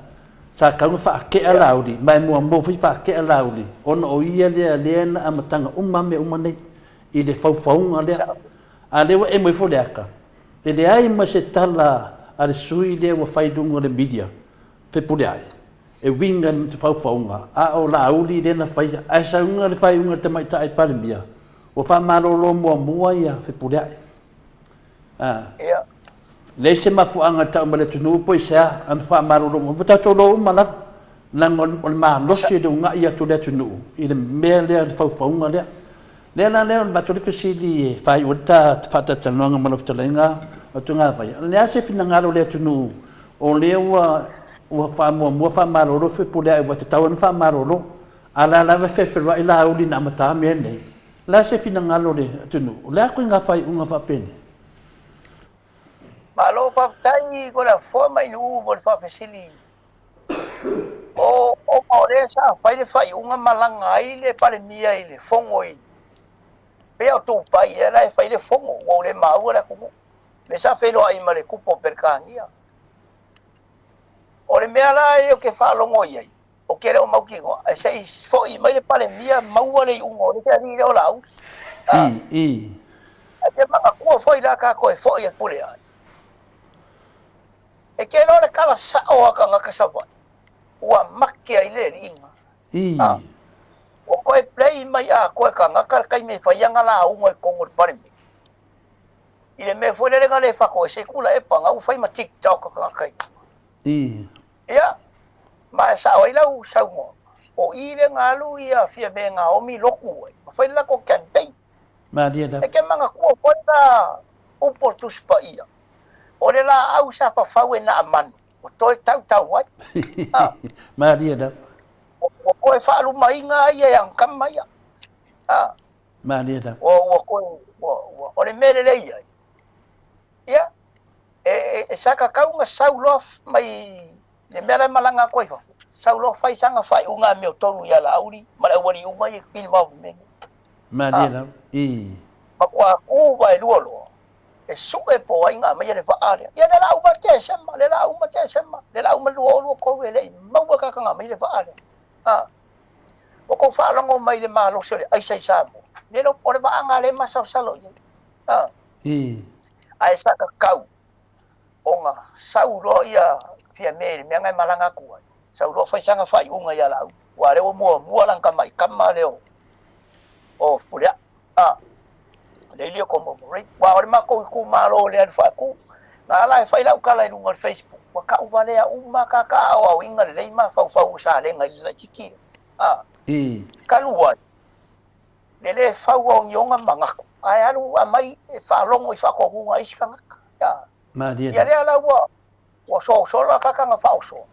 sa tatau ona faatea Laauli, ma e muamua foi faatea Laauli, ona o ia lea lea na amataga uma lava mea uma nei, i le faufauga lea. A o lea ua emo ifo le ata, e leai ma se tala a le sui lea ua fai i luga o le media, Fepuleai, e uiga i le faufauga, a o Laauli lea na faia, ae sauga le faaiuga a le Tamaitai Palemia, ua faamalolo muamua ia Fepuleai. A. Ia. Leai se mafuaaga e tau mai le atunuu po i se a, ana faamalolo muamua. Ua tatou iloa uma lava, leaga o le malosi e le uunai atu o le atunuu i le mea lea, le faufauga lea. Lea la lea o le avatu ai le fesili e faaiu ai le ta faatalatalanoaga ma lau fetalaiga Tugavai, o le a se finagalo o le atunuu o lea ua ua faamuamua faamalolo Fepuleai ua tatau ona faamalolo, a o la lava e fefeloai Laauli na amata mea nei. O le a se finagalo o le atunuu? O le a ituaiga faaiuga faapenei? Malo faafetai ko le afoa mai nuu mo le faafesili. O ona o lea sa fai le faaiuga malaga ai le Palemia i le fono i pea o Dubai ea la e fai le fono ua ou le maua le atunuu. Lea sa feiloai ma le Tupu o Peretania. O le mea la ia ou te faalogo i ai, ou te le o mautinoa, ae se i foi mai le Palemia maua le iuga o le isi alii lea o Laauli. I, i. Ae te manatua foi la tatou e foi e pule ai. E te iloa le tala sao a tagata Savaii, ua mate ai le aliiga. I. Ua toe play mai atoa e tagata le taimi e fai ana lauga i totonu o le Palemene. I le mea foi lele na le fatoese ai Tuilaepa, na ua fai ma TikTok a tagata i luga. I. Ia, ma e sao ai lau saunoaga, o i lea na alu ia Fiame Naomi lotu ai, ma fai le latou campaign. Malie lava. E te manatua foi la upu o le Tusi Paia, o le laau sa fafau e Naamanu, ua toe tautau ai. A. Malie lava. Ua toe faalumaina ai e ana tama ia. A. Malie lava. Ua, ua toe, ua, ua, o le mea lelei ai, ia, e, e, e sa tatau ona sau loa mai le mea la e malaga atu ai i fafo, sau loa fai sana faaiuga amiotonu ia Laauli ma le aualii uma ia i le vao mea nei. Malie lava. I. Matua tu vaelua loa, e sue po o ai na aumaia le vaa lea. Ia lea la uma le Tesema, lea la uma le Tesema, lea la uma le 2023 e le i maua le tagata na aumaia le vaa lea. A. Ua tou faalogo mai i le malosi o le aisa i Samoa, le iloa po o le vaaga lea e masalosalo i ai. A. I. Ae sa tatau ona sau loa ia Fiame i le mea na e malaga atu ai, sau loa fai sana faaiuga ia Laauli, aua o lea ua muamua lana tamai tama lea o Fepuleai. A. Le ili o commemorate. Aua o le matou itumalo lea na faatu, na ala e fai lau tala i luga o le Facebook, ua tau valea uma ta ta aoaoina lelei mafaufau o Salega i le laitiiti lea. A. I. Talu ai, le le fau o ni ona manatu, ae alu aumai e faalogo i faatonuga a isi tagata. A. Malie Ia lea la ua ua sosola ta taga faaosoa.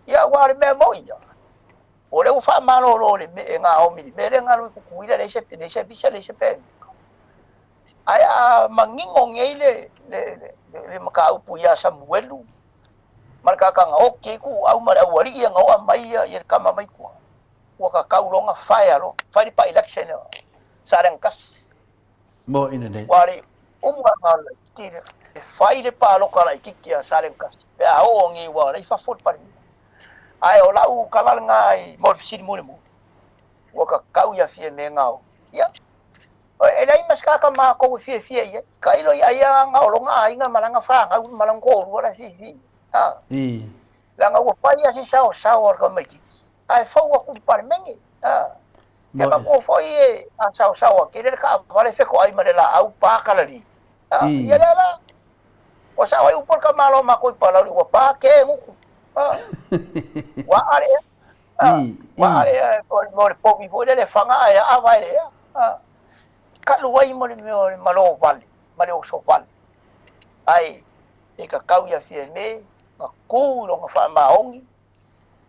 Ia aua o le mea moni ia, o lea ua faamalolo le me e Naomi i le mea lea na alu i Tutuila leai se leai se visa leai se pemita. Ae a manino nei le le le le mataupu ia Samuelu ma le tagata na oti ai tuuau ma le aualii ia na oa mai ia le tama mai tua, ua tatau loa ona fire loa, fai le by-election a Salega Tasi. Mo ina nei. Ua le uma na laititi lea. E fai le palota laititi a Salega Tasi pe a oo nei ua leai fafo le Palemia. Ae o lau tala lena i mo le fesili mulimuli, ua tatau ia Fiame Naomi. Ia, e leai ma se tagata matou e fiafia i ai. Tailo i ai a na o lona aiga ma lana fanau ma lana toalua la e fiafia i ai. I. Leaga ua fai lava si saosao a le tamaitiiti, ae fou atu i le Palemene. A. Te matua foi e a saosao a tele le taavale fetoai ma le laau pa kalali. A, ia lea la. Ua sao ai upu a le tamaloa o matou i Palauli, ua pa ke gutu. A. Ua aa le ea. A. Ua aa le ea mo le povi foi lele faga ae aa vae le ea. A. Talu ai mo le mea o le malo vale ma le oso vale. Ae e tatau ia Fiame na tu i lona faamaoni,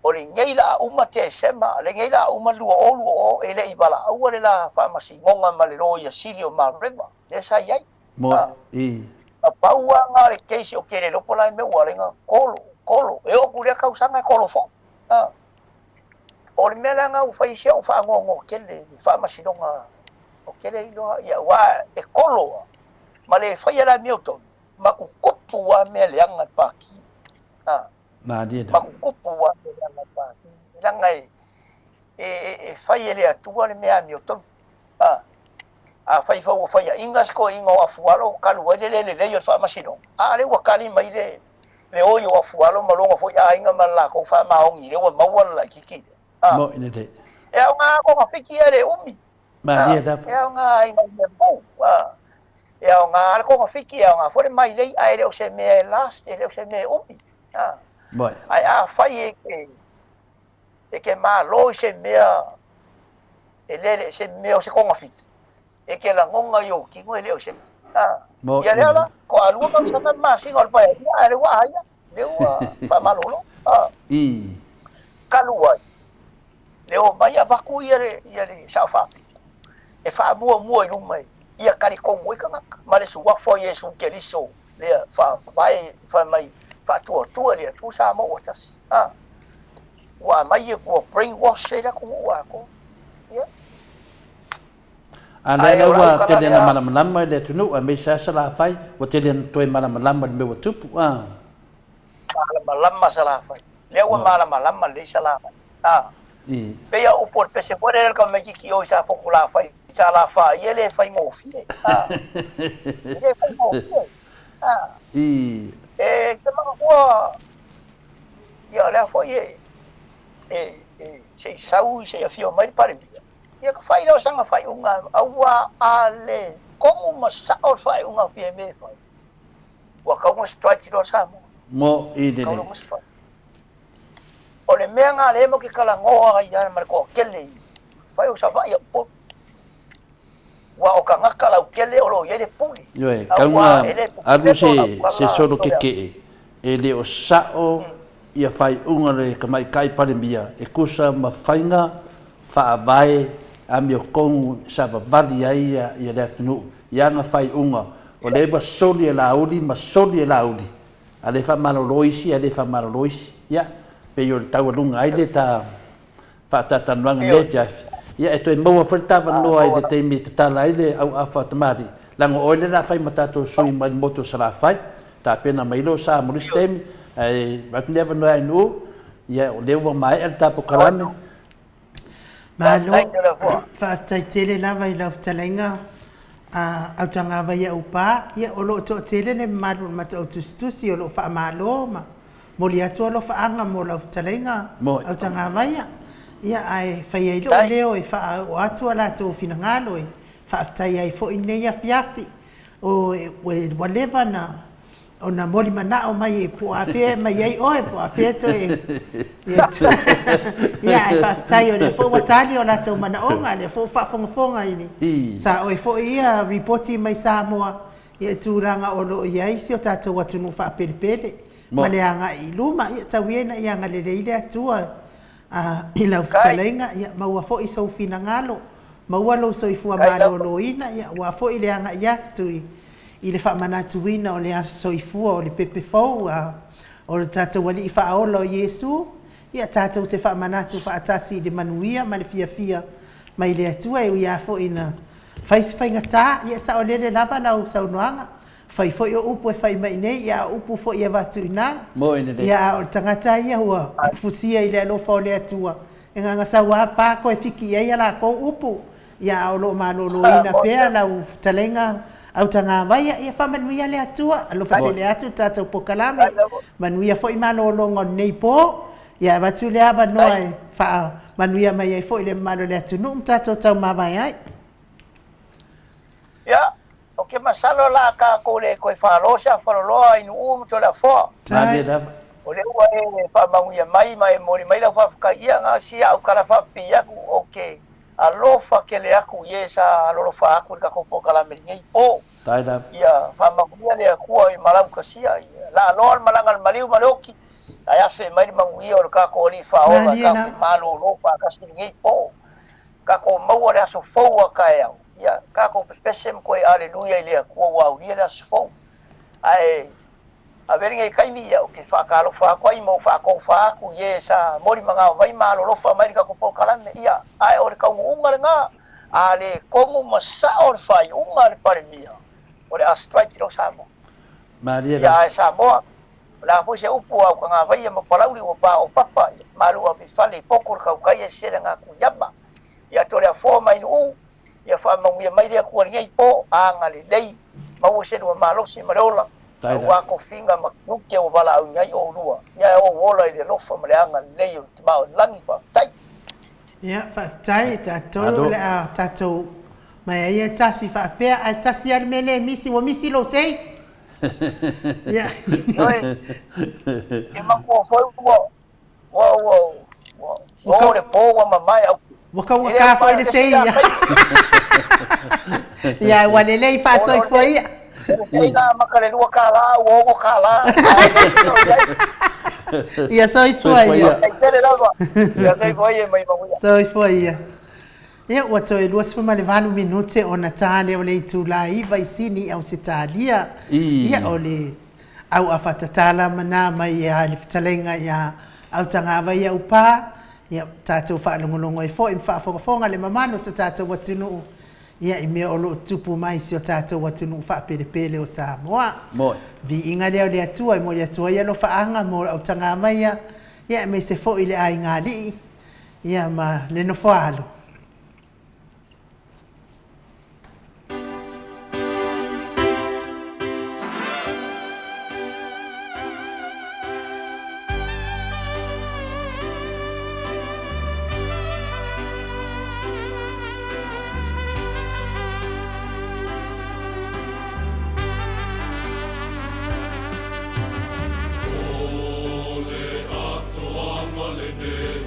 o lenei la a uma Tesema, lenei la a uma 2020 e le i valaau'a le la faamasinoga ma le Loia Sili o Mareva, lea sa i ai. Mo, i. Na pau lava na o le case o Kelelopo la i mea ua ala ai ona kolo, kolo. E oo atu i lea tausaga e kolo foi. A. O le mea la lena ua fai ai si a'u faanoanoa tele i le faamasinoga o kele iloa, ia aua e kolo lava ma le faia le amiotonu. Ma tutupu lava mea leaga i le Pati. A. Malie Ma tutupu lava mea leaga i le Pati. Leaga e, e, e fai e le Atua le mea amiotonu. A. Afai foi ua faiaina se toeaina o Afualo talu ai le le lelei o le faamasinoga, a lea ua tali mai le, le oi o Afualo ma lona foi aiga ma le latou faamaoni lea ua maua le laitiiti lea. A. Mo'i lelei. E aoga togafiti ia le umi. Malie lava. E aoga ai nai mea fou. E aoga le togafiti, e aoga foi le mailei, ae le o se mea e last, e le o se mea e umi. Ae afai e te, e te malo i se mea e le, se mea o se togafiti, e te lagona i ou tino e le o se. Ia lea la, toalua tausaga ma masina o le Paeaiga, ae lea ua aia, lea ua faamalolo. Talu ai, le omai avatu ia le, ia le Sao Faapito e faamuamua i luma ia talitonu ai tagata ma le Suafa o Iesu Keriso lea faavae fai mai faatuatua i le Atua Samoa ua tasi. A, ua aumai ua brainwash ai le atunuu atoa. Ia. A lea la ua tele ina malamalama i le atunuu aemaise lava Salafai, ua tele ina toe malamalama i le mea ua tupu. A. Malamalama Salafai. Lea ua malamalama lelei Salafai. A. Pei a upu o le pese foi lea le tamaitiiti o i sa Fotulafai, sa lafaia e le faigofie. A. E le faigofie. A. E te manatua, ia o lea foi e, e, e, se i sau, se i afio mai le Palemia, ia ka fai lea o sana faaiuga, aua a le komu ma sa'o le faaiuga a Fiame e fai, Ua tau ona strike loa Samoa. Mo i lelei. Tau ona strike. O le mea na lea matou te talanoa ai lava ma le toatele i fai o Savaii a Upolu. Ua o tagata lautele o lo o i ai le pule. Ioe, tau na alu se se solo kekee e le o sa'o ia faaiuga a le Tamaitai Palemia e tusa ma faiga faavae amiotonu sa vavali ai ia le atunuu i ana faaiuga o lea ua soli e Laauli ma soli e Laauli, a le faamalolo isi, a le faamalolo isi. Ia, pei o le taualuga ai le ta faatalatalanoaga i lenei afiafi. Ia, e toe maua foi le tavanoa i le taimi e tatala ai le auafa a tamalii, leaga o oe lea o le a fai ma tatou sui mai le motu o Salafai, tapena mai lou sa mo le isi taimi, ae avatu lenei avanoa ia Ainuu, ia, o lea ua maea le ta polokalame. Malo, faafetai tele lava i lau fetalaiga a Autagavaia Aupa. Ia, o lo o toatele le mamalu o le matou au tusitusi o lo o faamalo ma momoli atu alofaaga mo lau fetalaiga Autagavaia. Ia, ae fai ai lou leo e faaoo atu a latou finagalo e faafetai ai foi i lenei afiafi. O, ua leva na ona moli manao mai po o afea e mai ai oe, po o afea toe... Ia, ae faafetai o lea foi ua tali o latou manaoga, o lea foi ua faafogafoga i le sa oe foi ia ripoti mai Samoa i tulaga o lo o i ai si o tatou atunuu faapelepele ma le agai i luma. Ia, tau ia ina ia agalelei le Atua i lau fetalaiga, ia maua foi sou finagalo, maua lou soifua maloloina, ia aua foi le agai atu i i le faamanatuina o le aso soifua o le pepe fou a o le tatou Alii Faaola o Iesu, ia tatou te faamanatu faatasi i le manuia ma le fiafia mai le Atua e ui lava foi ina fai se faigatā, ia e saolele lava lau saunoaga, fai foi o upu e fai mai nei, ia a o upu foi e avatu i ina, ia a o le tagata ia ua fusia i le alofa o le Atua, e gagasau lava pa toe fiki i ai a lakou upu, Ia, a o lo o maloloina pea lau fetalaiga Autagavaia, ia faamanuia le Atua, alofa tele atu le tatou polokalame, manuia foi malologa o lenei po. Ia avatu le avanoa e faamanuia mai ai foi le mamalu o le atunuu ma tatou taumavae ai. Ia, ou te masalo o le a tatou le toe falo se afaloloa i Nu'u ma Toleafoa. Malie lava. O lea ua e faamanuia mai ma e momoli mai lau faafetai, ia na o si au tala faapipii atu, ou te alofa tele atu i e sa alolofa atu i le tatou polokalame i lenei po. Ia faamanuia le Atua i malautasia, ia laaloa le malaga a le maliu ma le oti, ae afe mai le manuia o le tatou Alii Faaola tatou te malolo faatasi i lenei po. Tatou maua le aso fou a taeao, ia tatou pepese ma toe aleluia i le Atua ua aulia le aso fou. Ae Avea lenei taimi ia ou te faatalofa atu ai ma ou faatofa atu i e sa molimagao mai ma alolofa mai i le tatou polokalame, ia, ae o le taunuuga lena, a le tonu ma sao le faaiuga a le Palemia, o le a strike loa Samoa. Malie Ia, ae Samoa, o le a foi se upu a Utagavaia ma Palauli ua paopapa, ia, malu ave i fale i poto le tautai e sele na Tuiama. Ia, Toleafoa ma Inu'u, Ia faamanuia mai le Atua i lenei po, agalelei, maua se lua malosi ma le ola, aua tofiga ma tiute ua valaauina ai oulua. Ia e ou ola i le alofa ma le agalelei o le Tama o le Lagi. Faafetai. Ia, faafetai, tatou o le a tatou mai ai e tasi faapea, ae tasi lava le mea lea e misi, ua misi lou sei. Ia. Ioe, e matua foi ua, Ua ua ua ua o le po ua mamae au. Ua taugata foi le sei ia. Ia ua lelei faasoifua ia. Sei na amata le $2 ua $6. Ia soifua ia. Tele lava. Ia soifua ia mai manuia. Soifua ia. Ia ua toe 28 minute ona ta lea o le itula 9 i Sini i Ausetalia. Ia o le Auafa tatala ma na mai ia le fetalaiga ia Autagavaia Upa, ia tatou faalogologo ai foi ma faafogafoga le mamalu o so tatou atunuu ia i mea o lo o tutupu mai i si o tatou atunuu faapelepele o Samoa. Viiga lea o le Atua e momoli atu ai alofaaga mo Autagavaia ia aemaise foi le aiga alii ia ma le nofoaalo. O le atoaga lenei.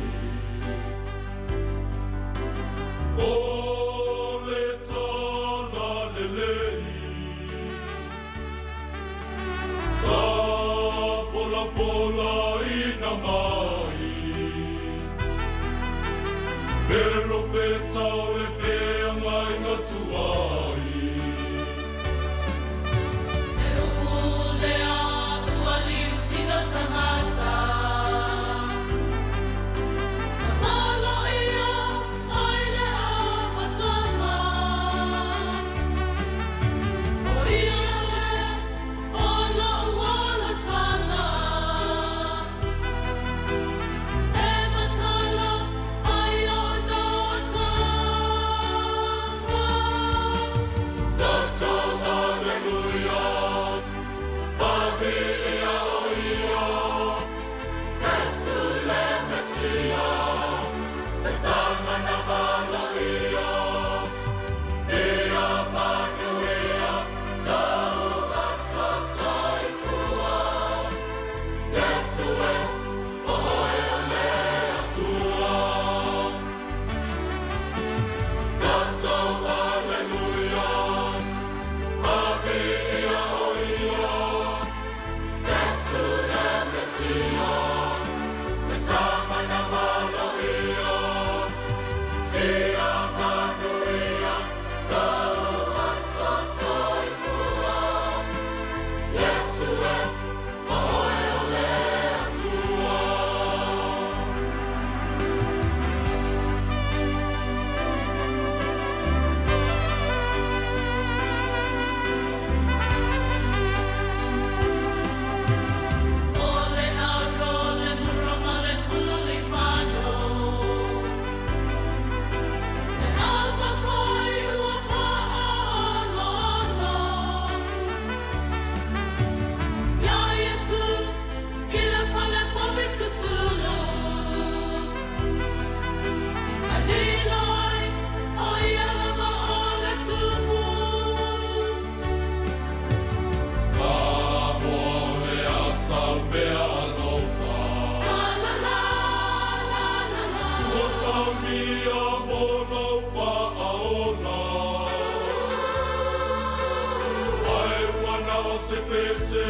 Pese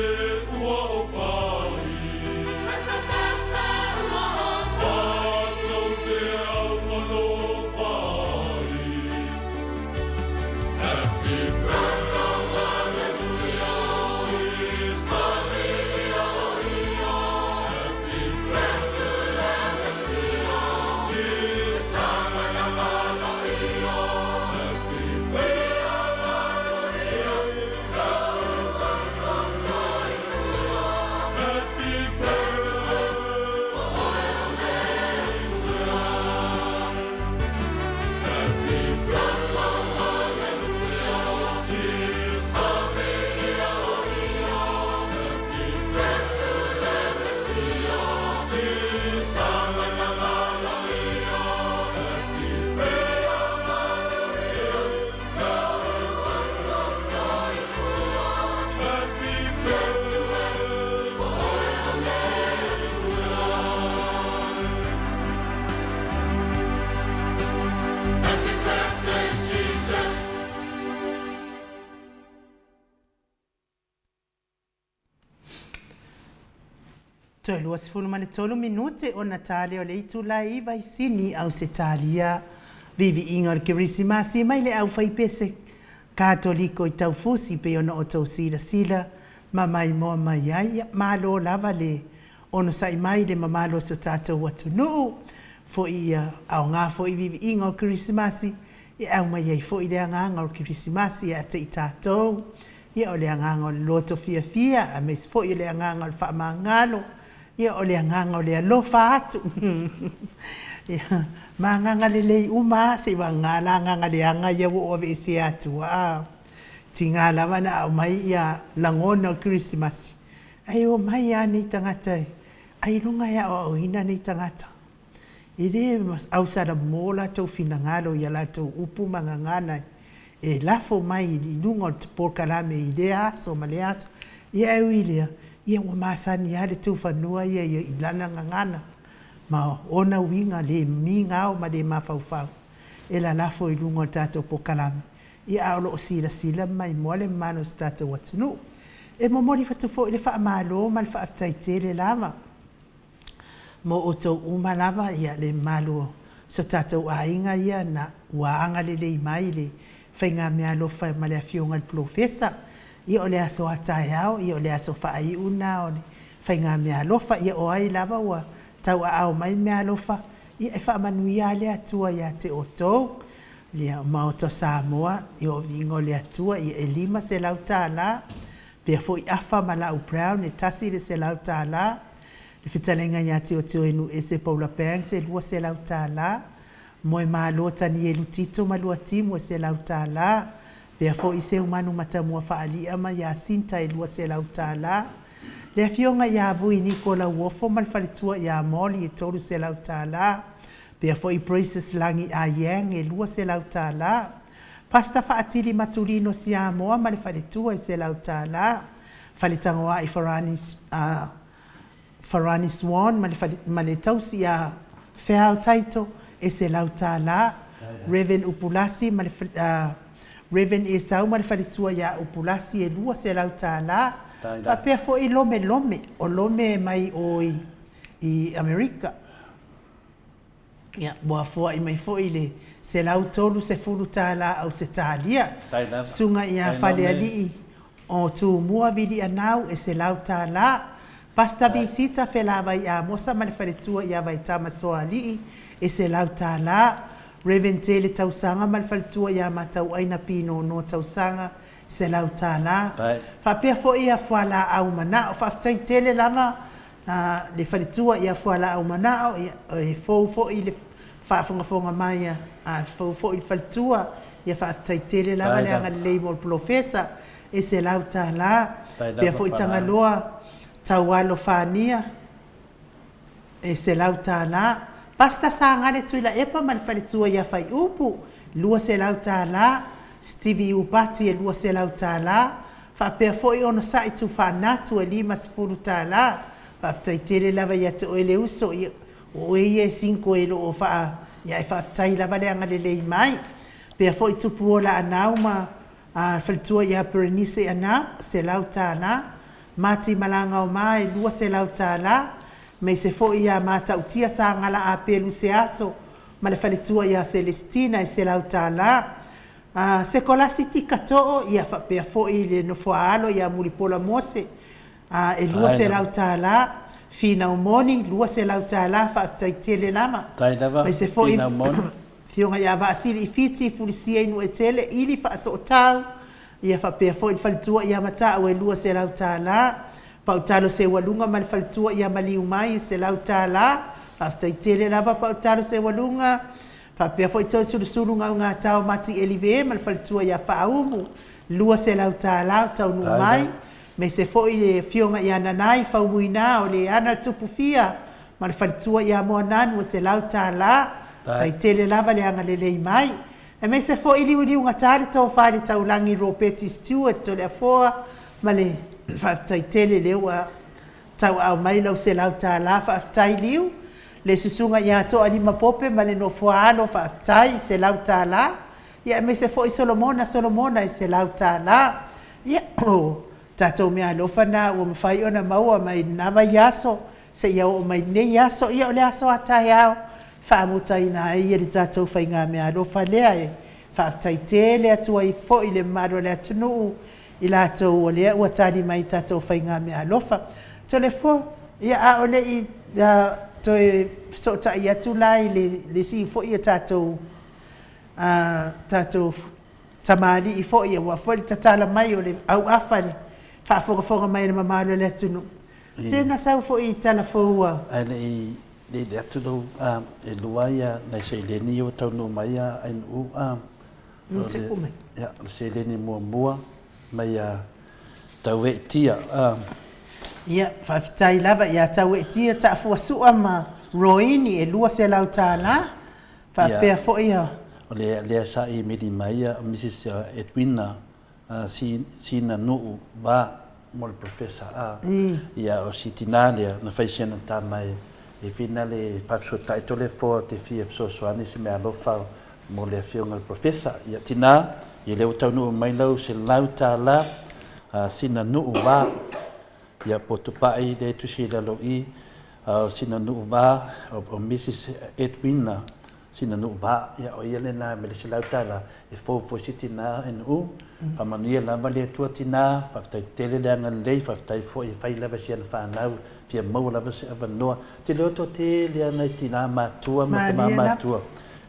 ua ou fai. Pese pese ua ou fai. Matou te augalofa ai. Happy birthday. Toe 23 minute ona ta lea o le itula e 9 i Sini, Ausetalia. Viiviiga o le Kerisimasi mai le aufaipese Katoliko i Taufusi pei ona outou silasila ma maimoa mai ai. Ia, malo lava le onosai mai i le mamalu o si o tatou atunuu. Foi ia aoga foi viiviiga o Kerisimasi e aumai ai foi le agaga o le Kerisimasi ia te i tatou. Ia, o le agaga o le loto fiafia, aemaise foi o le agaga o le faamagalo, ia, o le agaga o le alofa atu. Ia, ma agaga lelei uma lava, seivagana la agaga leaga ia ua ou aveesea atua. A tiga lava ona aumai ia lagona o le Kerisimasi, ae omai lava nei tagata e ailoga e aoaoina nei tagata. E le ausalamo o latou finagalo i a latou upu ma gagana e lafo mai i luga o le polokalame i lea aso ma lea aso. Ia ae ui i lea, ia ua masani lava le tufanua ia i lana gagana ma ona uiga le migao ma le mafaufau e lalafo i luga o le tatou polokalame, ia a o lo o silasila ma maimoa le mamalu o si tatou atunuu. E momoli atu foi le faamalo ma le faafetai tele lava mo outou uma lava, ia le mamalu o so tatou aiga ia na ua agalelei mai i le faigameaalofa ma le Afioga i le Polofesa. Ia o le aso a taeao, ia o le aso faaiu lena o le faigameaalofa. Ia o ai lava ua tauaao mai meaalofa, ia e faamanuia lava le Atua ia te outou. Ia Maota o Samoa, ia o viiga o le Atua, ia e $500 pea foi afa ma lau brown e $100. Le fetalaiga ia Tiotioinuuese Paula Banks e $200. Moemalo Tanielu Tito ma Luatimu e $100. Pea foi Seumanu Matamua Faalia ma Iasinta e $200. Le Afioga ia Vui Niko Lauofo ma le faletua ia Molly e $300. Pea foi Praises Lagi Ah Yang e $200. Pastor Faatili Matulino Siamoa ma le faletua e $100. Faletagoai Farani Farani Swan ma le fale, ma le tausi ia Feao Taito e $100. Rev Upulasi ma le Rev Esau ma le faletua ia Upulasi e $200. Faapea foi Lome Lome, o Lome mai o i Amerika. Ia, ua foai mai foi le $130 Ausetalia. Susuga ia Falealii o Tumua Vilianau e $100. Pastor Visita Felavai Amosa ma le faletua ia Vaitama Soalii e $100. Rev Tele Tausaga ma le faletua ia Matauaina Pinono Tausaga $100. Faapea foi ia Fualaau Manao. Faafetai tele lava le faletua ia Fualaau Manao, ia, e fou foi le faafogafoga mai a fou foi le faletua, ia faafetai tele lava le agalelei mo le polofesa e $100. Pea foi Tagaloa Taualo Fania e $100. Pastor Sagale Tuilaepa ma le faletua ia Faiupu, $200. Stevie Upati e $200. Faapea foi Onosai Tufaanatu e $50. Faafetai tele lava ia te oe le uso, ia, o oe ia e sinko e loo faa, ia ae faafetai lava le agalelei mai. Pea foi Tupuola Anau ma A le faletua ia Berenice Anau, $100. Mati Malagaoma e $200. Aemaise foi ia Matautia Sagala Apelu Seaso ma le faletua ia Celestina e $100. A Sekolasi Tika Too, ia faapea foi le nofoaalo ia Mulipola Mose, a e $200. Finau Moni, $200. Faafetai tele lava. Faafetai lava Aemaise foi Finau Moni. Afioga ia Vaasili i Fiti, Fulisia i Nuuetele, Ili Faasootau, ia faapea foi le faletua ia Matau e $200. Pautalo Seualuga ma le faletua ia Maliumai e $100. Faafetai tele lava Pautalo Seualuga. Faapea foi Toesulusulu Gaugatao Mati Elive ma le faletua ia Faaumu, $200 o taunuu mai. Aemaise foi le afioga ia Nanai Faumuina o le ana le Tupufia ma le faletua ia Moananu e $100. Faafetai tele lava le agalelei mai. Aemaise foi liuliugata le tofa i le taulagi Ropeti Stewart Toleafoa ma le faafetai tele lea ua tauaao mai lau $100. Faafetai Liu. Le susuga ia Toalima Pope ma le nofoa alo, faafetai $100. Ia aemaise foi Solomona Solomona e $100. Ia o tatou meaalofa na ua mafai ona maua mai lena vaiaso seia oo mai lenei aso. Ia o le aso a taeao e faamutaina ai le tatou faigameaalofa lea e faafetai tele atu ai foi i le mamalu o le atunuu i latou o lea ua tali mai i tatou faigameaalofa. Toleafoa, ia a o le i toe fesootai atu la i le isi foi o tatou tatou tamalii foi aua foi le tatala mai o le auafa i le faafogafoga mai a le mamalu o le atunuu, Se na sau foi i tala fou a. Ae le i lele atu lou a, e lua ia nai seleni ia ua taunuu mai a Ainuu a. Seku mai. Ia, o le seleni muamua mai a Taueetia a. Ia, faafetai lava ia Taueetia Taafuasua ma Roini e $200. Faapea foi a. O lea sa imeli mai a Mrs Edwina sina nuu va mo le Professor a ia o si tina lea na fai siana tama e fina le faafesootai Toleafoa te fia fesoasoani se mea alofa mo le afioga le Professor. Ia tina, ia lea ua taunuu mai lau $100 sina nuu va ia po Tupai lea e tusi i lalo i o sina nuu va o Mrs Edwina Sina nuu va, ia o ia lena me le $100 e fou foi si tina e nuu. Faamanuia lava le Atua tina, faafetai tele le agalelei, faafetai foi e fai lava si ana fanau, fia maua lava se avanoa. Ou te iloa toatele a nai tina matua ma tama matua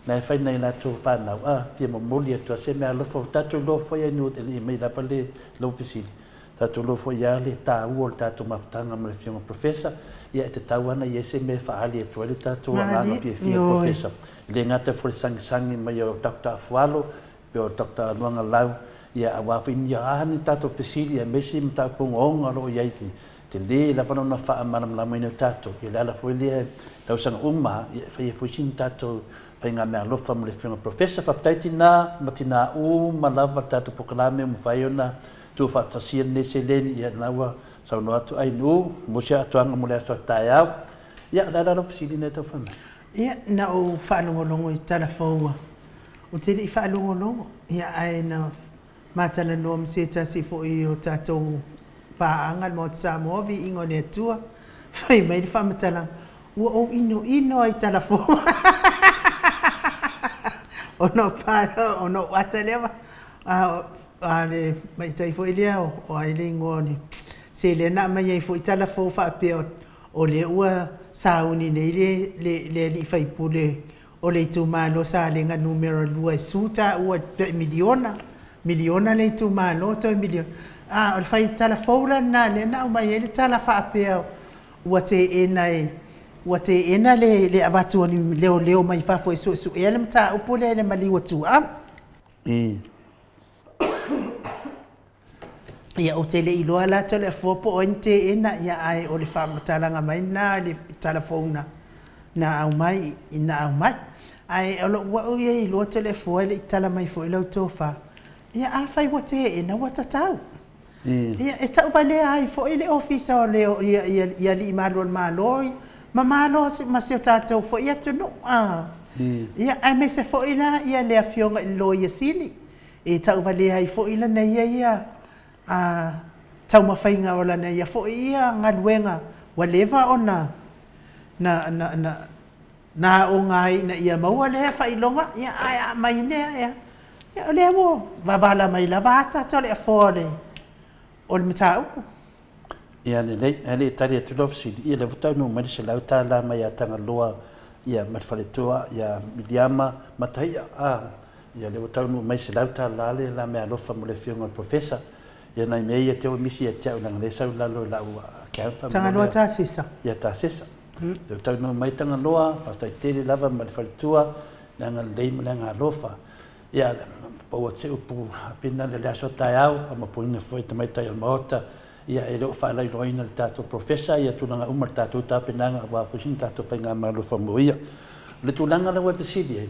na e fai nai latou fanau, a fia momoli atu a se mea alofa. Ua tatou iloa foi e nuu e le i mai lava le lou fesili. Tatou iloa foi lava le taua o le tatou mafutaga ma le Afioga Professor, ia e tatau lava ona i ai se mea e faaali atu ai le tatou agaga fiafia Professor. E le gata foi i le sagisagi mai o Doctor Afualo, pei o Doctor Luagalau, ia aua foi ni a ni tatou fesili aemaise mataupu ogaoga o lo o i ai, tele lava lona faamalamalamaina o tatou. Ia o le ala foi lea i tausaga uma lava, ia e fai ai foi sina tatou faigameaalofa ma le Afioga Professor. Faafetai tina ma tina uma lava le tatou polokalame ua mafai ona Tuufaatasia lenei seleni, ia lena ua saunoa atu Ainuu, mo se atoaga mo le aso a taeao. Ia, o le a la lau fesili lea e tau fai mai? Ia, na ou faalogologo i tala fou a, ou te le i faalogologo, ia ae na matalanoa ma se tasi foi o tatou paaga le Maota Samoa, Viiga o le Atua, fai mai le faamatalaga, ua ou inoino lava i tala fou ona ou ata lea, A le tamaitai foi lea o ai le igoa o le se lea na aumai ai foi tala fou faapea o lea ua sauni nei le le alii faipule o le itumalo Salega numera 2 e sue taua i le tai miliona, miliona le itumalo toe miliona. A o le fai tala fou la lena lea na aumai ai le tala faapea ua teena e ua teena le le avatu o ni leoleo mai fafo e suesuea le mataupu lea i le maliu o Tuaau. Ia ou te le i iloa la Toleafoa po o ai na teena, ia ae o le faamatalaga mai lena i le tala fou na na aumai na aumai. Ae o lou au ia iloa Toleafoa e le i tala mai foi lau tofa, ia afai ua teena ua tatau. Ia e tauvalea ai foi le Ofisa o le ia ia alii malu o le Malo ma malo ma si o tatou foi atunuu. Ia aemaise foi la ia le Afioga i le Loia Sili. e tauvalea ai foi lana ia ia a taumafaiga o lana ia foi ia galuega ua leva ona na na na na aoga ai ina ia maua lea faailoga, ia ae a aumai lea, ia o lea ua vavala mai lava ata o le afoa o le o le mataupu. Ia lelei, ae le i tali atu lau fesili, ia lea ua taunuu mai le $100 mai ia Tagaloa ia ma le faletua ia Miliama Mataia, a, ia lea ua taunuu mai $100 le la meaalofa mo le afioga i le Professor. Ia nai mea ia te ua misi ia te au leaga lea e sau i lalo i lau account faamolemole. Tagaloa Tasesa. Ia Tasesa. Lea ua taunuu mai Tagaloa, faafetai tele lava ma le faletua, le agalelei ma le agaalofa. Ia, pau atu se upu finale o le aso taeao, faamapuina foi tamaitai o le Maota, ia e le o faalailoaina le tatou Professor ia tulaga uma le tatou tapenaga aua foi sina tatou faigamalo faamoia. O le tulaga la ua e fesili ai,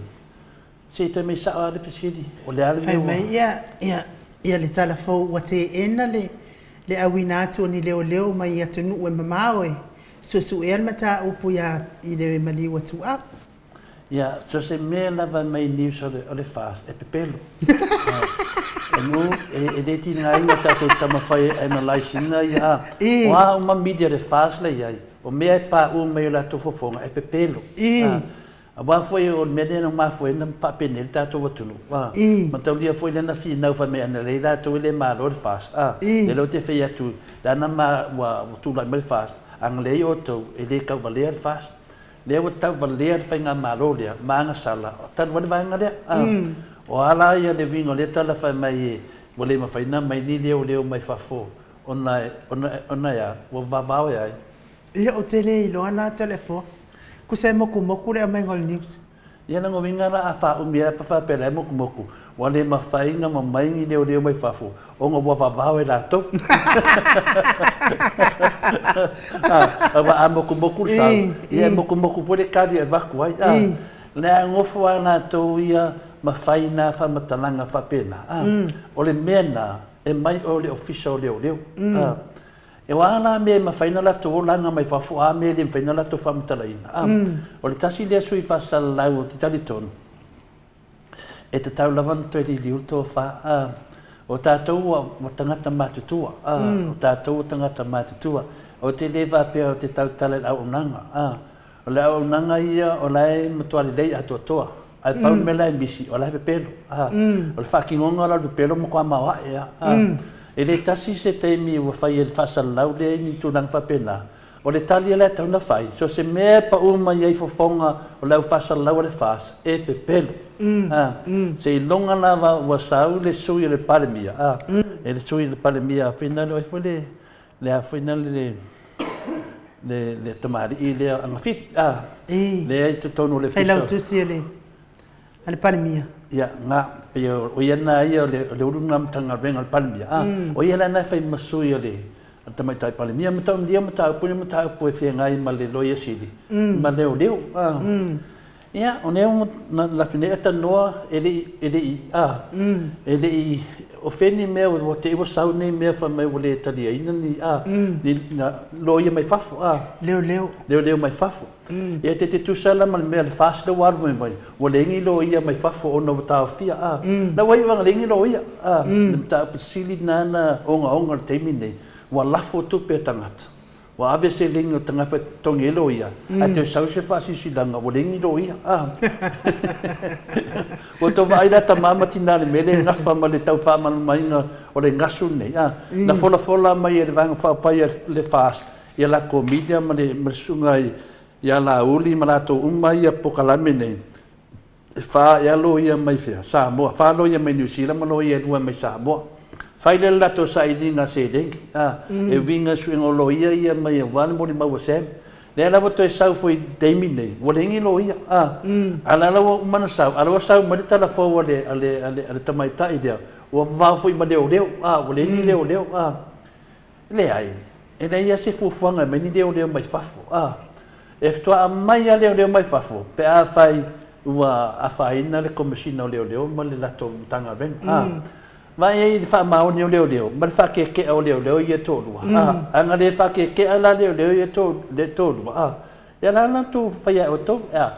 se i toe mai sao lava le fesili, o le a le mea ua... Fai mai ia, ia, ia le tala fou ua teena le, le auina atu o ni leoleo mai atunuu e mamao e suesuea le mataupu ia i le maliu a Tuuau. Ia, so se mea lava mai news o le, o le FAST, e pepelo. E nu, e, e le tigaina tatou taumafai e analyse ina ia, a, o a uma media le FAST la i ai, o mea e paʻu mai o latou fofoga, e pepelo. A, aua foi o le mea lea na mafua ai ona faapenei le tatou atunuu, a, mataulia foi lea na finau fai mai ana lei latou e le malo le FAST, a, lea la ou te fai atu, leaga ma ua tulai mai le FAST, agalelei outou, e le tauvalea le FAST. Lea ua tauvalea le faigamalo lea ma agasala talu ai le vaega lea. O a la ia le uiga o lea tala fai mai ua le mafai ona aumai ni leoleo mai fafo ona ona e a? Ua vavao e ai? Ia ou te le iloa la Toleafoa. Tusa e motumotu le aumaiga o le news. Ia lona uiga la a faaumi ai pa faapea la e motumotu, ua le mafai ona mamai ni leoleo mai fafo ona ua vavao e latou. Aua a motumotu le sau, ia e motumotu foi le kali e avatu ai. Lea a nofo lava latou ia ma fai na faamatalaga faapena, o le mea na e mai o le Ofisa o Leoleo. O a la mea e mafai ona latou olaga mai fafo, a mea e le mafai ona latou faamatalaina? A, o le tasi lea sui faasalalau ou te talitonu, e tatau lava ona toe liliu le tofa. A, o tatou ua, ua tagata matutua. A, o tatou ua tagata matutua. Ou te le faapea ou te tautala i le auaunaga. A, O le auaunaga ia o la e matua lelei atoatoa, ae pau le mea la e misi, o la e pepelo. O le faatinoga la o le pepelo matua maoae lava. E le tasi se taimi ua fai e le faasalalau lea i ni tulaga faapena. O le tali la e tatau ona fai, so o se mea e pau mai ai fofoga o le au faasalalau a le FAST, e pepelo. Seiloga lava ua sau le sui o le Palemia, e le sui o le Palemia finale, o ai foi le Le a foi na le le le tamalii lea Agafili a lea i totonu o le Failautusi a le a le Palemia. Ia na pei o ia na ia o le o le ulu na Matagaluega o le Palemia a o ia la na e fai ma sui o le Tamaitai Palemia ma taunia mataupu ni mataupu e feagai ma le Loia Sili ma leoleo a. Ia, o lea ua alu atu nei e talanoa, e le i, e le i, a, e le i, o fea ni mea ua te i ua sau nei mea fai mai ua le taliaina ni, a, ni na, loia mai fafo, a. Leoleo. Leoleo mai fafo. Ia, te te tusa la ma le mea le FAST lea ua alu mai mai, ua leai ni loia mai fafo ona ua taofia, a. La ua iu anga leai ni loia, a. Le mataupu sili lena na ogaoga i le taimi lenei, ua lafo tupe a tagata. Ua ave seleni o tagata e totogi ai loia, ae toe sau se faasilasilaga ua leai ni loia. Ua tou vaai la tama ma tina i le mea lea e gafa ma le tau faamalamalamaina o le gasu lenei. Na folafola mai e le Vaega Faaupufai a le FAST ia latou media ma le susuga ia Laauli ma latou uma ia polokalame nei, E fa ea loia mai fea? Samoa. Fa loia mai Niu Sila ma loia e lua mai Samoa. Fai lea le latou sailiga seleni, a, e uiga i suiga o loia ia mai aua le molimau a Sam. Lea la ua toe sau foi i le taimi nei, ua leai ni loia, a. A la la ua uma ona sau, a la ua sau mai le tala fou a le, a le, a le, a le tamaitai lea, ua vavao foi ma leoleo, a, ua leai ni leoleo, a. Leai, e leai lava se fuafuaga e aumai ni leoleo mai fafo. A, e faatoa aumai lava leoleo mai fafo pe afai ua afaina le Komesina o Leoleo ma le latou Matagaluega. A, vaai ai i le faamaoni o leoleo ma le faakeekea o leoleo ia e toalua. A, a na le faakeekea la leoleo ia e toalua, a, ia la la outou faia e outou. A,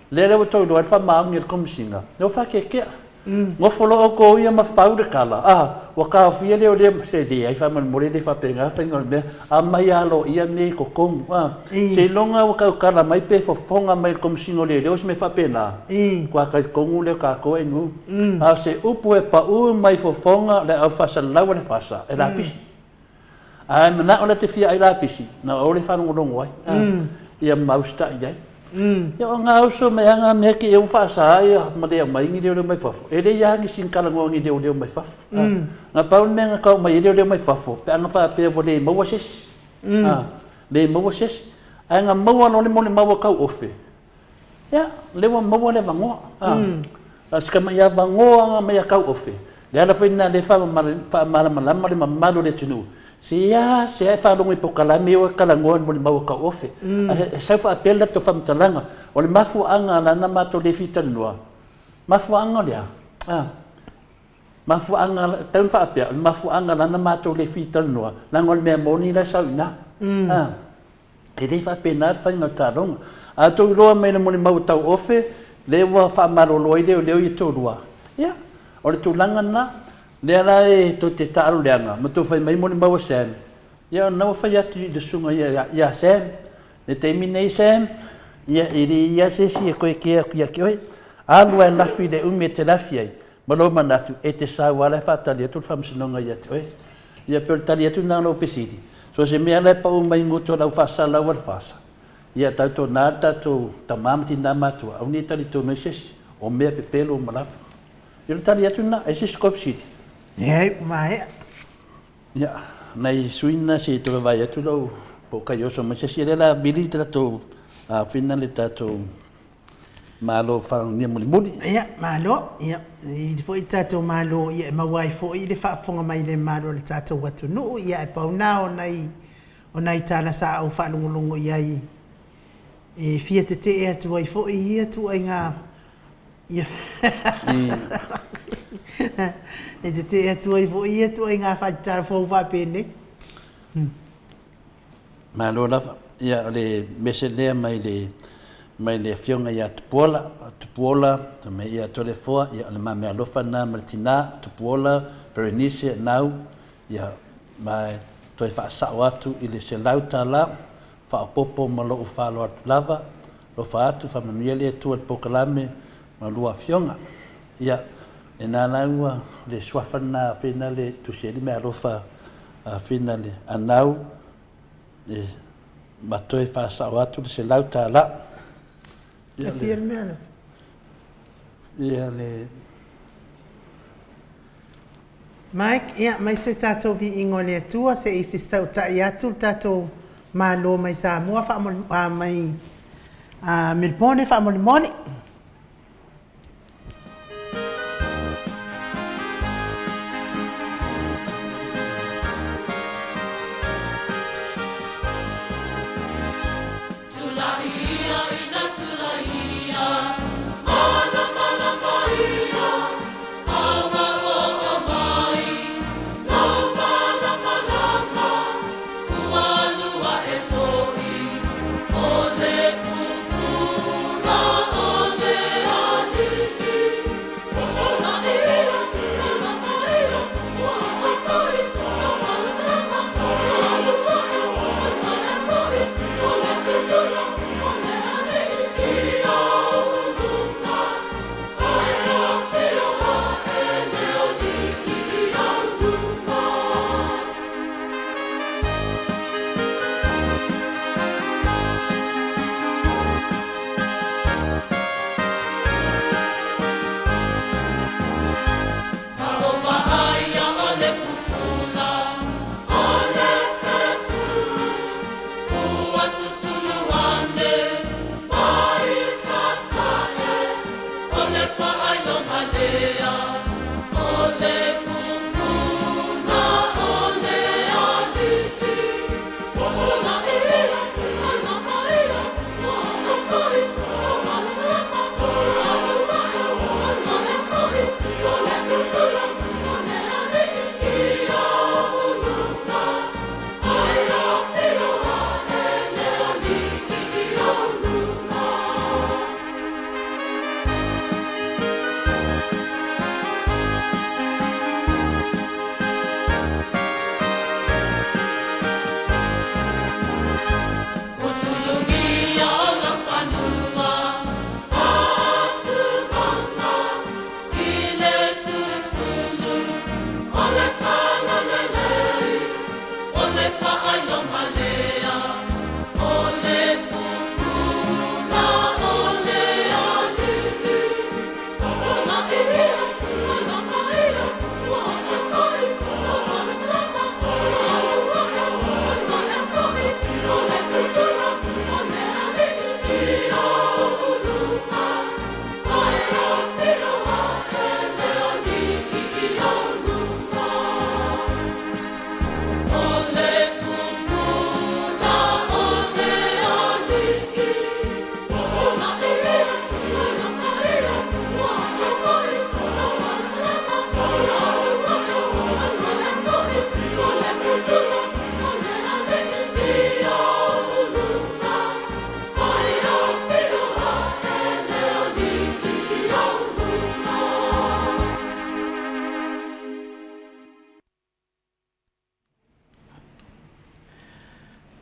lea la ua outou iloa ai le faamaoni a le Komesina, lea ua faakeekea. Nofo loa outou ia ma fau le tala, a, ua taofia leoleo ma se leai faamolemole le faapena faiga o le mea, aumai aloaia mea i totonu, a. Seiloga ua tautala mai pe fofoga mai le Komesina o Leoleo se mea faapena, matua talitonu lea o tatou e nu. A o se upu e pau mai fofoga le au faasalalau a le FASA, e lapisi. A e manao la e te fia ai lapisi, na o le faalogologo ai, ia ma usitai i ai. Ia o ngā uso me anga mea ke eu faasa ia ma le aumai ni leoleo mai fafo. E le ia ni sin talanoa ni leoleo mai fafo. Na pau le mea na tau mai ai leoleo mai fafo, pe ana faapea ua le maua se isi. Le maua se isi. Ae na maua loa le molimau a Tauofe, ia, lea ua maua le avanoa. A o si tamai avanoa lava mai a Tauofe, le ala foi lena lea e faamalamalama le mamalu o le atunuu, se a se a e faalogo i polokalame ia ua talanoa i le molimau a Tauofe. Ae sau faapea le latou faamatalaga, o le mafuaaga la na matou le fia talanoa, mafuaaga o le a? Mafuaaga, e tatau ona faapea, o le mafuaaga la na matou le fia talanoa, leaga o le mea moni la e sau i ina. E le faapena le faiga o le taaloga. A outou iloa mai le molimau tauofe, lea ua faamalolo ai leoleo ia toalua, ia, o le tulaga lena. Lea la e tou te taalo leaga ma tou fai mai molimau a Sam, ia o lena ua fai atu i le susuga ia Sam, le taimi nei Sam, ia e le i ai se isi e toe kea atu ia te oe. Alu ae lafi i le umi e te lafi ai, ma lou manatu e te sau lava la e faatali atu le faamasinoga ia te oe. Ia pei o le tali atu lena o lau fesili, so o se mea la e pau mai gutu o lau faasalalau a le FASA, ia tautona le tatou tama ma tina matua, aua ne i talitonu ai se isi, o mea pepelo uma lava. Ia o le tali atu lena, ai se isi tou fesili? Leai, ua maea. Ia, nai sui na se i toe vaavaai atu lau po o kai oso mai se isi, o lea o le a vili le tatou fina le tatou Malo faaunia mulimuli. Ia, malo. Ia, e i foi le tatou Malo ia e maua ai foi le faafofoga mai le mamalu o le tatou atunuu. Ia, ae pau na o nai, o nai tala sa ou faalogologo i ai e fia tetee atu ai foi i ia ituaiga, ia, e tetee atu ai foi i ia ituaiga faatatala fou faapenei. Malo lava. Ia, o le mese lea mai le, mai le Afioga ia Tupuola, Tupuola, fai mai ia Toleafoa, ia o le ma meaalofa lena ma le tina, Tupuola, Berenice, Nau, ia, ma e toe faasao atu i le $100, faaopoopo ma lou faaaloalo lava, alofa atu, faamanuia le Atua i le polokalame ma lua afioga. Ia, lena la ua, le suafa lena fina le tusi ai le meaalofa a fina le anau e ma toe faasao atu le $100. Ia, e fia le mea lea? Ia le... Mike, ia, mai se tatou viiga o le Atua se i fesautai atu le tatou Malo mai Samoa faamole, mai Melbourne faamolemole.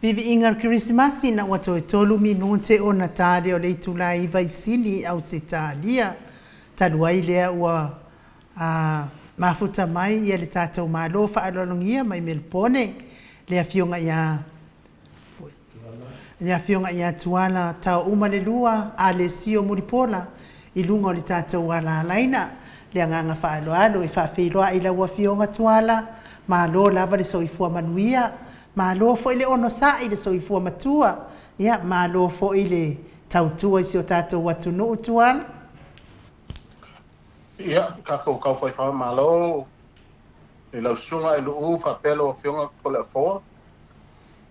Viviiga o le Kerisimasi ina ua toe tolu minute ona ta lea o le itula e iva i Sini i Ausetalia. Talu ai lea ua a mafuta mai ia le tatou Malo faaaloalogia mai Melupone le Afioga ia le Afioga ia Tuala Taoumalelua Alesio Mulipola i luga o le tatou alaalaina. Le agaga faaaloalo e faafeiloai i lau Afioga Tuala, malo lava le soifua manuia, malo foi le onosai i le soifua matua, ia malo foi le tautua i si o tatou atunuu Tuala. Ia, tatou taufaifai malo i lau susuga i Luu faapea lau Afioga Toleafoa,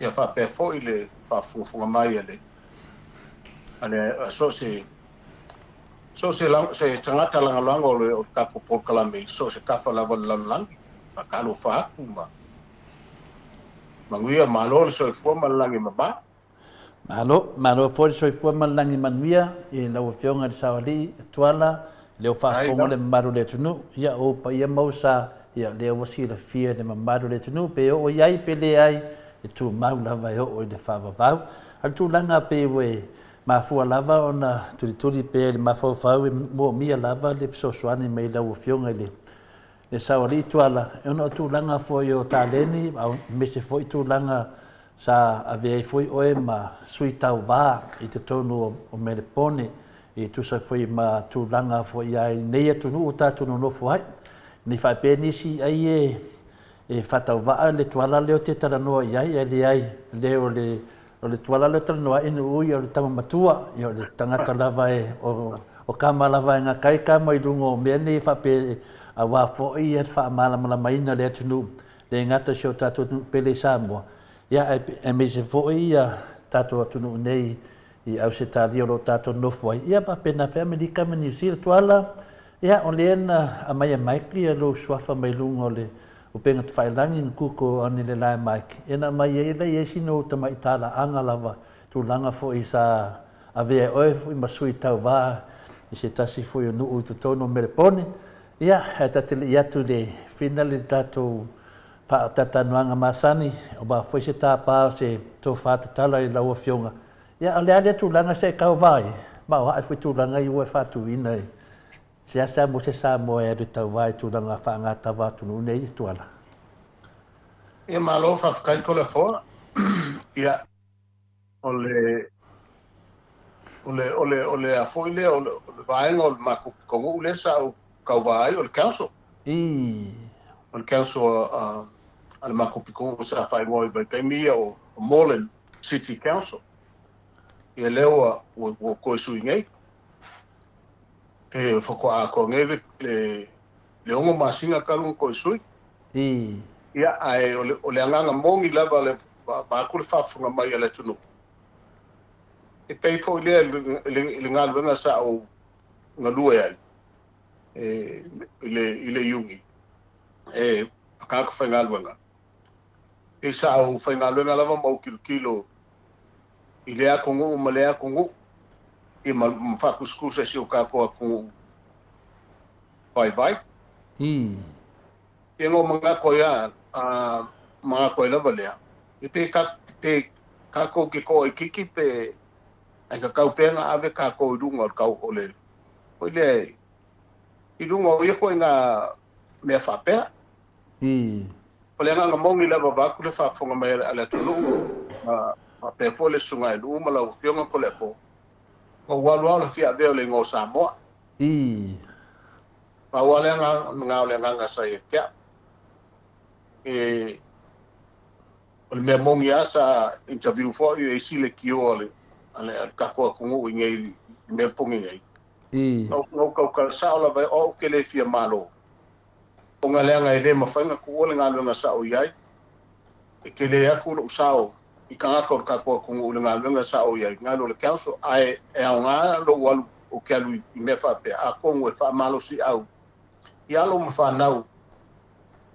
ia faapea foi le faafogafoga mai a le a le so o se so o se se tagata lagolago o le o le tatou polokalame i so o se tafa lava o le lalolagi. Faatalofa atu ma manuia, malo le soifua ma le lagi e mama. Malo, malo foi le soifua ma le lagi manuia i lau Afioga i le Saoalii, Tuala, lea ua faafofoga le mamalu o le atunuu, ia o ou paia ma ou sa, ia lea ua silafia e le mamalu o le atunuu, pe oo i ai pe leai, e tumau lava e oo i le faavavau. A o le tulaga pei ua e mafua lava ona tulituli pea i le mafaufau e moomia lava le fesoasoani mai lau Afioga i le le Saoalii Tuala, ona o tulaga foi o taleni, aemaise foi tulaga Sa avea ai foi oe ma sui tauva i totonu o Melepone e tusa foi ma tulaga foi a i nei atunuu o tatou nonofo ai. Nei faapea nisi ai e faatauvaa le tuala lea ou te talanoa i ai, ae leai, le o le o le tuala lea talanoa ai inu ia o le tama matua, ia o le tagata lava e o kama lava e gata ai kama i luga o mea nei faapea aua foi ia le faamalamalamaina o le atunuu le gata i si o tatou atunuu pele i Samoa, ia aemaise foi ia tatou atunuu nei i Ausetalia o lo o tatou nofo ai, ia faapena foi Amerika ma Niu Sila. Tuala, ia o lea na aumai e Mike ia lou suafa mai luga o le upega tafailagi na kuko ane le la e Mike, ia na aumai ai la i ai sina ou tamai talaaga lava, tulaga foi sa avea e oe foi ma sui tauva i se tasi foi o nuu i totonu o Melepone. Ia, ae ta te lei atu i le final i le tatou faataitanoaga masani, aua foi se tapa o se tofa tatala i lau Afioga. Ia, o le a lea tulaga se e tauva ai, ma o ae foi tulaga ia ua e faatuina i seasea mo se Samoa e alu e tauva i tulaga faagatava atunuu nei e Tuala. Ia, malo faafetai Toleafoa. Ia, o le o le o le o le a foi lea o le, o le vaega o le matou pitonuu lea sa ou tauva ai o le council. I. O le council a, a le matou pitonuu sa faaigoa i vaitaimi ia o, o Moreland City Council. Ia lea ua, ua, ua toe sui nei. E faatoa atoa nei le, le, le 6 masina talu ona toe sui. I. Ia, ae o le, o le agaga moni lava le, vaeatu le faafofoga mai a le atunuu, e pei foi lea i le galuega sa ou galue ai i le Iuni, e tagata faigaluega. Pei sa ou faigaluega lava ma ou tilotilo i lea atunuu ma lea atunuu, ia ma faatusatusa i si o tatou atunuu vaivai. Ia na ou manatu ai lava, a manatu ai lava lea, e pe ka, pe kākou ke toaitiiti pe ae tatau pea na ave kākou i luga o le kau o le, foi lea, i luga o ia ituaiga mea faapea. O le agaga moni lava vaeatu le faafofoga mai a le atunuu, ma faapea foi le Susuga Eluu ma lau Afioga Toleafoa, na ou alu lava o le fia avea o le igoa o Samoa. Pau lava le agaga o le agaga sa ia te au. E, o le mea moni lava sa interview foi e isi leitio a le, a le, a le tatou atunuu i nei i Melbourne nei. Na ou tautala sao lava o au ou te le fia malo. Ona leaga e le mafai ona tuua le galuega sa ou i ai. E tele atu lou sao i tagata o le tatou atunuu i le galuega sa ou i ai, galu o le council, ae e aoga lou alu ou te alu i mea faapea, atonu e faamalosiau i alo ma fanau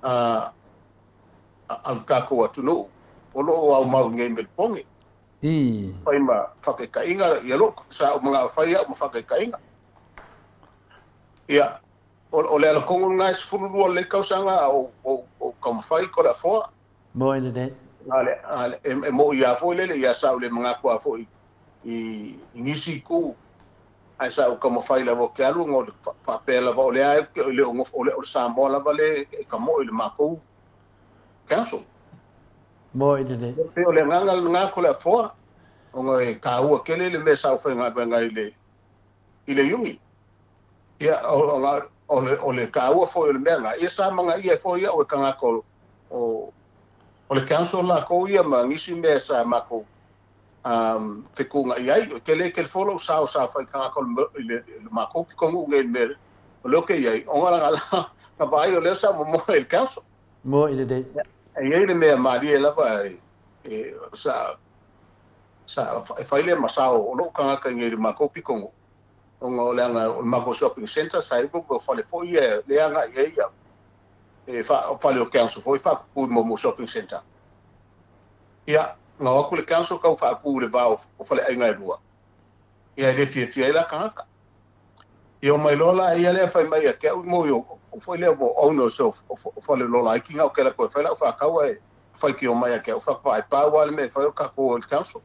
a le tatou atunuu o lo o aumau i nei Melbourne. Fai ma faataitaiga, ia lou, sa ou manao e fai au ma faataitaiga. Ia, o le ala tonu lena e 12 lelei tausaga a o taumafai Toleafoa. Moe lelei. E mo'i lava foi lele ia sa ou le manatu lava foi i nisi itu, ae sa ou taumafai lava ou te alu ona o le faapea lava o lea e le o nofo, o le Samoa lava lea e tamoe i le matou council. Mo'i lelei. E pei o le agaga lena Toleafoa, ona e taua tele le mea sa ou faigaluega ai i le iuni. Ia, o le taua foi o le mea lena, ia sa manaia ai foi au e tagata o le council latou ia ma nisi mea sa matou fetuunai ai. E tele tele foi lou sao sa fai i tagata i le matou pitonuu nei i le mea o lea ou te i ai, ona na vaai o lea sa momoe i le council. Moe lelei. E i ai le mea malie lava e sa e fai lea ma sao o lou tagata i nei i le matou pitonuu, ona o leaga o le matou shopping centre sa i ai mo fale foi ia lea agai i ai ia e fale o council foi faapupui mo shopping centre. Ia, na o atu le council tau faatu i le va o faleaiga e lua, ia e le fiafia ai la tagata. Ia omai loa la ia lea fai mai ia te au mo o foi lea mo owners o fale lola ai ki ngau ke la koe fai lau whakau e whai ki o mai a ke au whakawai pāua le me whai o kako o le council.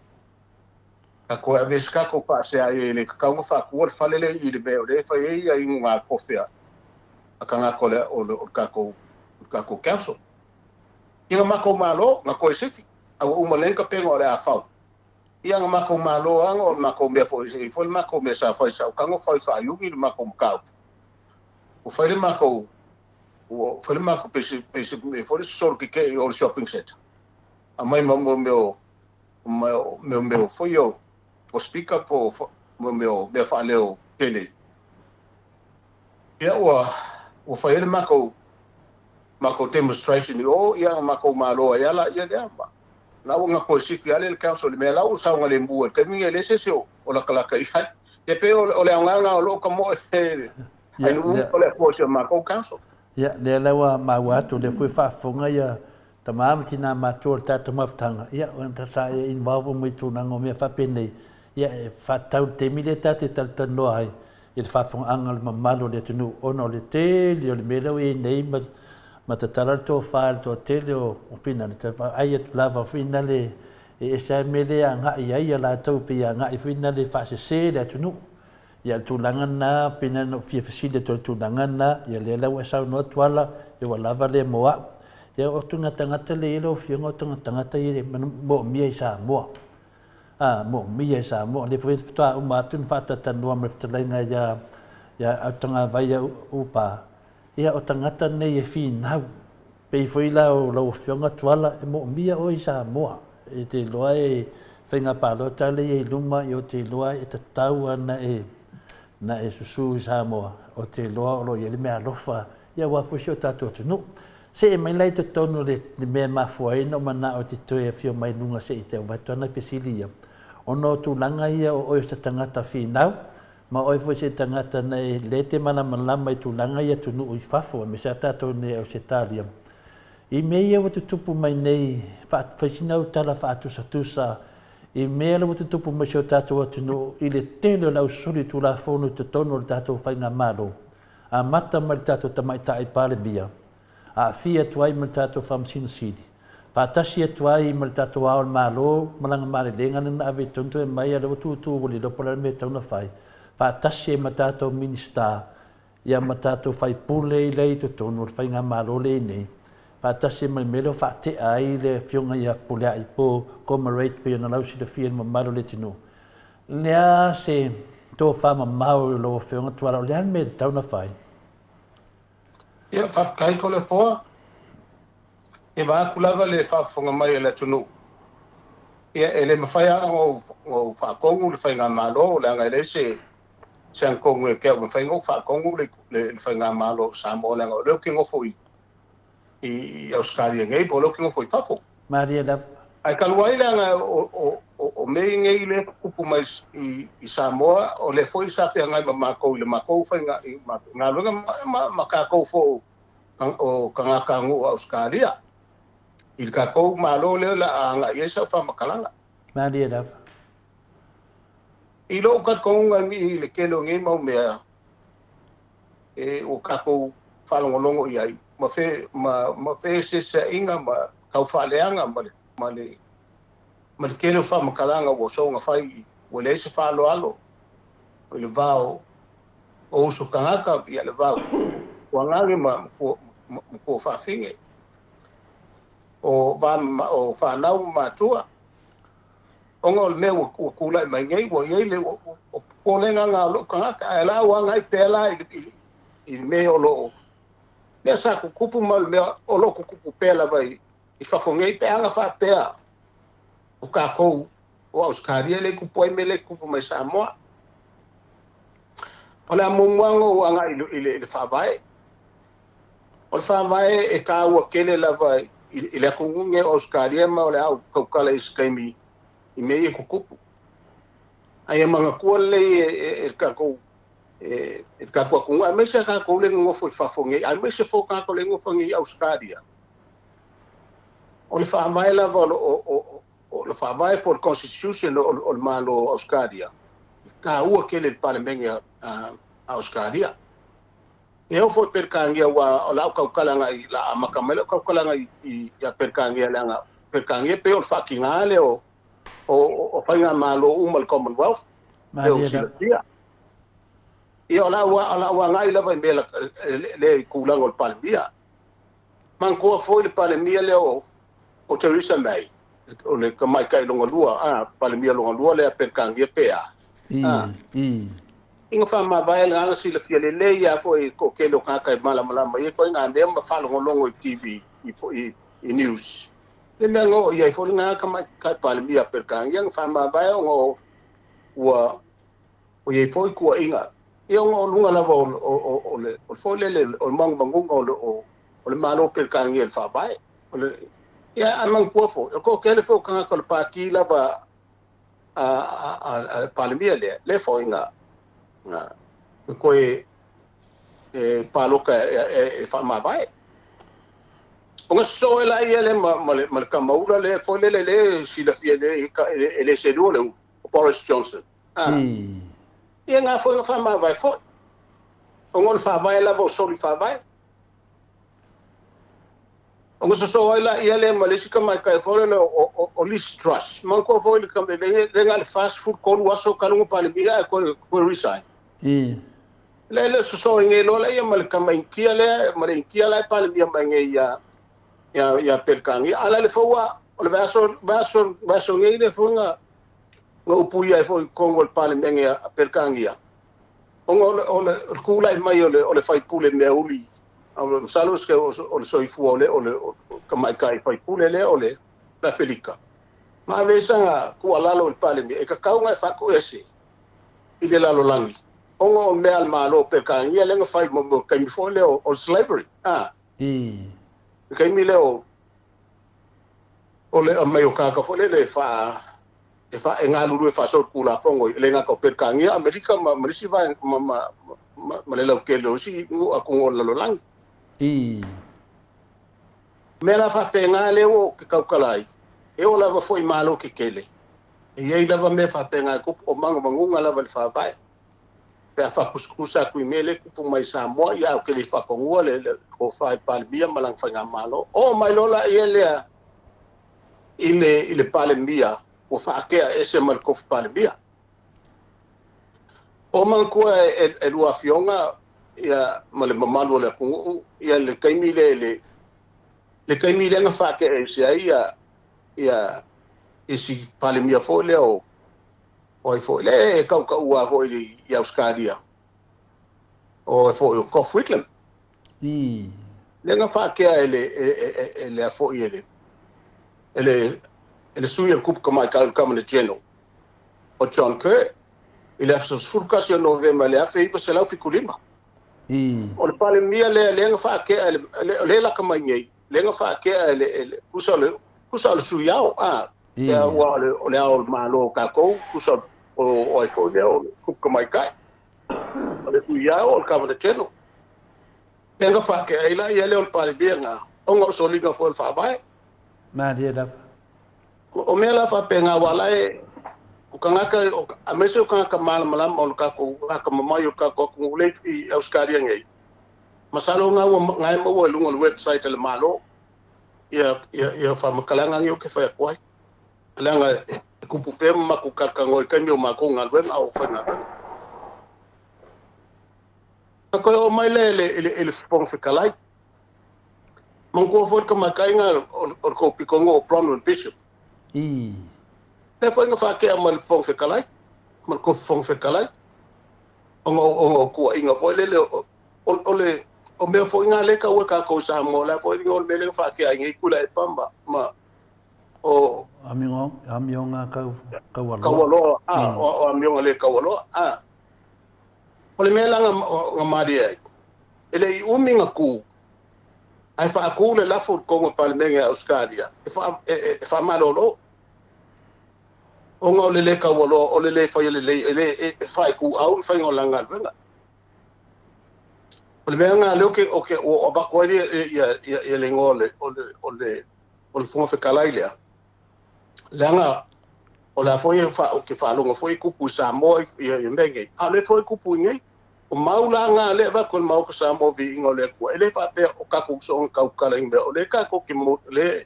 Ka koe ave se kako whaasea ai e le kakaunga whakua le fale le i le mea o le whai e ia ingo ngā kowhea a ka ngā kole o le kako council. Ia nga makou malo, nga koe sefi, a ua uma nei ka penga o le a fau. Ia nga makou malo anga o le makou mea foi, e foi le makou mea sa fai sa ukango fai whaayungi le makou makaupu. Ua fai le makou, ua fai le makou pese, pese, e foi le sosolo ke ke i o le shopping center. A mai ma mo meo, meo, meo foi o, o speaker po, mo meo, mea whaaleo tele. Ia ua, ua fai ai le makou, makou demonstration i o, ia nga makou malo ai ala ia lea ma. La ua nga koe sifi ale le council le mea la ua saogalemu ai le taimi e le se isi o lakalaka i ai. Ia pei o le aoga o loo ka moe ai nuu o le atua o si o makou council. Ia, lea la ua maua atu, lea foi e faafofoga ia tama ma tina matua o le tatou mafutaga, ia, ona sa e involve uma i tulaga o mea faapenei, ia, e faatatau i le taimi lea ta te talatalanoa ai i le faafofogaaga o le mamalu o le atunuu, ona o le tele o le mea lea ua i ai nei ma, ma tatala le tofa i le toatele o finale, te vaai atu lava finale e ese lava le mea lea e agai i ai ia latou, pei e agai foi finale e faasese le atunuu. Ia, o le tulaga lena, pei na ona ou fia fesili atu i le tulaga lena, ia lea la ua e saunoa Tuala, ia ua lava lea mo au. Ia o tuna tagata lea e i ai lau Afioga, o tuna tagata ia e moomia i Samoa. A, moomia i Samoa. O lea foi faatoa uma atu ona faatatalanoa ma le fetalaiga ia, ia Autagavai ia Upa, ia o tagata nei e finau. Pei foi la o lau Afioga Tuala, e moomia oe i Samoa. E te iloa e faiga palota lea i luma, ia ou te iloa e tatau lava ona e, na e susu i Samoa, ou te iloa o lo o i ai le meaalofa ia aua foi si o tatou atunuu. See mai la i totonu o le mea e mafua ai ona ou manao e te toe afio mai luga se i te avatu ana fesili ia, ona o tulaga ia o oe o se tagata finau, ma oe foi se tagata na e le te malamalama i tulaga i atunuu i fafo, aemaise lava tatou nei Ausetalia. I mea ia ua tutupu mai nei, fai sina au tala faatusatusa i mea la ua tutupu mai si o tatou atunuu i le tele o le ausuli Tulafono i totonu o le tatou faigamalo, amata mai le tatou Tamaitai Palemia, aafia atu ai ma le tatou Faamasino Sili, faatasi atu ai ma le tatou Ao o le Malo ma lana malelega lea na ave i totonu toe aumai a o lea ua tutu ua le iloa po o le a le mea e tatau ona fai, faatasi ai ma tatou Minisita ia ma tatou faipule i lea i totonu o le faigamalo lea i nei, faatasi ai ma le mea lea ua faatea ai le Afioga ia Fepuleai po Comrade pei ona lausilafia e le mamalu o le atunuu. O le a se tofa mamao i lau Afioga Tuala, o le a le mea e tatau ona fai? Ia, faafetai Toleafoa. E vaeatu lava le faafofoga mai a le atunuu. Ia, e le mafai lava ona ou faatonu le faigamalo, leaga e leai se se agatonu ia te au e mafai ona ou faatonu le faigamalo o Samoa, leaga o lea ou te nofo i i Ausetalia nei, po o lea ou te nofo i fafo. Malie lava. Ae talu ai leaga o mea nei lea e tutupu mai i Samoa, o lea foi sa feagai ma matou i le matou faiga i galuega ma tatou foi o tagata nuu o Ausetalia i le tatou Malo lea o le a agai i ai sau faamatalaga. Malie lava. I lou talitonuga i le tele o nei mau mea e ua tatou faalogologo i ai ma feeseeseaiga ma taufaaleaga ma le. ma le ma le tele o faamatalaga ua soga fai ua leai se faaaloalo i le va o uso tagata, ia le va o Tuagage ma Tuafafine, o va o fanau ma matua, ona o le mea ua tulai mai nei, ua i ai le popolega lena o lou tagata. Ae o le a ou agai pea la i le mea o lo o mea sa tutupu ma le mea o lo o tutupu pea lava i fafo nei, pe ana faapea o tatou o Ausetalia e le i tupu ai mea lea e tutupu mai Samoa. O le a muamua ona ou agai i le Faavae. O le Faavae e taua tele lava i le atunuu lenei o Ausetalia, ma o le a ou tautala i se taimi i mea ia e tutupu. A ia manatua lelei e le tatou e le tatou atunuu, aemaise a tatou le nonofo i fafo nei, aemaise foi o tagata le nonofo nei i Ausetalia. O le Faavae lava o le Faavae po o le Constitution o le Malo o Ausetalia, e taua tele i le Palemene a Ausetalia. E oo foi i Peretania, aua o lau tautalaga i la amata mai lau tautalaga ia Peretania, leaga Peretania pei o le faatiga lea o faigamalo uma o le Commonwealth, e o silafia. Ia o lau agai lava i mea le i tulaga o le Palemia. Manatua foi le Palemia lea o Theresa May, o le tamaitai lona lua, Palemia lona lua lea Peretania pe a. Ina faamavae le agaga silafia lelei lava foi i le toatele o tagata e malamalama i ia ituaiga mea ma faalogologo i TV, i news. Le mea na oo i ai foi lena tamaitai Palemia a Peretania na faamavae ona ua i ai foi tuuaiga. Ia ona o luga lava o le foi lele o le manumanuga o le Malo Peretania i le Faavae. Ia ae manatua foi, o le toatele foi o tagata o le Pati lava a le Palemia lea, lea foi na toe palota e faamavae. Ona sosoo ai laia lea ma le tamaula lea foi lele lea e silafia e le selua le ulu, o Boris Johnson. Ia na foi na faamavae foi. Ona o le Faavae lava o soli Faavae. Ona sosoo ai laia lea ma le isi tamaitai foi lele o Liz Truss. Manatua foi le le na o le 43 aso talu ona Palemia ae toe resign. Le le sosoo ai nei loa laia ma le tama Initia lea, ma le Initia la e Palemia mai nei ia Peretania. A la le fou o le vaiaso nei le foi na upuia ai foi i totonu o le Palemene a Peretania, ona o le tulai mai o le faipule meauli, masalo o le soifua o le tamaitai faipule lea o le Afelika, ma ave ai sana tuualalo i le Palemia, e tatau ona e faatoese i le lalolagi, ona o mea a le Malo o Peretania lea na fai mo taimi foi lea o le slavery. Le taimi lea o le aumai o tagata foi lele e galulue faasolitulafono e le gata o Peretania, Amerika ma isi vaega ma le lautele o isi atunuu o le lalolagi. Mea la faapena lea ua ou te tautala ai, e oo lava foi i Malo tetele, e i ai lava mea faapena e tupu, o manumanuga lava i le Faavae. Pe a faatusatusa atu i mea lea e tupu mai i Samoa, ia ae ou te le i faatonua le tofa i le Palemia ma lana faigamalo. Oo mai loa laia lea i le Palemia ua faatea ese ma le tofi Palemia. O manatua e lua afioga ia ma le mamalu o le atunuu ia le taimi lea le taimi lea na faatea ese ai ia isi Palemia foi lea o ai foi lea e tautaua foi i Ausetalia o foi o Gough Whitlam. Lea na faatea e le foi e le sui o le Kupu Tamaitai o le Governor General o John Kerr i le aso 11 o Novema i le 1975. O le Palemia lea lea na faatea lea laka mai nei, lea na faatea e le tusa o le sui ao, ua o le ao o le Malo o tatou, tusa o ai foi lea o le Kupu Tamaitai, o le sui ao o le Governor General. Lea na faatea ai la ia lea o le Palemia na, ona o soliga foi o le Faavae. Malie lava. O mea la faapena, aua la e o tagata, aemaise o tagata malamalama o le tatou atamamai o le tatou atunuu lea i Ausetalia nei, masalo na ua na e maua i luga o le website a le Malo. ia ia ia faamatalaga nei ou te fai atu ai, leaga e tupu pea ma matou talatalanoa i taimi o matou galuega a o faigaluega. Ona toe oo mai lea i le, i le, i le Fofoga Fetalai. Manatua foi le tamaitaiga o le tou pitonuu o Bronwyn Bishop. Ii. Lea foi na faatea mai le Fofoga Fetalai, ma le tofi Fofoga Fetalai, ona o tuuaiga foi lele o, o le, o mea foi na lea e taua e tatou i Samoa, o le a foi le mea lea na faatea ai nei Tuilaepa ma, ma o Amioga, amioga tau, taualoa. Taualoa, a, o, o amioga le taualoa, a. O le mea la na malie ai, e le i umi na tu, ae faatu le lafo i totonu o le Palemene a Ausetalia e, fa, e, e, e faamalolo, ona o le le taualoa, o le le faia lelei, e le e, e faaituau le faiga o lana galuega. O le mea lena lea ou te, ou te, ua avatu ai ia, ia, ia le igoa o le, o le, o le, o le Fofoga Fetalai lea, leaga o le a foi e fa, ou te faalogo foi e tupu i Samoa ia, ia mea nei, a o lea foi e tupu i nei. O mau la na lea e avatu e le Maota Samoa viiga o le Atua, e le faapea o tatou soona tautala i mea, o lea tatou te mo, lea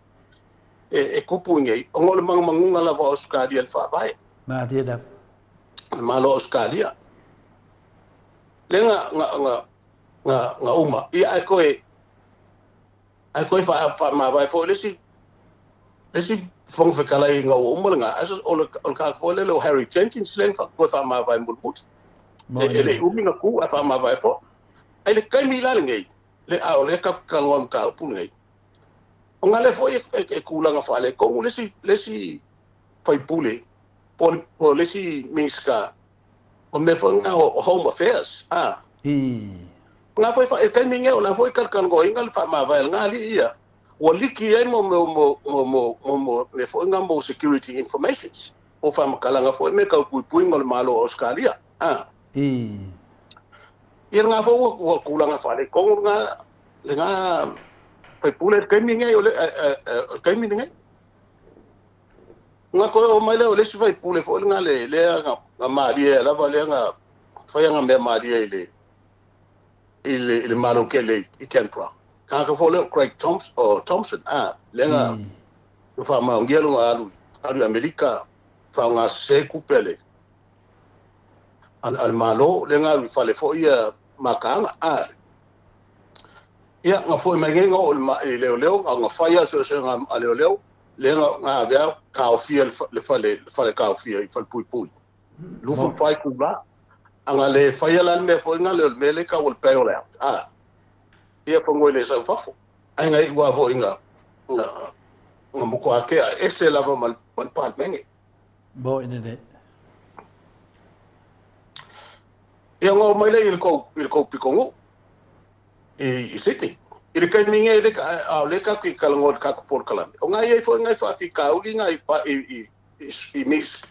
e, e tupu i nei, ona o le manumanuga lava o Ausetalia i le Faavae. Malie lava. Le Malo o Ausetalia. Lea na, na, na, na, na uma. Ia ae toe, Ae toe faamavae foi le isi le isi Fofoga Fetalai ina ua uma lena, o le tagata foi lele o Harry Jenkins lea na toe faamavae mulimuli. E le i umi na tu ae faamavae foi. Ae i le taimi la lenei, le, a o lea tatou te talanoa i le mataupu lenei, ona lea foi e tulaga faaletonu le isi, le isi faipule po o le isi Minisita o mea foi na o Home Affairs, a. Ii. O la foi, i le taimi nei, o la foi e talatalanoaina le faamavae a lena alii ia, ua liki ai mo mo mo mo mo mo mo mea foi na mo security informations, po o faamatalaga foi mea tau puipuiga o le Malo o Ausetalia, a. Ii. Ia lena foi ua, ua tulaga faaletonu lena, lena faipule i le taimi nei, o le, o le taimi lenei. Ona toe oo mai lea o le isi faipule foi lena le, lea na, na malie lava lea na fai ana mea malie i le, i le, i le Malo tele i Canberra. Tagata foi lea o Craig Thompson, o Thompson, a, lea na, mm. na faamaonia lona alu, alu i Amerika, faaaoga sese tupe a le, a, a le Malo, lea na alu i fale foi ia makaaga, a. Ia, na foi mai nei na oo i leoleo, na fai lava suesuega a leoleo, lea na, na avea taofia le, le fale, le fale taofia i Falepuipui. 24 itula. A na le faia la le mea foi na lea o le mea lea e tau o le bail out, a, ia pagoi le sau i fafo. Ae na iu lava foi na, na, na matua ese lava ma le, ma le Palemene. Mo i lelei. Ia na oo mai lea i le tou, i le tou pitonuu i, i Sydney. I le taimi nei, le, a o lea tatou te talanoa i le tatou polokalame, o na i ai foi nai faafitauli nai pa, i, i, i, i,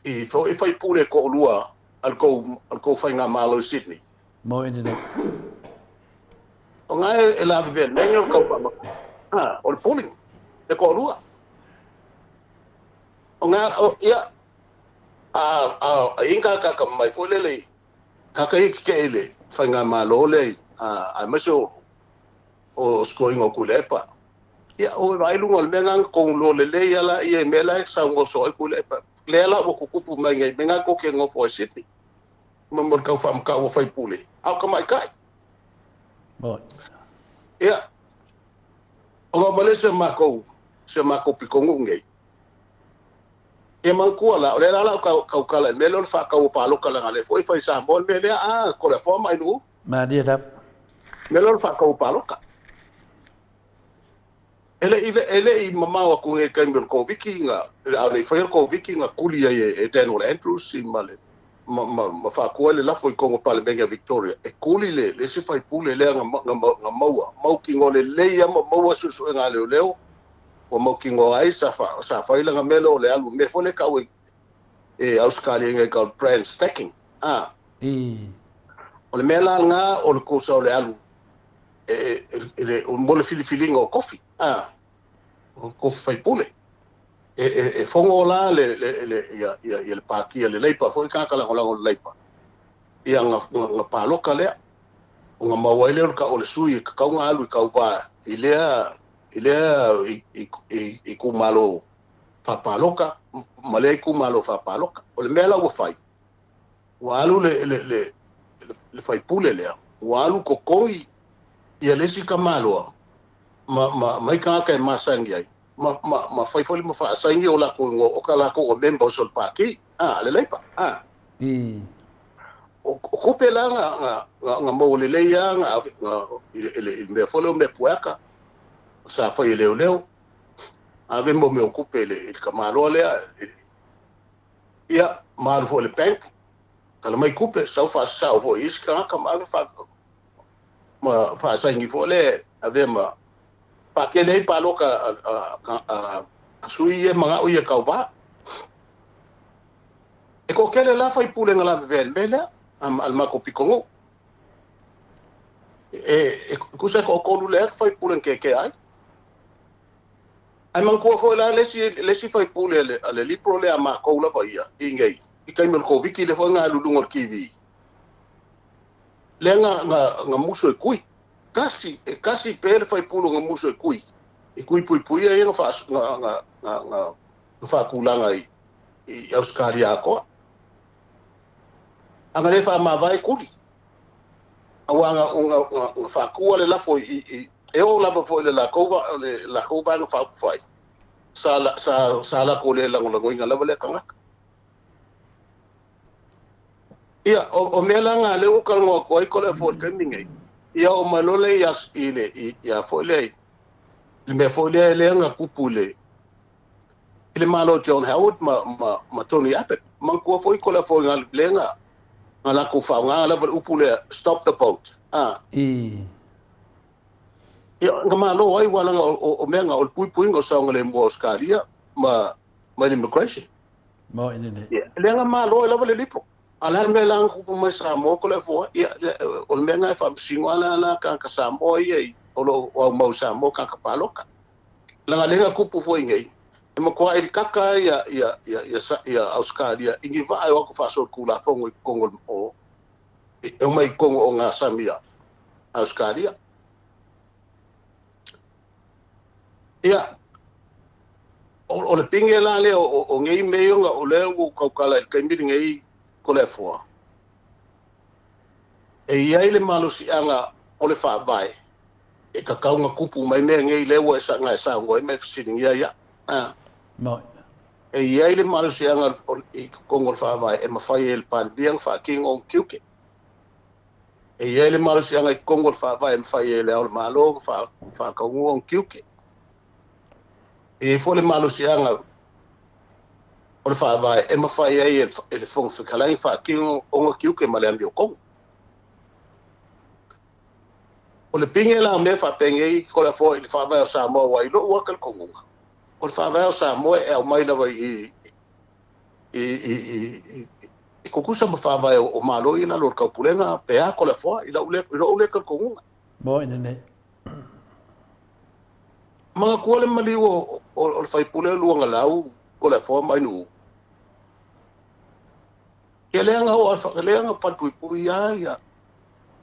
i, i faipule e toalua a le tou, a le tou faigamalo i Sydney. Mo i lelei. O na e, e lavevea nei o le tau faamata. Ha, o le pulling, le toalua. O na, o, ia, a, a, a inga kaka mai foi lele i, kaka i kike i le faigamalo lea i, a, aemaise o, o scoring o Tuilaepa. Ia, o e vaai luga o le mea na na tonu loa lelei a la ia i mea la e saunoa soo ai Tuilaepa. Lea la ua tutupu mai nei mea na tou te nofo ai Sydney. Ma mo le tau faamatau a faipule, a o tamaitai. Moi. Ia, ona o mai lea si o matou, si o matou pitonuu nei. Ia manatua la, o lea la o le a ou tautala i le mea lea o le faatau o palota leaga o lea foi e fai i Samoa le mea lea, a, Toleafoa ma Ainuu. Malie lava. Le mea lea o le faatau o palota. E le i, e le i mamao atu nei i le taimi o le Koviti na, a o le i faia le Koviti na tuli ai e, e Daniel Andrews ma le, ma, ma, ma faatua ai le lafo i totonu o Palemene a Victoria, e tuli le, le isi faipule lea na, na, na maua, mautinoa lelei lava ma maua suesuega a leoleo, ua mautinoa ai sa, fa, sa fai lana mea lea o le alu, mea foi lea e tau e, e Ausetalia nei tau brand stacking. A. I. O le mea la lena o le kosa o le alu e, e, e, le, mo le filifiliga o kofi, a, o kofi faipule. E, e, e fogo la le, le, le, ia, ia, ia le pātia le Leipa foi tagata lagolago le Leipa. Ia nga, nga, nga pāloka lea. O nga maua ai lea o le, o le sui e tatau ona alu i tauvā i lea i lea itumalo faapaloka ma lea itumalo faapaloka. O le mea la ua fai, ua alu le, le, le, le faipule lea, ua alu totogi ia le isi tamaloa ma, ma, ma i tagata e masani ai, ma, ma, ma fai foi ma faasaini o latou igoa o ka latou o members o le pati, a, le Labour, a. O, o kupe la nga, nga, nga, nga maua lelei lava nga, nga, i, i, i le mea foi lea o mea pueaka, sa fai e leoleo, ave mo mea o kupe i le, i le tamaloa lea, ia, ma alu foi i le bank, tala mai kupe, sau faasasao foi i isi tagata ma ave faa, ma faasaini foi lea avea ma faatele ai paloka a sui ia e manao ia tauva. E toatele la faipule na lavevea i le mea lea a le matou pitonuu. E tusa e toatolu lea faipule na kekea ai. Ae manatua foi la le isi faipule a le Liberal lea a matou lava ia i inei i taimi o le Koviti lea foi na alu i luga o le TV. Lea na musu e kui. Tasi, e tasi pea le faipule na musu e kui. E kui puipuia ia na faatulaga i Ausetalia atoa. A na le faamavae kuli. Aua na faatua le lafo i, e oo lava foi i le latou vaega faaupufai, sa latou le lagolagoina lava lea tagata. Ia, o mea la na lea ua talanoa atu ai ko le foi i le taimi nei, ia oo mai loa lea i le, ia foi lea i le mea foi lea lea na tupu i le Malo John Howard ma Tony Abbott. Manatua foi ko le foi na lea na latou faaaoga lava le upu lea, stop the boat. Ia, na malo ai aua leaga o mea na o le puipuiga o saogalemu o Ausetalia ma le immigration. Ia, lea na malo ai lava le Liberal. A o le a le mea la na tupu mai Samoa ko le afoa? Ia, o le mea na e faamasino lava la la tagata Samoa ia i, o lo o aumau i Samoa tagata palota. Leaga lea na tupu foi nei, e matua ilikaka ia, ia, ia, ia, ia Ausetalia i ni vaa e o atu faasolitulafono i totonu o, e omai i totonu o ngā sami a Ausetalia. Ia, o le pine la lea o nei mea ia o lea ua ou tautala i le taimi lenei ko le afoa, e i ai le malosiaga o le faavae e tatau ona tupu mai mea nei lea ua e saunoa ai ma e fesiligia ai au. E i ai le malosiaga i totonu o le faavae e mafai ai e le Palemia ona faatino ona tiute. E i ai le malosiaga i totonu o le Faavae e mafai ai e Le Ao o le Malo ona faataunuu ona tiute. E i ai foi le malosiaga o le Faavae e mafai ai e le Fofoga Fetalai ona faatino ona tiute ma le amiotonu. O le pine la o mea faapenei ko le afoa i le Faavae o Samoa aua i lou lava talitonuga, o le Faavae o Samoa e aumai lava i i tutusa ma faavae o Malo i lalo o le taupulega pe a ko le afoa i lou lea talitonuga. Mo ina nei. Manatua le maliu o le faipule o Luagalau ko le afoa mai Nuu. Ia lea na oo lea na falepuipui a ia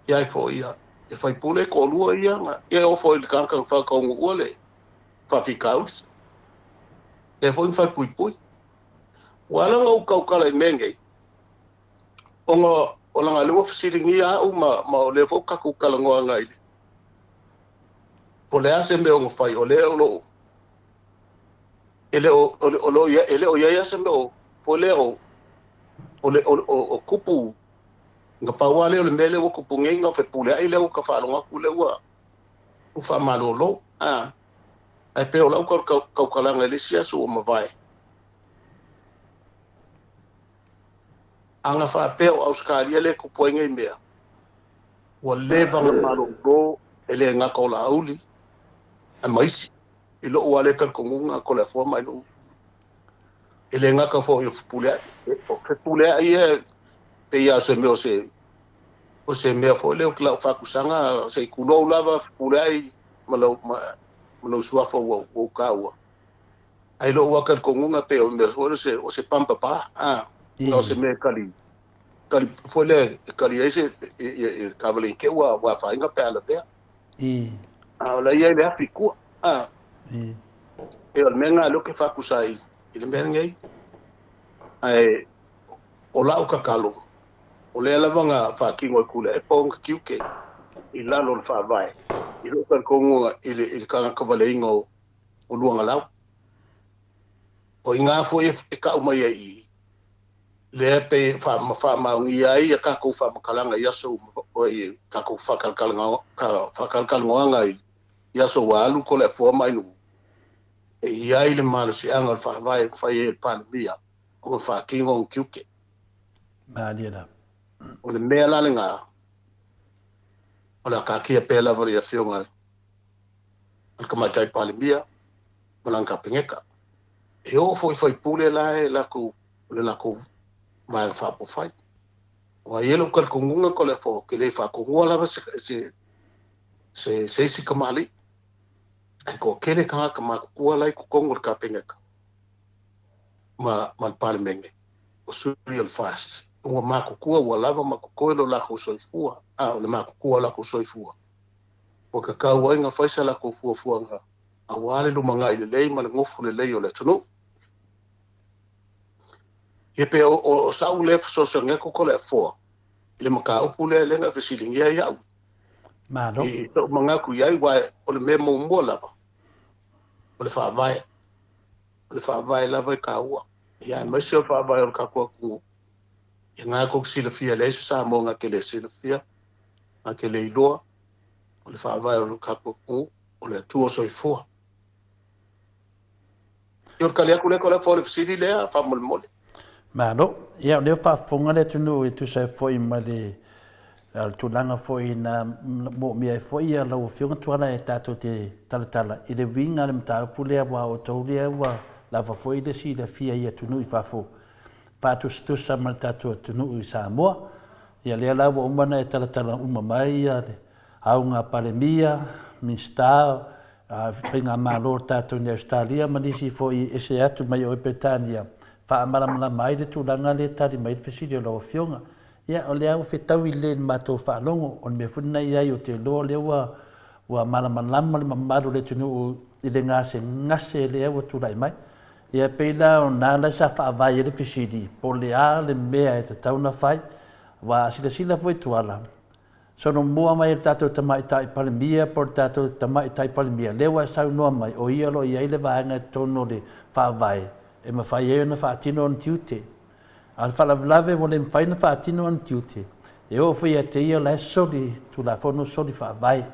ia ai foi ia e faipule e toalua ia na ia e oo foi i le tagata na faataunuua le faafitauli. Lea foi na falepuipui. Ua ala ona ou tautala i mea nei, ona o leaga lea ua fesiligia au ma, ma o lea foi ua tatou talanoa agai le, po o le a se mea o fai, o lea o lo o, e le o, o lo o, e le o i ai lava se mea o, foi lea o, o le, o, o, o kupu, na pau lava lea o le mea lea ua kupu nei, na o fepuleai lea ua ta faalogo atu lea ua, ua faamalolo. A, ae pei o lau tautalaga i le isi aso ua mavae, A na faapea o Ausetalia lea e tupu ai nei mea, ua leva ona malolo e le gata o Laauli ae ma isi. I lou lava lea talitonuga, Toleafoa ma Ainuu, e le gata foi o Fepuleai. O Fepuleai ia e pei lava o se mea o se, o se mea foi lea o lau faatusaga, se i tulou lava Fepuleai ma lou suafa ua ou taua. Ae lou lava talitonuga pei o mea foi lea o se pampa pa, a, na o se mea e kali, kali foi lea e kali ai se i le taavale i te i ua afaina pe a lavea. A o la e i ai le afi i tua, a. E o le mea lena lea ou te faakusa ai i le mea lenei. Ae o lau tatalo, o lea lava na faatino e Tuilaepa ona tiute i lalo o le Faavae i lou talitonuga i le, i le tagata valeina o, o Luagalau. O i ina foi e tau mai ai i i, lea e pei e faamaonia ai a tatou faamatalaga i aso uma, i tatou faatalatalanoaga i aso ua alu, Toleafoa ma Ainuu, e i ai le malosiaga o le Faavae e mafai ai e le Palemia ona faatino ona tiute. Malie lava. O le mea la lena, o le a taatia pea lava i le Afioga i le Tamaitai Palemia ma lana Kapeneta. E oo foi i faipule la e latou, o le latou Vaega Faaupufai. Aua e i ai lou talitonuga Toleafoa, ou te le faatonua lava se, se, se, se isi tamalii. Ae toatele tagata matutua la i totonu o le Kapeneta ma, ma le Palemene, o sui o le FAST. Ua matutua, ua lava ma totoe lo latou soifua, a o le matutua o latou soifua, ua tatau ai ona fai sa latou fuafuaga aua le lumanai lelei ma le nofo lelei o le atunuu. Ia pe o, o, o sa'u lea fesoasoani atu Toleafoa i le mataupu lea lea na fesiligia ai a'u. Malo. I so'u manatu i ai, aua o le mea muamua lava, o le Faavae. O le Faavae lava e taua. Ia aemaise o le Faavae o le tatou atunuu. Ia na tou te silafia, e leai se Samoa na te le silafia, na te le iloa, o le Faavae o le tatou atunuu, o le Atua Soifua. Ia o le tali atu lea Toleafoa i le fesili lea faamolemole. Malo. Ia o lea ua faafofoga le atunuu e tusa ai foi ma le tulaga foi na moomia ai foi lau Afioga Tuala e tatou te talatala i le uiga o le mataupu lea aua o outou lea ua lava foi le silafia i atunuu i fafo faatusatusa ma le tatou atunuu i Samoa. Ia lea la ua uma ona e talatala uma mai le auga Palemia, Minisita, Faigamalo o tatou nei Ausetalia ma nisi foi e ese atu mai o i Peretania, faamalamalama ai le tulaga lea e tali mai ai le fesili o lau Afioga. Ia, o lea ua fetaui lelei i le matou faalogo, o le mea foi lena e i ai ou te iloa o lea ua ua malamalama le mamalu o le atunuu i le gasegase lea ua tulai mai. Ia, e pei la o na la sa faavae ai le fesili, po o le a le mea e tatau ona fai, aua a silasila foi Tuala, Solomua mai e le tatou Tamaitai Palemia po o le tatou Tamaitai Palemia, lea ua e saunoa mai, o ia o lo o i ai le vaega i totonu o le Faavae e mafai ai ona faatino ona tiute. A o le faalavelave ua le mafai ona faatino ona tiute, e oo foi ia te ia o la e soli Tulafono, soli Faavae.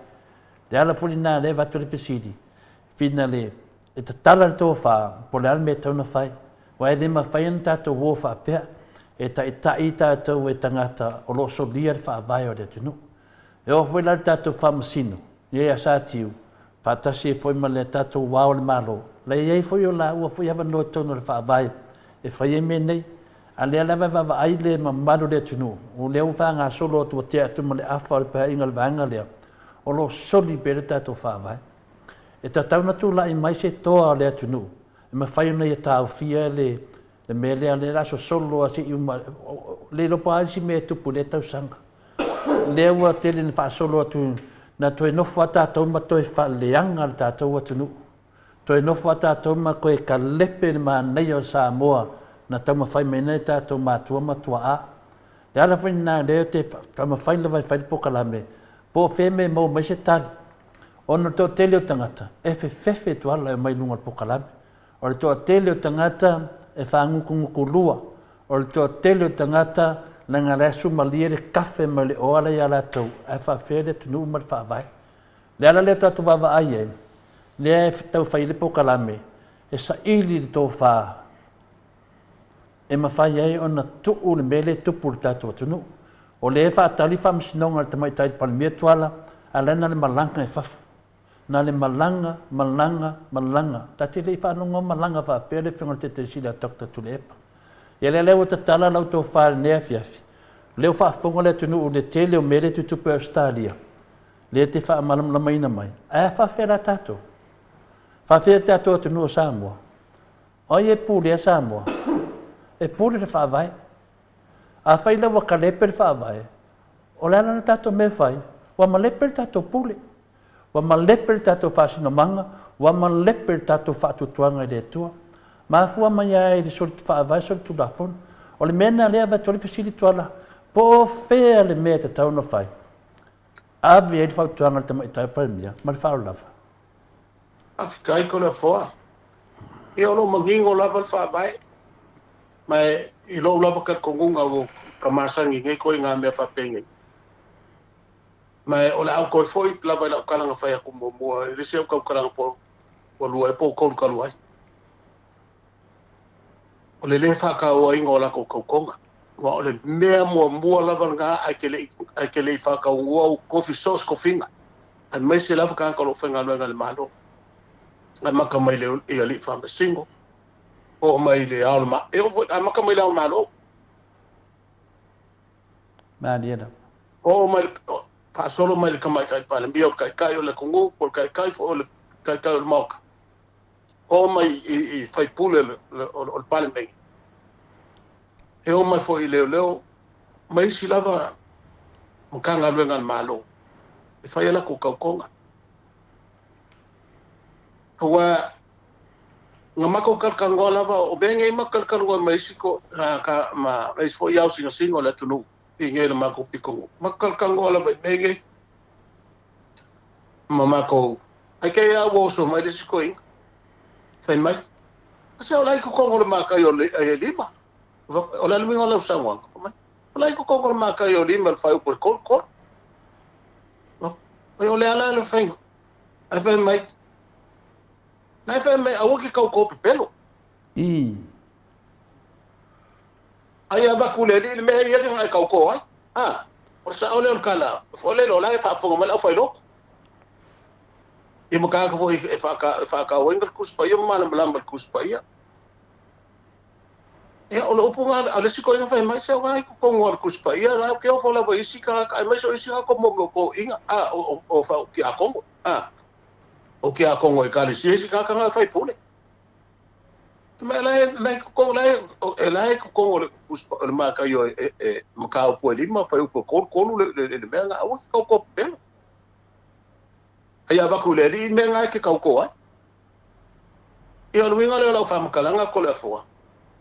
Le ala foi lena lea e avatu ai le fesili, finale e tatala le tofa po o le a le mea e tatau ona fai. Aua e le mafai ona tatou o faapea e taitai tatou e tagata o lo o solia le faavae o le atunuu. E oo foi la i le tatou Faamasino, ia Satiu, faatasi ai foi ma le tatou Ao o le Malo, la e i ai foi o laua foi avanoa i totonu o le faavae e fai ai mea nei. A o lea lava e vaavaai le mamalu o le atunuu, o lea ua faagasolo atu ua tea atu ma le afa o le paeaiga o le vaega lea, o lo o soli pea le tatou faavae. E tatau ona tulai mai se toa o le atunuu e mafai ona ia taofia le le mea lea, lea o le a sosolo lava se i uma, le iloa po o a isi mea e tupu i lea tausaga. Lea ua tele ina faasolo atu, na toe nofo lava tatou ma toe faaleaga le tatou atunuu. Toe nofo lava tatou ma toe kalepe le manaia o Samoa na taumafai mai ai nai tatou matua ma tuaa. Le ala foi lena lea ou te taumafai lava e fai le polokalame, po o fea mea e maua mai se tali. Ona o le toatele o tagata e fefefe Tuala e omai i luga o le polokalame. O le toatele o tagata e faagutugutu O le toatele o tagata leaga la e sumalie le kafe mai le oa la ia latou ae faafefea le atunuu ma le faavae. Le ala lea tatou vaavaai ai, lea e tau fai ai le polokalame e saili le tofa e mafai ai ona tuu le mea lea e tupu i le tatou atunuu. O lea e faatali faamasinoga a le Tamaitai Palemia Tuala, a o la e na o le malaga i fafo. Na le malaga, malaga, malaga. Ta te le i faalogo malaga faapea le Afioga i le Taitaisili a Doctor Tuilaepa. Ia lea la ua tatala lau tofa i lenei afiafi, o lea ua faafofoga le atunuu i le tele o mea lea e tutupu i Ausetalia, lea e te faamalamalamaina mai. Ae a faafefea la tatou? Faafefea le tatou atunuu o Samoa? O ai e pulea Samoa? E pule le Faavae. Afai la ua kalepe le Faavae, o le a la le tatou mea e fai? Ua malepe le tatou pule. Ua malepe le tatou faasinomaga, ua malepe le tatou faatuatuaga i le Atua. Mafua mai ai le soli faavae soli tulafono. O le mea lena lea avatu ai le fesili Tuala, po o fea le mea e tatau ona fai? Ave ai le fautuaga a le Tamaitai Palemia ma le faaaloalo lava. Faafetai Toleafoa. Ia o lo o manino lava le faavae, ma i lou lava talitonuga ua ka masani i nei ituaiga mea faapenei. Ma o le a ou toe foi lava i lau tala na fai atu muamua i le isi au tautalaga po ua lua ea po ua tolu talu ai. O le lē faatauaina o latou tautoga, aua o le mea muamua lava lena ae te le i, ae te le i faataunua ou tofi so o se tofiga, aemaise lava tagata o lo o faigaluega i le Malo, amata mai le, i alii faamasino, oo mai i le Ao o le Ma, e oo foi, amata mai le Ao o le Malo. Malie lava. Oo mai, faasolo mai le Tamaitai Palemia o le Taitai o le atunuu, po o le Taitai foi o le Taitai o le Maota, oo mai i sui usufono o le Palemene, e oo mai foi i leoleo ma isi lava Matagaluega a le Malo e fai a latou tautoga. Aua na matou talatalanoa lava, o mea nei matou talatalanoa ma isi ko, ka, ma isi foi ao sinasina o le atunuu i nei le matou pitonuu. Matou talatalanoa lava i mea nei ma matou Ai kei a ua oso mai le isi toeaina, fai mai, Se o la i totonu o le mākai o le, e lima. O le a le uiga o lau saunoaga? Fai mai, O la i totonu o le mākai o lima le fuaiupu e tolu, tolu. Ai o le a la le faiga? Ae fai mai, na e fai mai, aua ke kaukō pepelo. Ai avatu i le alii le mea ia na e kaukō ai. A, o le sao lea o le tala, foi lele o la e faafofoga mai le aufailoko. Ia ma tagata foi e faatauaina le Tusi Paia ma malamalama i le Tusi Paia. Ia, o le upu na, a le isi toeaina fai mai, se o na i totonu lava o le Tusi Paia, la ou te ofo lava i isi tagata, aemaise o isi tagata o mo toeaiina, a, o, o, o tiakono, a, o tiakono o ekalesia, isi tagata na e faipule. Ma la e, la e totonu, la e, e la e totonu o le Tusi, o le Mataio e, e, mataupu e lima, fuaiupu e tolu, tolu le, le, le mea na, aua ke kaukō pepelo. Ai avatu i le alii mea na e te kaukō ai. Ia, o le uiga lea o lau faamatalaga Toleafoa.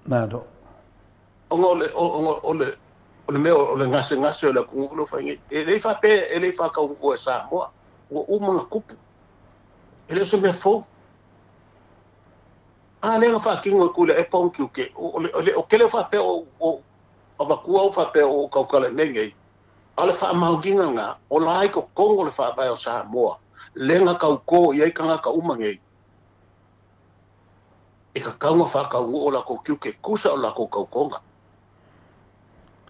Malo. Ona o le, ona o le, o le mea o le gasegase o le atunuu lea ua fai nei, e le i faapea e le i faataunuua e Samoa, ua uma ona tupu. E le o se mea fou. A lea na faatino e Tuilaepa ona tiute, o le, o le, o te le o faapea o, o avatua au faapea o tautala i mea nei, A o le faamaoniga lena, o la i totonu o le Faavae o Samoa, lea na tautō i ai tagata uma nei, e tatau ona faataunuu o latou tiute, tusa o latou tautoga.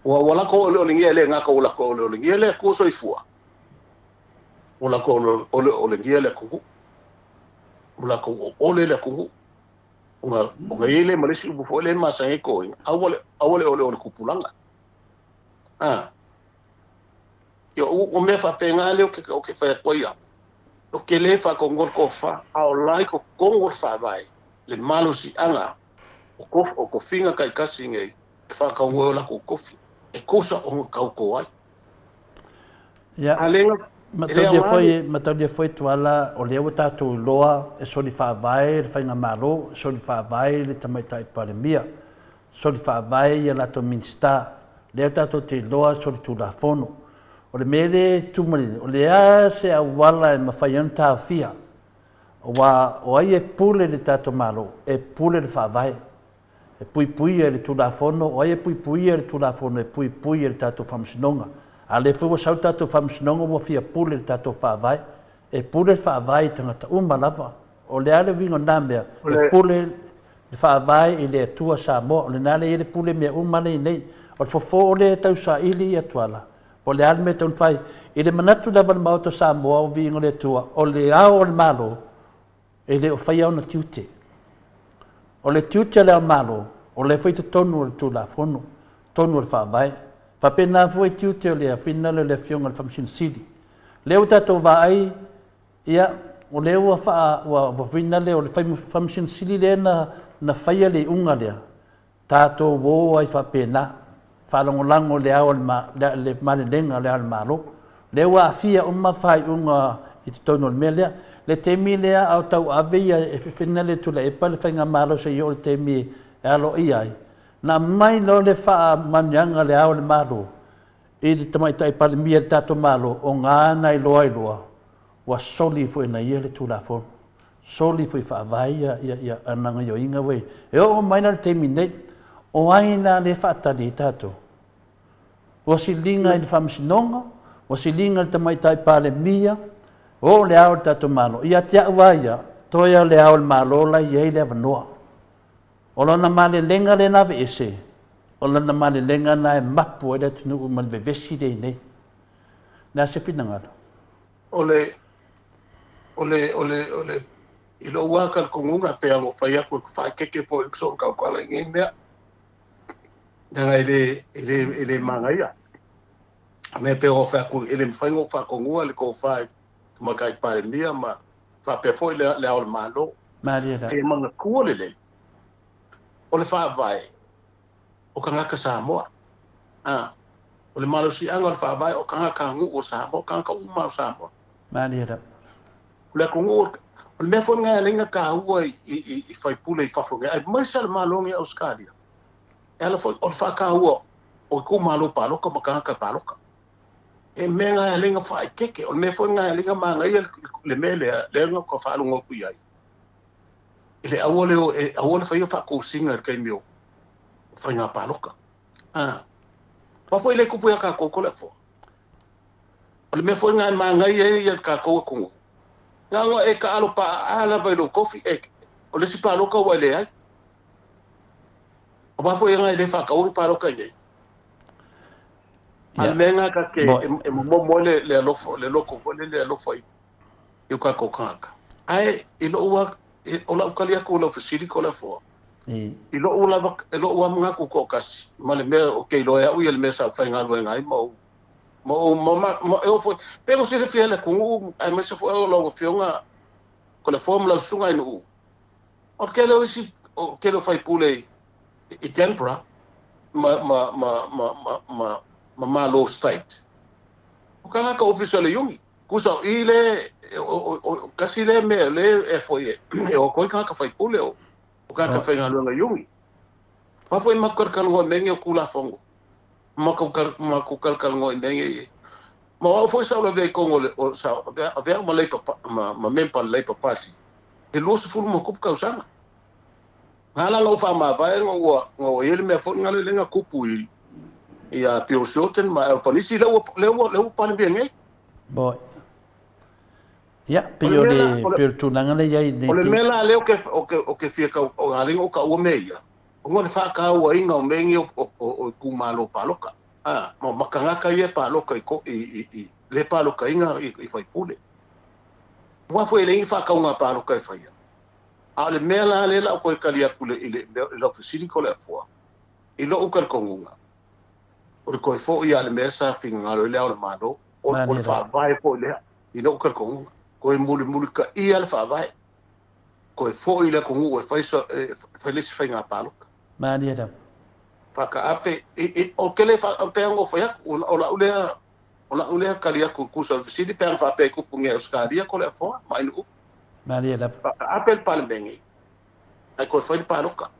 Ua, ua latou oleolegia e le gata ua latou oleolegia le Atua Soifua, ua latou oleolegia le atunuu, ua latou oole le atunuu. Ona, ona i ai lea ma le isi upu foi lea e masani ai toeaiina, aua le, aua le oleole tupulaga. A. Ia, o, o mea faapena lea ou te, ou te fai atu ai au. Ou te le faatonuina le tofa, a o la i totonu o le Faavae le malosiaga o tof, o tofiga taitasi nei e faataunuu ai o latou tofi, e tusa ona tauto ai. Ia, A le na, e le mataulia aoga le. foi, mataulia foi Tuala, o lea ua tatou iloa e soli faavae le Faigamalo, e soli faavae le Tamaitai Palemia. Soli faavae ia latou Minisita, lea tatou te iloa soli tulafono. O le mea lea e tu mai, o le a se auala e mafai ai ona taofia? Aua o ai e pule i le tatou Malo? E pule le Faavae. E puipuia e le Tulafono, o ai e puipuia i le Tulafono? E puipui e le tatou Faamasinoga. A lea foi ua sau le tatou Faamasinoga ua fia pule i le tatou Faavae. E pule le Faavae i tagata uma lava. O le a le uiga o lena mea? E pule le Faavae i le Atua Samoa, o lena lea e i ai le pule mea uma lea i inei. O le fofo o lea e tau saili ia Tuala, po o le a le mea e tau ona fai. I le manatu lava o le Maota o Samoa o viiga o le Atua, o le Ao o le Malo, e le o faia ona tiute. O le tiute o le Ao o le Malo, o lea foi i totonu o le Tulafono, totonu o le Faavae. Faapena foi tiute o le afina lea o le Afioga i le Faamasino Sili. O lea ua tatou vaai Ia, o lea ua faa, ua, ua fina lea, o le Faamasino Sili lea na, na faia le iuga lea, tatou o ai faapena, faalagolago i le ao o le, le malelega a le Ao o le Malo. O lea ua aafia uma faaiuga i totonu o le mea lea. Le taimi lea a o tauave ia e fefena le Tuilaepa le faigamalo seia oo i le taimi e aloaia ai, na aumai loa le faamanuiaga a Le Ao o le Malo i le Tamaitai Palemia i le tatou Malo, o ga na iloa ai loa ua soli foi na ia le Tulafono, soli foi faavae ia ia ia ana gaioiga ua E oo mai la i le taimi nei, o ai la lea e faatali ai tatou? Ua siliga i le Faamasinoga, ua siliga i le Tamaitai Palemia, o Le Ao o le tatou Malo. Ia te au lava ia, toe o Le Ao o le Malo la e i ai le avanoa. O lana malelega lea na aveese, o lana malelega lena e mapu ai le atunuu ma le vevesi lea i nei. O le a se finagalo? O le, o le, o le, o le, i lou lava talitonuga, e pei lava ona ou fai atu, e faaeteete foi i le soo tautala i nei mea, leaga e le, e le, e le manaia. A mea e pei ona ou fai atu, e le mafai ona ou faatonuina le tofa i le Tamaitai Palemia ma faapea foi le, le Ao o le Malo. Malie la. Ae manatua lelei, o le Faavae o tagata Samoa. A, o le malosiaga o le Faavae o tagata nuu o Samoa, o tagata uma o Samoa. Malie lava. O le atunuu, o le mea foi lena e ala ai ona taua i, i, i, i faipule i fafo nei, aemaise lava le Malo nei o Ausetalia, e ala foi, o le faataua o itumalo palota ma tagata palota. E mea lena e ala ai ona faaeteete, o le mea foi lena e ala ai ona manaia le mea lea, lea na ou faalogo atu i ai, i le aua le, e aua le faia faatosina i le taimi o faiga palota. A, aua foi e le tupu ia tatou Toleafoa. O le mea foi lena e manaia ai le tatou atunuu, na ona e taalo paaa lava i lou tofi, e, o le isi palota ua e leai. Aua foi e le faataua ni palota i inei. A o le mea lena ta te, e momomo ai le, le alofa, le loto foi lele alofa i, i o tatou tagata. Ae i lou lava, o lau tali atu i lau fesili Toleafoa, i lou lava, i lou lava manatu toatasi, ma le mea ou te iloa e au ia le mea sa ou faigaluega ai ma ou, ma ou, ma, ma, ma e oo foi, pei ona silafia e le atunuu aemaise foi o lau Afioga Toleafoa ma lau Susuga i Nu'u, o le tele o isi, o le tele o faipule i Canberra ma, ma, ma, ma, ma, ma, ma Malo State, o tagata ofisa o le Iuni. Tusa o i le, o, o, o, kasi lea mea le e foi e, e o atu ai tagata faipule o, o tagata faigaluega Iuni. Aua foi matou talatalanoa i mea nei o Tulafono. Matou, matou talatalanoa i mea nei. Ma o au foi sa ou lavea i totonu o le, o, sa avea, avea au ma Labour, ma, ma member o le Labour Party e 20 ma tupu tausaga. Na ala ona ou faamavae ona ua, ona ua i ai le mea foi lena lea na tupu i, ia Bill Shorten ma Albanese lea ua, lea ua, lea ua Palemia nei. Boy. Ia, pei o le, pei o le tulaga lea i ai nei. O le mea la lea ou te, ou te, ou te fia tau, o na ala ai ona ou taua mea ia, ona o le faatauaina o mea nei o, o, o, o itumalo palota. A, ma, ma tagata ia e palota i, i, i, i le palotaina i, i faipule. Aua foi e leai ni faatauga palota e faia. A o le mea la lea la ou toe tali atu i le, i lau fesili Toleafoa, i lou talitonuga, o le toe foi lava o le mea sa finagalo ai Le Ao o le Malo, o, o le Faavae foi lea, i lou talitonuga. Toe mulimulitaia le Faavae, toe foi i le atunuu e fai, e fai le isi faiga palota. Malie lava. Faataape, ou te le faapea ona ou fai atu, o lau lea, o lau lea tali atu i tusa o le fesili pe ana faapea e tupu nei i Ausetalia Toleafoa ma Ainu'u. Malie lava. Faataape le Palemene ae toe fai le palota.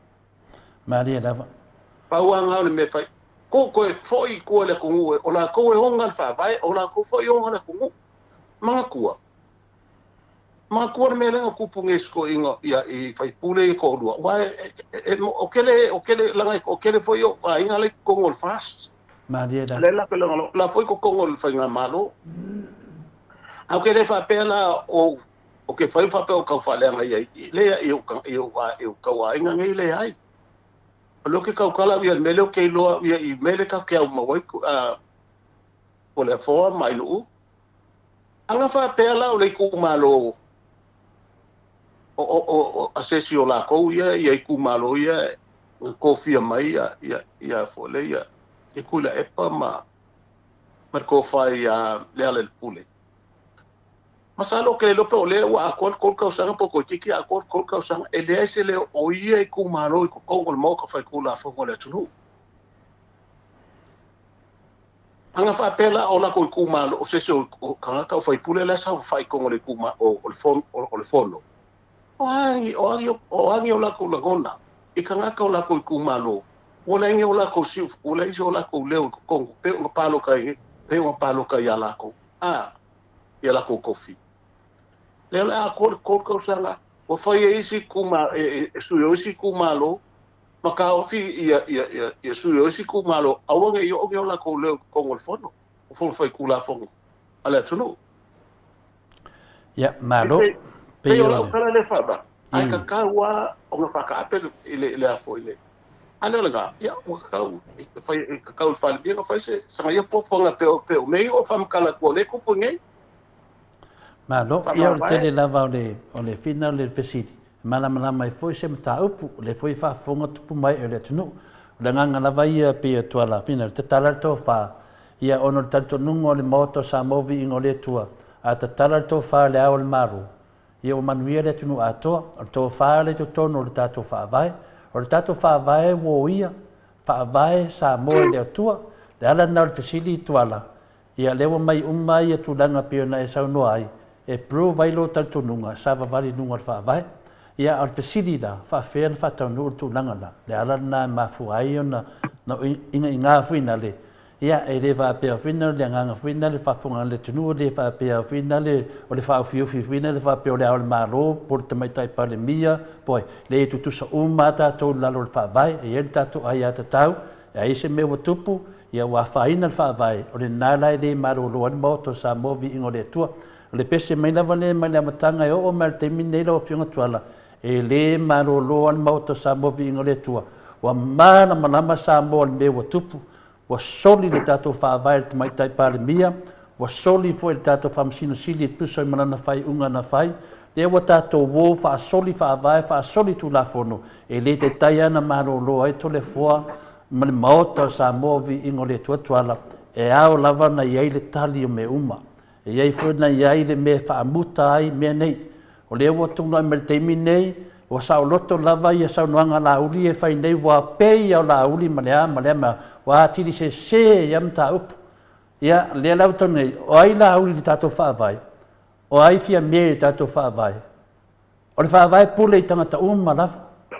Malie lava. Pau lava lena o le mea e fai. Ko toe foi i tua i le atunuu, o latou e ona le faavae, o latou foi e ona le atunuu. Manatua, manatua le mea lea na tupu nei i si toeaina ia i faipule ia toalua, aua e, e, e, o tele, o tele, leaga o tele foi o aiga la i totonu o le FAST. Malie lava. Lea la, la foi i totonu o le faigamalo. Ae ou te le faapea la o o ke fai faapea o kau faaleaga ia i lea i o i o i o kau aiga nei leai. O lea ou te tautala au ia i le mea lea ou te iloa au ia i mea lea tatou te aumau ai a Toleafoa ma Ainu'u. Ana faapea la o le itumalo o o o o a se isi o lakou ia ia itumalo ia na tofia mai ia ia ia foi lea ia ia Tuilaepa ma ma le tofa ia Lealailepule. Masalo ou te le iloa pe o lea ua atoa le 3 tausaga po o toeitiiti atoa le 3 tausaga, e leai se leo o ia itumalo i totonu o le Maota Faitulafono a le atunuu. Aga faapea la o lako itumalo o se isi o tagata o faipule la e saofafai i totonu o le ituma o le fono o le fono. O a ni o a ni o a ni o lakou lagona i tagata o lakou itumalo ua leai ni o lakou siu ua leai se o lakou leo i totonu pei ona palota ai pei ona palota ia lakou a ia lakou tofi. Lea o le a atoa le 3 tausaga ua fai e isi ituma e sui o isi itumalo ma taofi ia, ia, ia, ia sui o isi itumalo, aua ne i oo ni o lakou leo i totonu o le Fono, o Fono Faitulafono a le atunuu. Ia, malo. Pei, pei o lau tala lea faava, ae tatau lava ona faataape i le, i le a foi le, a le o lena, ia, ua tatau, e fai, e tatau i le Palemia ona fai se, sana ia puapuaga pei o, pei o mea ia ua faamatala atu o lea e tupu i nei. Malo. Ia, o le tele lava o le, o le finau le fesili, E malamalama ai foi se mataupu, o lea foi e faafofoga tupu mai o le atunuu. O le agaga lava ia pei o Tualafina, o le tatala le tofa, ia ona o le talitonuga o le Maota o Samoa viiga o le Atua, a tatala le tofa i le ao o le Malo, ia ua manuia le atunuu atoa. O le tofa lea i totonu o le tatou Faavae. O le tatou Faavae ua oia, Faavae Samoa i le Atua. Le ala lena o le fesili i Tuala, Ia, lea ua mai uma ia tulaga pei ona e saunoa ai, e prove ai lou talitonuga, savavali i luga o le Faavae. Ia, a o le fesili la, faafefea ona faataunuu le tulaga la? Le ala lena e mafua ai ona inaiga foi na le, ia, e le faapea foi na o le agaga foi na le faafofoga a le atunuu, e le faapea foi na le o le faaofiufi foi na le faapea o le Ao o le Malo po o le Tamaitai Palemia po o ai. Leai, e tutusa uma lava tatou i lalo o le Faavae, e i ai le tatou aiatatau, e ai se mea ua tupu, Ia ua afaina le Faavae, o lena la e le malolo ai le Maota o Samoa, viiga o le Atua. O le pese mai lava lea mai le amataga e oo mai le taimi lenei lau Afioga Tuala, e le malolo lava le Maota o Samoa, viiga o le Atua. Ua malamalama Samoa i le mea ua tupu, ua soli le tatou Faavae e le Tamaitai Palemia, ua soli foi le tatou Faamasino Sili e tusa ai ma lana faaiuga na fai, lea ua tatou o faasoli Faavae, faasoli Tulafono, e le taitai lava ona malolo ai Toleafoa ma le Maota o Samoa viiga o le Atua Tuala, e ao lava ona i ai le tali o mea uma. E i ai foi ona i ai le mea e faamuta ai mea nei. O lea ua tulai mai le taimi nei, ua saoloto lava ia saunoaga a Laauli ia e fai nei, ua pei lava o Laauli ma le a ma le a ma le a, ua atili sese ai lava mataupu. Ia, lea la ua taunuu nei, o ai Laauli i le tatou Faavae? O ai Fiame i le tatou Faavae? O le Faavae pule i tagata uma lava. O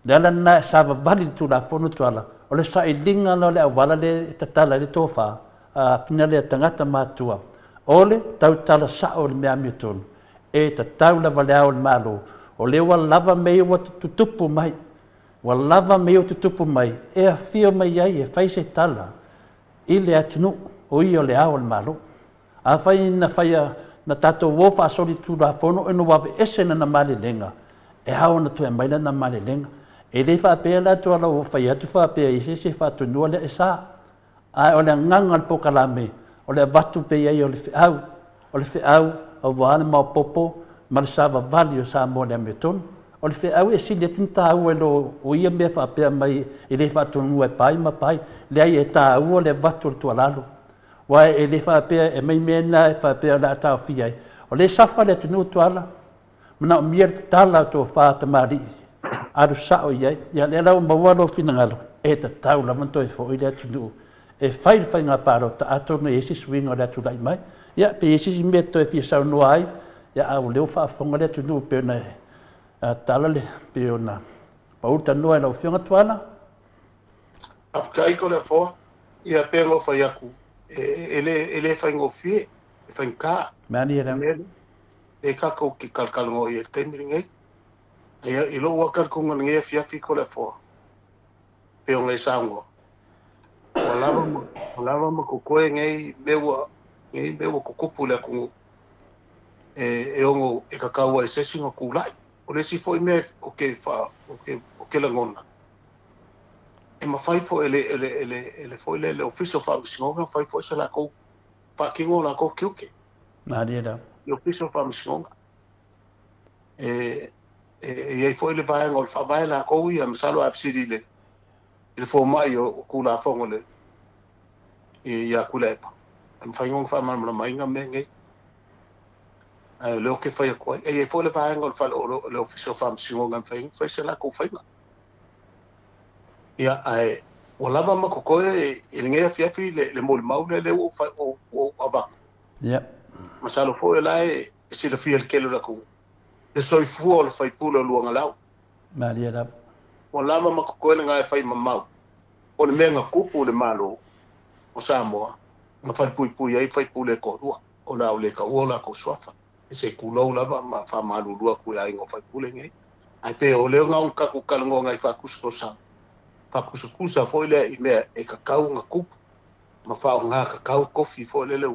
le ala lena e savavali le Tulafono Tuala, o le sailiga la o le auala lea e tatala ai le tofa a finale a tagata matutua. O le tautala sao o le mea amiotonu, e tatau lava le Ao o le Malo, o lea ua lava mea ia ua tutupu mai, ua lava mea ia ua tutupu mai, e afio mai ai e fai se tala i le atunuu, o ia o le Ao o le Malo. Afai na faia, na tatou o faasolitulafono ina ua aveese lana malelega, e ao ona toe aumai lana malelega. E le faapea la Tuala ua fai atu faapea i se isi e faatonua lea e sa. Ae o le agaga o le polokalame, o le avatu pea i ai o le feau, o le feau aua le maopoopo ma le savavali o Samoa i le amiotonu. O le feau e sili atu ona taua i lo o ia mea faapea mai e le faatonua e pai ma pai. Leai, e taua le avatu o le tuualalo. Aua e le faapea e aumai mea na e faapea o le a taofia ai. O lea e safa le atunuu Tuala, manaomia le tatala o tofa a tamalii, alu sao i ai. Ia lea la ua maua lou finagalo, e tatau lava ona toe foi le atunuu e fai le faiga palota atonu e i ai se suiga o le a tulai mai. Ia pe i ai se isi mea e toe fia saunoa ai, ia a o lea ua faafofoga le atunuu pei ona tala le, pei ona pau le tanoa i lau Afioga Tuala. Faafetai Toleafoa, ia pei ona ou fai atu, e le, e le faigofie, e faigata. Malie lava. Le mea lea tatou te talatalanoa i ai i le taimi lenei. Ia, i lou lava talitonuga i lenei afiafi Toleafoa, pei ona e saunoa, ua lava ma, ua lava ma totoe nei mea ua, nei mea ua tutupu i le atunuu e, e ono, e tatau ai i se isi ona tulai. O le isi foi mea ou te faa, ou te, ou te lagona, e mafai foi e le, e le, e le, e le foi lea, le Ofisa o Faamasinoga ona fai foi se latou, faatino o latou tiute. Malie lava. Le Ofisa o Faamasinoga. E, e, e i ai foi le vaega o le Faavae latou ia, masalo a fesili i le, i le fomai o, o Tulafono le, ia Tuilaepa, e mafai ona faamalamalamaina mea nei. Ae o lea ou te fai atu ai. E i ai foi le vaega o le fale, o le Ofisa o Faamasinoga e mafai ona fai se latou faiga. Ia, ae Ua lava ma totoe i lenei afiafi le molimau lea lea ua ou ua ou avatu. Ia. Masalo foi o la e silafia e le tele o le atunuu le soifua o le faipule o Luagalau. Malie lava. Ua lava ma totoe lena e fai mamau o le mea na tupu i le Malo o Samoa na falepuipui ai faipule e toalua o le a ou le taua o latou suafa. E se tulou lava ma faamalulu atu i aiga o faipule nei. Ae pei o lea na ona tatou talanoa nai faatusatusaga, faatusatusa foi lea i mea e tatau ona tupu ma faaaoga tatau tofi foi lele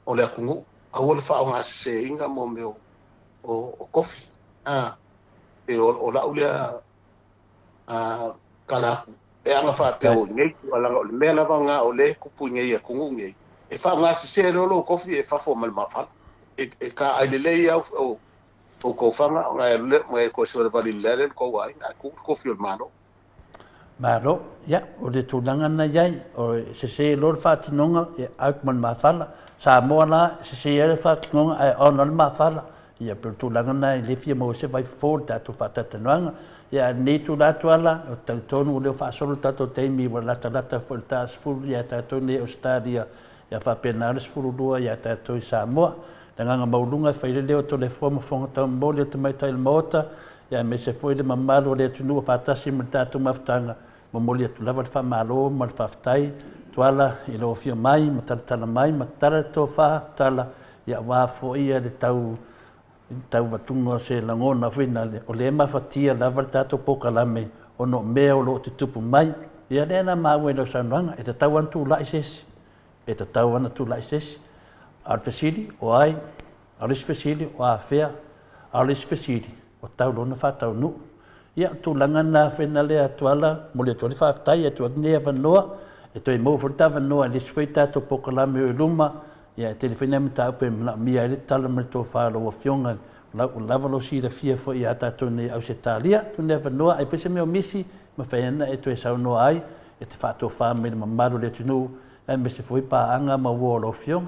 o le atunuu. Aua le faaaogaseseina mo mea o tofi. A, pei o lau lea tala atu pe ana faapea o inei leaga o le mea lava lena o lea e tupu i nei atunuu nei, e faaaogasese loa lou tofi e fafo ma le mafala. E taai lelei lava outou faga ona e alu lea ma e toe savalivali i le ale le tou aiga ae tuu le tofi o le Malo. Malo, ia, o le tulaga lena i ai, e sese loa le faatinoga, e out ma le mafala. Samoa la, e sese ai le faatinoga ae on le mafala. Ia, pei o le tulaga lena e le fia maua ai se vaifofo i le tatou faatalatalanoaga. Ia, a o lenei itula atu ala, ou te talitonu o lea ua faasolo le tatou taimi ua latalata foi i le ta 10 ia tatou nei i Ausetalia, ia faapena le 12 ia tatou i Samoa. Le agaga maualuga e fai le leo o Toleafoa ma Fofoga Taumamoli o Tamaitai o le Maota, ia aemaise foi le mamalu o le atunuu o faatasi ma le tatou mafutaga, momoli atu lava le faamalo ma le faafetai Tuala i lou afio mai ma talatala mai ma tatala le tofa tala ia aua foi ia le tau tauvatuga o se lagona foi na o lea e mafatia lava le tatou polokalame ona o mea o lo o tutupu mai. Ia lea na maua i lau saunoaga, e tatau lava ona tulai se isi, e tatau lava ona tulai se isi. A o le fesili, o ai? A o le isi fesili, o afea? A o le isi fesili, o tau lona faataunuu. Ia, o le tulaga lena foi na lea Tuala, momoli atu ai le faafetai, e tuu atu lenei avanoa, e toe maua foi le ta avanoa i le isi foi tatou polokalame o i luma, ia e tele foi nai mataupu e manaomia ai le tala ma le tofa a lau Afioga, ua lava lou silafia foi ia tatou nei Ausetalia. Tuu lenei avanoa, ai foi se mea o misi, mafai ona e toe saunoa ai, e te faatofa mai i le mamalu o le atunuu, aemaise foi paaga ma uo a lau Afioga.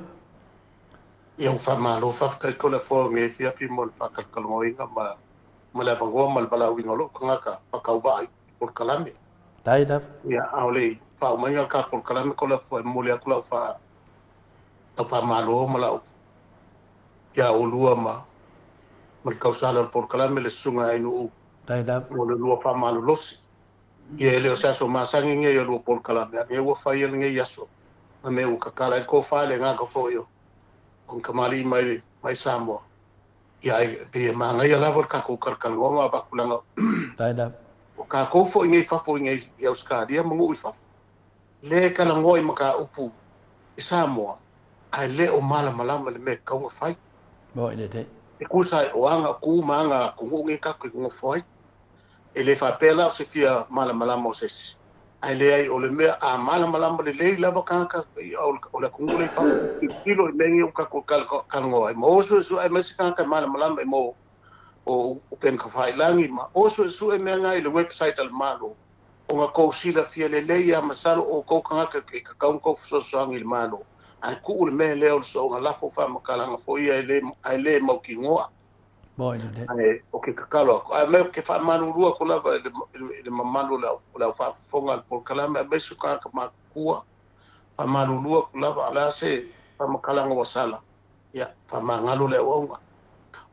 Ia ua faamalo faafetai Toleafoa i lenei afiafi mo le faatalatalanoaina ma ma le avanoa ma le valaauina o lou tagata faatauvaa i polokalame. Faafetai lava. Ia a o le i faauma le ta polokalame Toleafoa e momoli atu lau fa lau faamalo ma lau ia oulua ma ma le tausala o le polokalame le susuga ia Ainuu Faafetai lava. mo le lua faamalolosi. Ia e le o se aso masani lenei o lua polokalame, a o lea ua faia lenei aso ma mea ua tatala ai le tofa i le agaga foi o ni tamalii mai mai Samoa. Ia ae pei e manaia lava le tatou talatalanoa ma avatu leaga Faafetai lava. o tatou foi nei i fafo i nei i Ausetalia ma nuu i fafo, lea e talanoa i mataupu i Samoa ae le o malamalama i le mea e tatau ona fai. Moni lelei. E tusa ai o aga tu ma aga atunuu nei tatou te nonofo ai. E le faapea la o se fia malamalama o se isi, ae leai o le mea a malamalama lelei lava tagata o le atunuu lea i fafo, tilotilo i mea nei ua tatou talanoa ai, ma o suesue aemaise tagata e malamalama i mo o upega tafailagi ma o suesue mea na i le website a le Malo, ona tou silafia lelei lava masalo o outou tagata e tatau ona tou fesoasoani i le Malo, ae tuu le mea lea o le soona lafo faamatalaga foi ia ae le mautinoa. Ae ou te tatalo atu, ae ou te faamalulu atu lava i le mamalu o le au faafofoga a le polokalame, aemaise o tagata matutua, faamalulu atu lava, o le a se faamatalaga ua sala, ia, faamagalo le auauna.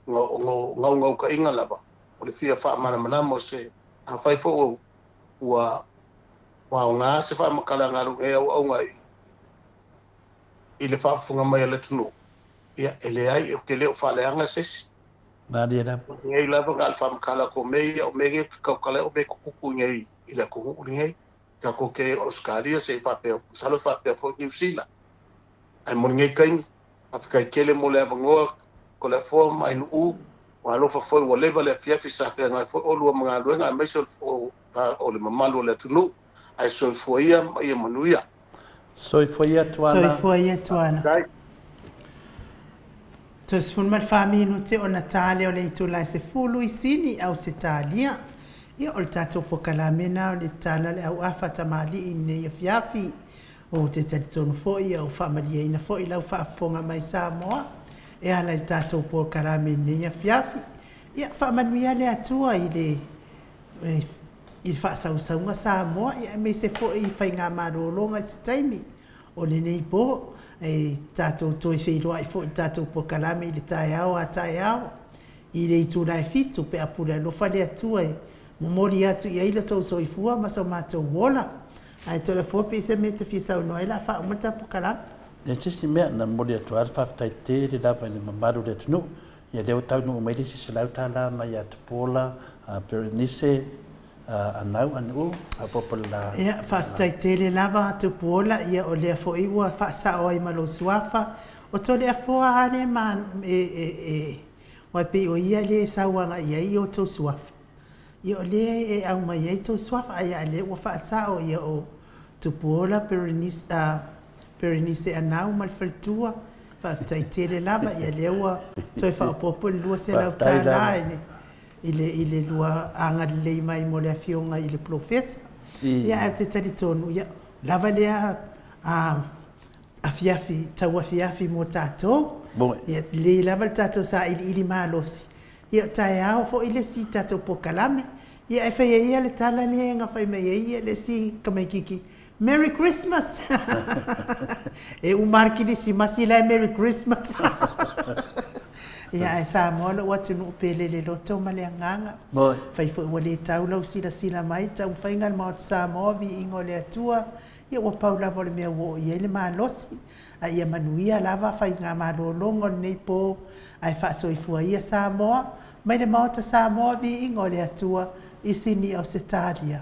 Ona o naunautaiga lava, o le fia faamalamalama o se, afai foi ua aoga se faamatalaga a lou nei auauna i le faafofoga mai a le atunuu, Ia, e leai, ou te le o faaleaga se isi. Malie lava. Nei lava na o le faamatala atu o mea ia, o mea nei ou te tautala ai, o mea e tutupu i nei i le atunuu lenei. Tatou te o Ausetalia se i faapea, masalo e faapea foi Niu Sila. Ae mo lenei taimi, faafetai tele mo le avanoa Toleafoa ma Ainuu, ua alofa foi ua leva le afiafi sa feagai foi oulua ma galuega aemaise o o le mamalu o le atunuu. Ae soifua ia ma ia manuia. Soifua ia Tuana. Soifua ia Tuana. Faafetai. Toe 14 minute ona ta lea o le itula e 10 i Sini, Ausetalia. Ia, o le tatou pokalame na o le tala o le auafa tamalii i lenei afiafi. Ou te talitonu foi ua faamalieina foi lau faafofoga mai Samoa e ala i le tatou polokalame i lenei afiafi. Ia, faamanuia le Atua i le i le faasausauga Samoa, ia aemaise foi i faigamalologa i se taimi o lenei po. E tatou toe feiloai foi i le tatou polokalame i le taeao a taeao i le itula e fitu pe a pule alofa le Atua e momoli atu i ai lo outou soifua ma so matou ola. Ae Toleafoa pe i ai se mea e te fia saunoa ai o le a faauma le tatou polokalame. Leai se isi mea, na momoli atu lava le faafetai tele lava i le mamalu o le atunuu. Ia lea ua taunuu mai le isi $100 mai ia Tupuola, Berenice, Anau, Anu'u, faaopoopo le la. Ia, faafetai tele lava Tupuola, ia o lea foi ua faasao ai ma lou suafa. O Toleafoa lava lea e, e, e, aua e pei o ia lea e sau agai i ai outou suafa. Ia o lea e aumai ai tou suafa, ae a lea ua faasao ia o Tupuola, Berenice, Berenice Anau ma le faletua, faafetai tele lava, ia lea ua toe faaopoopo le $200 i le i le i le lua agalelei mai mo le afioga i le Polofesa. Ia ae ou te talitonu, ia, lava lea afiafi, tau afiafi mo tatou. Ia lelei lava le tatou sailiili malosi. Ia o taeao foi le isi tatou polokalame. Ia ae faia ia le tala lea na fai mai ai le isi tamaititi, Merry Christmas! E uma lava le Kerisimasi la e Merry Christmas. Ia ae Samoa lou atunuu pele i le loto ma le agaga. Fai foi ua le tau lau silasila mai i taumafaiga a le Maota Samoa, viiga o le Atua, ia ua pau lava o le mea ua oo i ai le malosi. A ia manuia lava faigamalologa o lenei po, ae faasoifua ia Samoa, mai le Maota Samoa, viiga o le Atua, i Sini Ausetalia.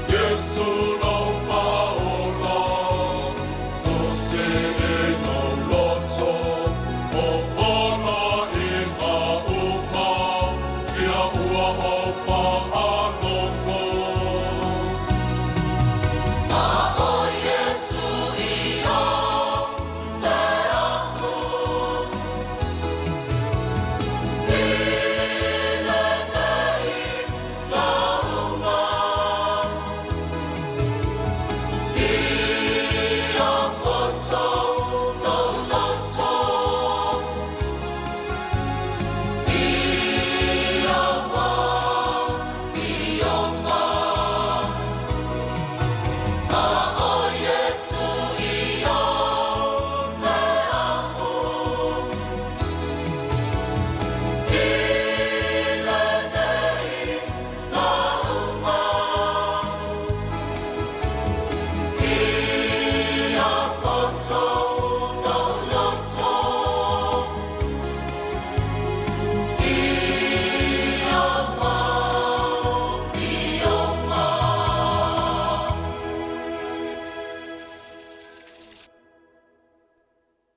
Yes,